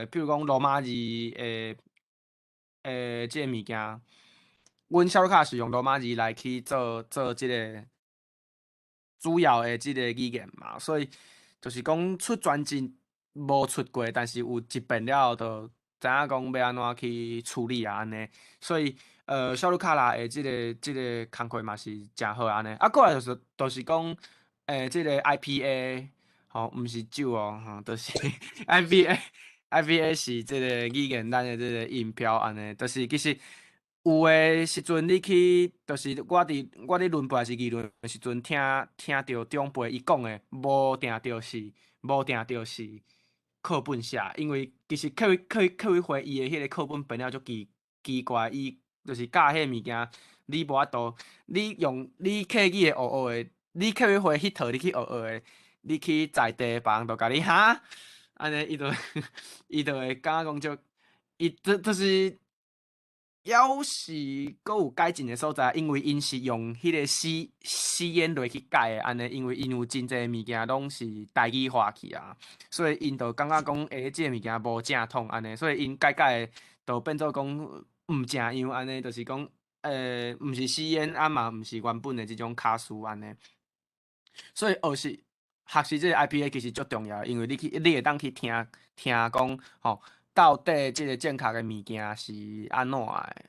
Speaker 4: 比如講羅馬字的這个物件，阮小魯卡是用羅馬字來去做這个主要的這个語言嘛，所以就是講出專輯無出過，但是有一遍了後，就知影講欲按怎去處理啊按呢，所以小魯卡啦的這个工課嘛是誠好按呢。啊，過來就是講，這个 IPA 吼，毋是酒哦，吼，就是 IPA，IPA 是這個語言咱的這個音標按呢，就是其實有的時陣你去，就是我佇崙背還是二崙的時陣，聽著長輩伊講的，無定著是課本寫，因為其實客委會伊的彼个課本編了足奇奇怪，伊就是教彼个物件，你無法度，你用你客語的學學的，你客委會彼套你去學學的，你去在地別人就共你哈，按呢伊就會感覺講足，伊就是猶是閣有改進的所在，因為𪜶是用彼个死眼落去改的，按呢，因為𪜶有真濟物件攏是台語化去啊，所以𪜶就感覺講，這个物件無正統按呢，所以𪜶改改的，就變做講毋正樣按呢，就是講，毋是死演啊嘛，毋是原本的這種卡司按呢。所以學習這个 IPA 其實足重要，因為你會當去聽聽講，吼，到底這个正確的物件是按怎的。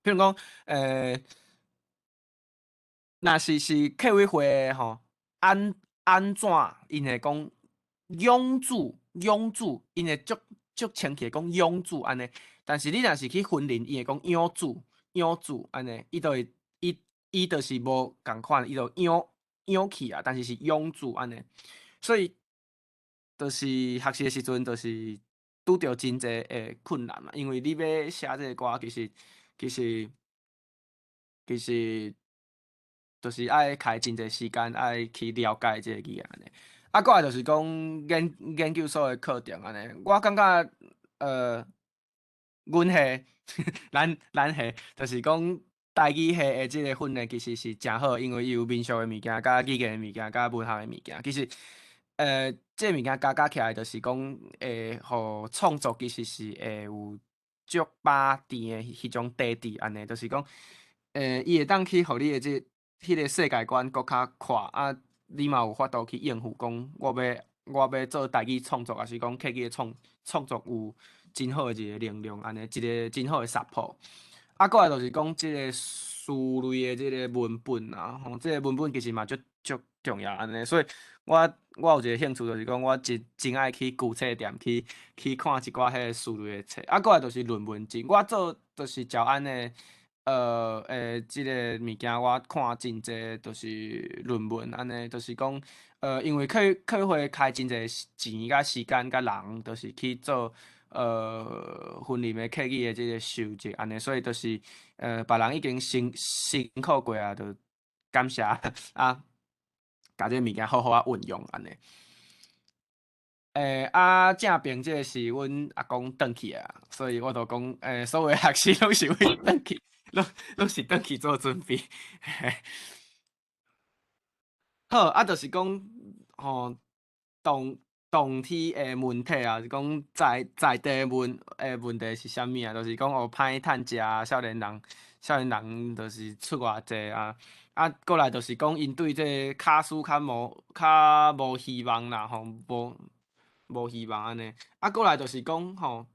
Speaker 4: 比如講，若是客委會的吼，按怎𪜶會講永住永住，𪜶會足足清氣講永住按呢。但是你若是去雲林，伊會講永住永住按呢，伊就會伊就是無仝款，伊就永永去啊，但是是永住按呢。所以就是學習的時陣，就是拄著真濟的困難嘛，因為你欲寫這個歌，其實就是愛開真濟時間，愛去了解這個語言按呢。啊，過來就是講研究所的課程按呢，我感覺阮系咱系就是講台語系的這個訓練其實是誠好，因為伊有民俗的物件、佮語言的物件、佮文學的物件。其實，這个物件加加起來，就是講會予創作其實是會有足飽甜的彼種底佇按呢，就是講，伊會當去予你的彼个世界觀閣較闊啊，你嘛有法度去應付講，我欲做台語創作，抑是講客語的創作有真好的一個能量，按呢，一個真好的 support。啊，過來就是講這个書類的這个文本啊，吼，這个文本其實嘛足足重要按呢，所以我有一個興趣，就是講我真愛去舊冊店去看一寡彼个書類的冊。啊，過來就是論文集，我做就是教案的，這个物件我看真濟，就是論文按呢，就是講，因為客委會開真濟錢佮時間佮人，就是去做。雲林的客語的這个收集按呢，所以就是別人已經辛苦過啊，就感謝啊，共這个物件好好仔運用按呢。啊，正爿這个是阮阿公轉去啊，所以我就講，所有學習攏是為轉去，攏是轉去做準備。好，啊，就是講，吼，當當天的問題啊，是講在地問題是啥物啊？就是講哦，歹趁食，少年人就是出偌濟啊，啊，過來就是講𪜶對這个卡司較無希望啦，吼，無希望按呢。啊，過來就是講吼，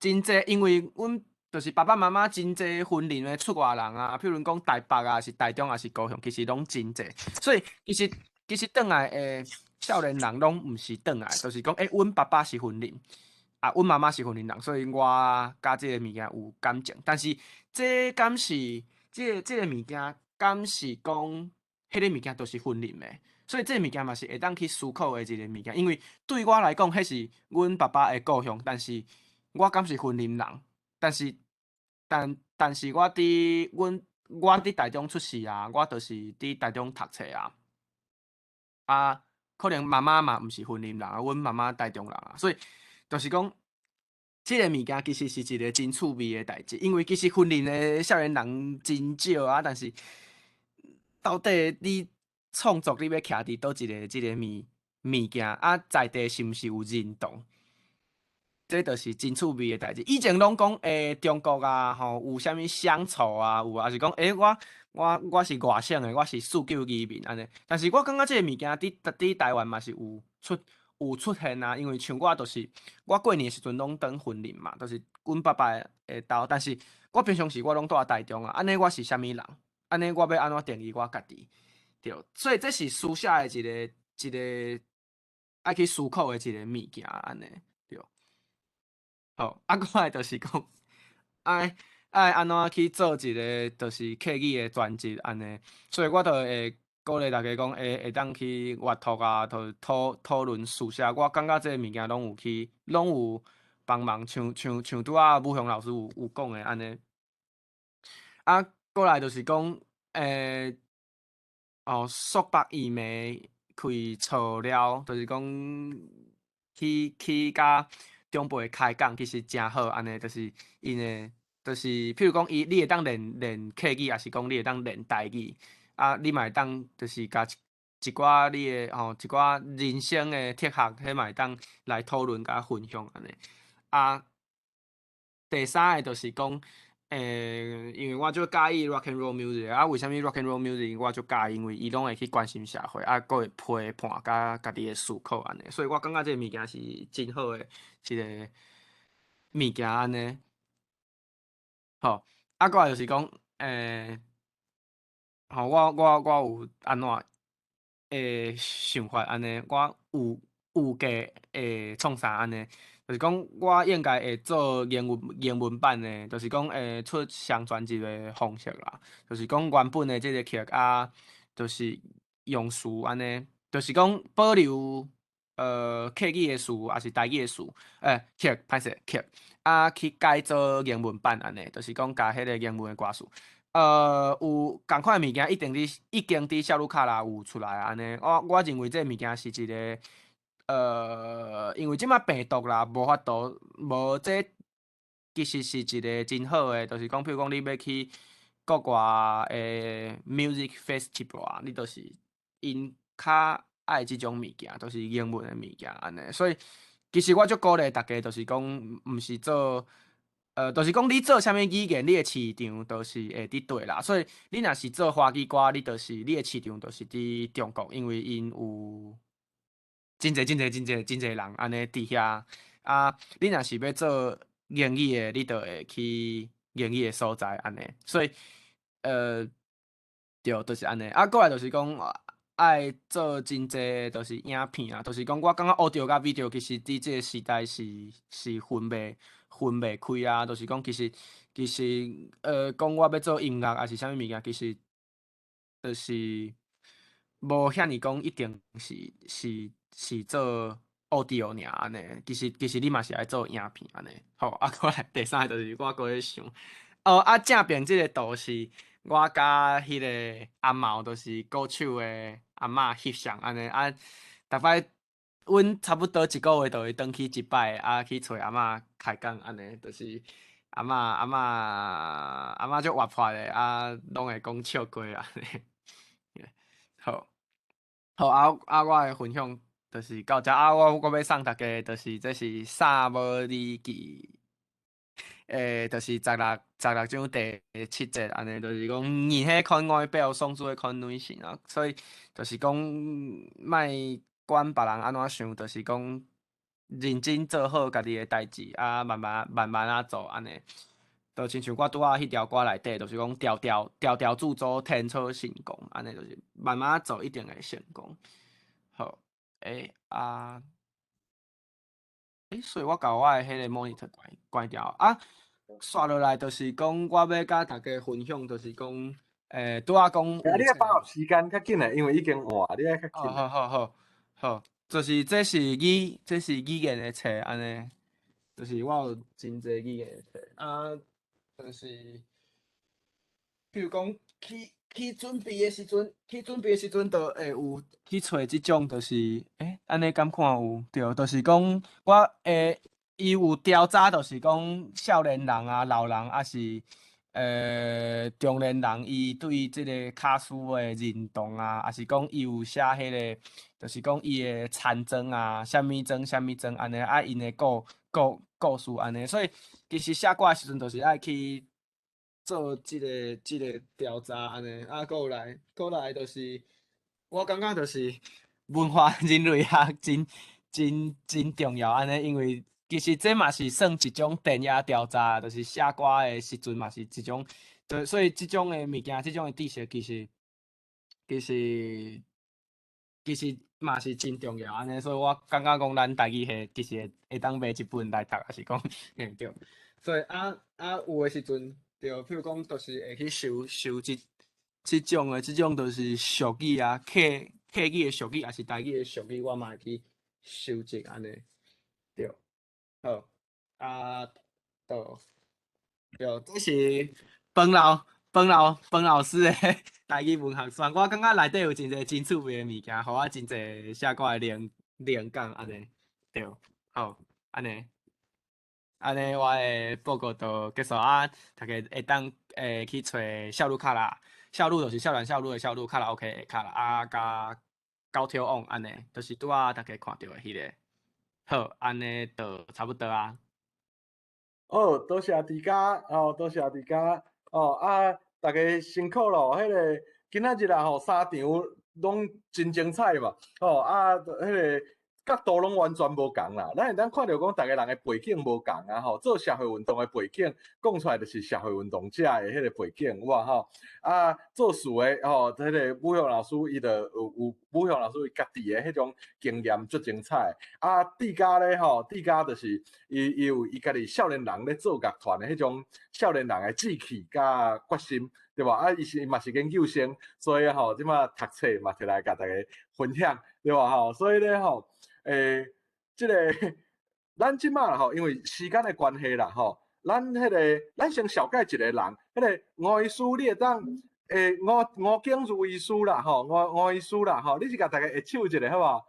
Speaker 4: 真濟，因為阮就是爸爸媽媽真濟雲林的出外人啊，譬如講台北啊，是台中，抑是高雄，其實攏真濟，所以其實轉來的少年人攏毋是轉來，就是講，欸，阮爸爸是雲林，啊，阮媽媽是雲林人，所以我佮這个物件有感情。但是這敢是這个物件，敢是講彼个物件都是雲林的？所以這个物件嘛是會當去思考的一个物件。因為對我來講，彼是阮爸爸的故鄉，但是我敢是雲林人？但是我佇台中出世啊，我就是佇台中讀冊啊。啊，可能媽媽嘛毋是雲林人啊，阮媽媽台中人啊，所以就是講，這个物件其實是一个真趣味的代誌，因為其實雲林的少年人真少啊，但是到底你創作你欲徛佇佗一个這个物件啊，在地是毋是有認同？這就是真趣味的代誌。以前攏講欸，中國啊，吼，有啥物鄉愁啊，有啊，抑是講欸，我是外省的，我是四九移民按呢。但是我感覺這个物件佇台灣嘛是有出現啊，因為像我就是我過年的時陣攏轉雲林嘛，就是阮爸爸的兜，但是我平常時我攏蹛台中啊，按呢我是啥物人？按呢我欲按怎定義我家己？對，所以這是私下的一個愛去思考的一个物件按呢，對。好，啊，過來就是講，愛按怎去做一个就是客語的專輯按呢，所以我就會鼓勵大家講，會當去閱讀啊，就討論書寫，我感覺這个物件攏有去，攏有幫忙，像拄仔武雄老師有講的按呢。啊，過來就是講，哦，束縛伊妹開錯了，就是講去佮長輩開講，其實誠好，按呢，就是𪜶的，就是譬如講，你會當練客語，抑是講你會當練台語，啊，你嘛會當就是共一寡你的吼，一寡人生的哲學，彼嘛會當來討論佮分享按呢。啊，第三个就是講，因為我足佮意 rock and roll music，啊，為啥物 rock and roll music 我足佮意？因為伊攏會去關心社會，啊，閣會批判佮家己的思考按呢，所以我感覺這个物件是真好的一个物件按呢。好，啊，過來就是講，吼，我有按怎的想法按呢？我有計會創啥按呢？就是講，我應該會做英文版的，就是講會出雙專輯的方式啦。就是講原本的這个曲啊，就是用詞按呢，就是講保留客語的詞，抑是台語的詞，曲歹勢曲，啊去改做英文版按呢，就是講共彼个英文的歌詞。有仝款的物件已經佇小魯卡拉有出來按呢。我認為這个物件是一个，因為這馬病毒啦，無法度，無這其實是一个真好的，就是講，譬如講你欲去國外的 music festival 啊，你就是𪜶較愛這種物件，就是英文的物件按呢。所以其實我足鼓勵大家，就是講，毋是做，就是講你做啥物語言，你的市場就是會佇佗啦。所以你若是做華語歌，你就是你的市場就是佇中國，因為𪜶有真濟真濟真濟真濟人按呢佇遐。啊，你若是欲做英語的，你就會去英語的所在按呢。所以，對，就是按呢。啊，過來就是講愛做真濟，就是影片啊，就是講我感覺 audio 佮 video 其實佇這个時代是分袂開啊。就是講其實，講我欲做音樂抑是啥物物件，其實就是無遐爾講一定是做 audio 爾按呢。其實你嘛是愛做影片按呢。好，啊，過來第三个就是我閣咧想，哦，啊，正邊這个圖是我佮彼个阿毛，就是鼓手的阿嬤翕相按呢。啊，逐擺阮差不多一个月就會轉去一擺，啊，去揣阿嬤開講按呢，就是阿嬤足活潑的，啊，攏會講笑話按呢。好，好，啊啊，我的分享就是到遮啊，我欲送大家，就是這是撒母耳記，就是16章第7節，按呢，就是講人彼款外表，上主彼看內心啊，所以就是講莫管別人按怎想，就是講認真做好家己的代誌啊，慢慢慢慢仔做按呢。就親像我拄仔彼條歌內底，就是講條條條條鑄造天草成功，按呢就是慢慢做一定會成功。好，啊，所以我共我的彼個 monitor 關關掉啊。煞落來就是講，我欲佮大家分享，就是講，拄仔講。
Speaker 1: 啊，你愛把握時間較緊的，因為已經換，你愛較緊。
Speaker 4: 好好好好，就是這是語言的冊，按呢，就是我有真濟語言的冊啊，就是，比如講去準備的時陣，去準備的時陣，就會有去揣這種，就是，按呢敢看有？對，就是講我會。伊有調查，就是講少年人啊、老人，抑是中年人，伊對這个卡司的認同啊，抑是講伊有寫彼个，就是講伊的田莊啊，啥物莊、啥物莊按呢，啊，𪜶的故事按呢，所以其實寫歌的時陣，就是愛去做這个調查按呢，啊，閣來就是，我感覺就是文化人類學真真真重要按呢，因為其實這嘛是算一種田野調查，就是寫歌的時陣嘛是一種，對，所以這種的物件，這種的知識，其實嘛是真重要按呢，所以我感覺講咱台語系其實會當買一本來讀，抑是講嘿對。所以啊有的時陣，對，譬如講，就是會去收收這種，就是俗語啊，客語的俗語，抑是台語的俗語，我嘛會去收集按呢，對。好，啊，對，對，這是彭老師的台語文學選，我感覺內底有真濟真趣味的物件，予我真濟寫歌的靈感按呢，對，好，按呢，按呢，我的報告就結束啊，大家會當去揣少女卡拉，少女就是少年少女的少女，卡拉 OK 的卡拉啊，佮九條網按呢，就是拄仔大家看著的彼个。好，按呢就差不多啊。
Speaker 1: 好，多謝大家，哦，多謝大家，哦啊，大家辛苦咯。彼个今仔日啊吼，三場攏真精彩嘛，吼啊，彼个角度攏完全無仝啦。咱會當看著講，逐个人的背景無仝啊，吼，做社會運動的背景講出來就是社會運動者的彼個背景，有無吼？啊，做事的吼，彼个武雄老師伊就有武雄老師伊家己的彼種經驗足精彩。啊，志嘉咧吼，志嘉就是伊有伊家己少年人咧做樂團的彼種少年人的志氣佮決心，對無？啊，伊是嘛是研究生，所以吼，這擺讀冊嘛摕來共大家分享，對無吼？所以咧吼，這个咱這擺吼，因為時間的關係啦吼，咱彼个咱先紹介一个人，彼个吳醫師，你會當吳景如醫師啦吼，吳醫師啦吼，你是共大家握手一下好無？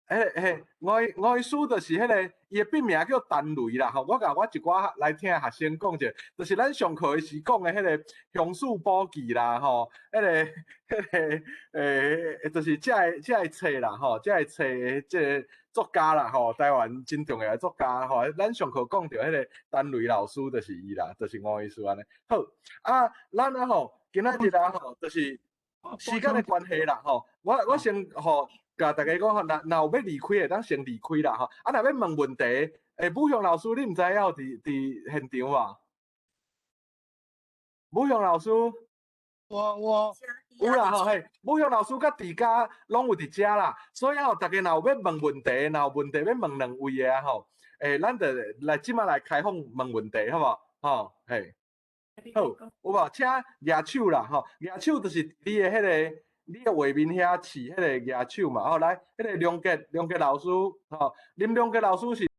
Speaker 1: 嘿，吳醫師就是彼个，伊的筆名叫陳雷啦吼。我共我一寡來聽的學生講者，就是咱上課時講的彼个鄉事簿記啦吼，彼个，就是這个冊啦吼，這个冊這个作家啦吼，台灣真重要的作家吼。咱上課講著彼个陳雷老師就是伊啦，就是吳醫師按呢。好，啊，咱啊吼，今仔日啊吼，就是時間的關係啦吼，我先吼。共大家講吼，若有欲離開的，當先離開啦吼。啊，若欲問問題，武雄老師，你毋知影有佇現場無？武雄老師，
Speaker 6: 我
Speaker 1: 有啦吼，嘿，武雄老師佮志嘉攏有佇遮啦，所以吼，大家若有欲問問題，若有問題欲問兩位的啊吼，咱就來這擺來開放問問題，好無？吼，嘿，好，有無？請舉手啦，吼，舉手就是你的彼个。你的畫面遐飼彼个舉手嘛，吼，來，彼个梁傑老師，吼，林良傑老師是。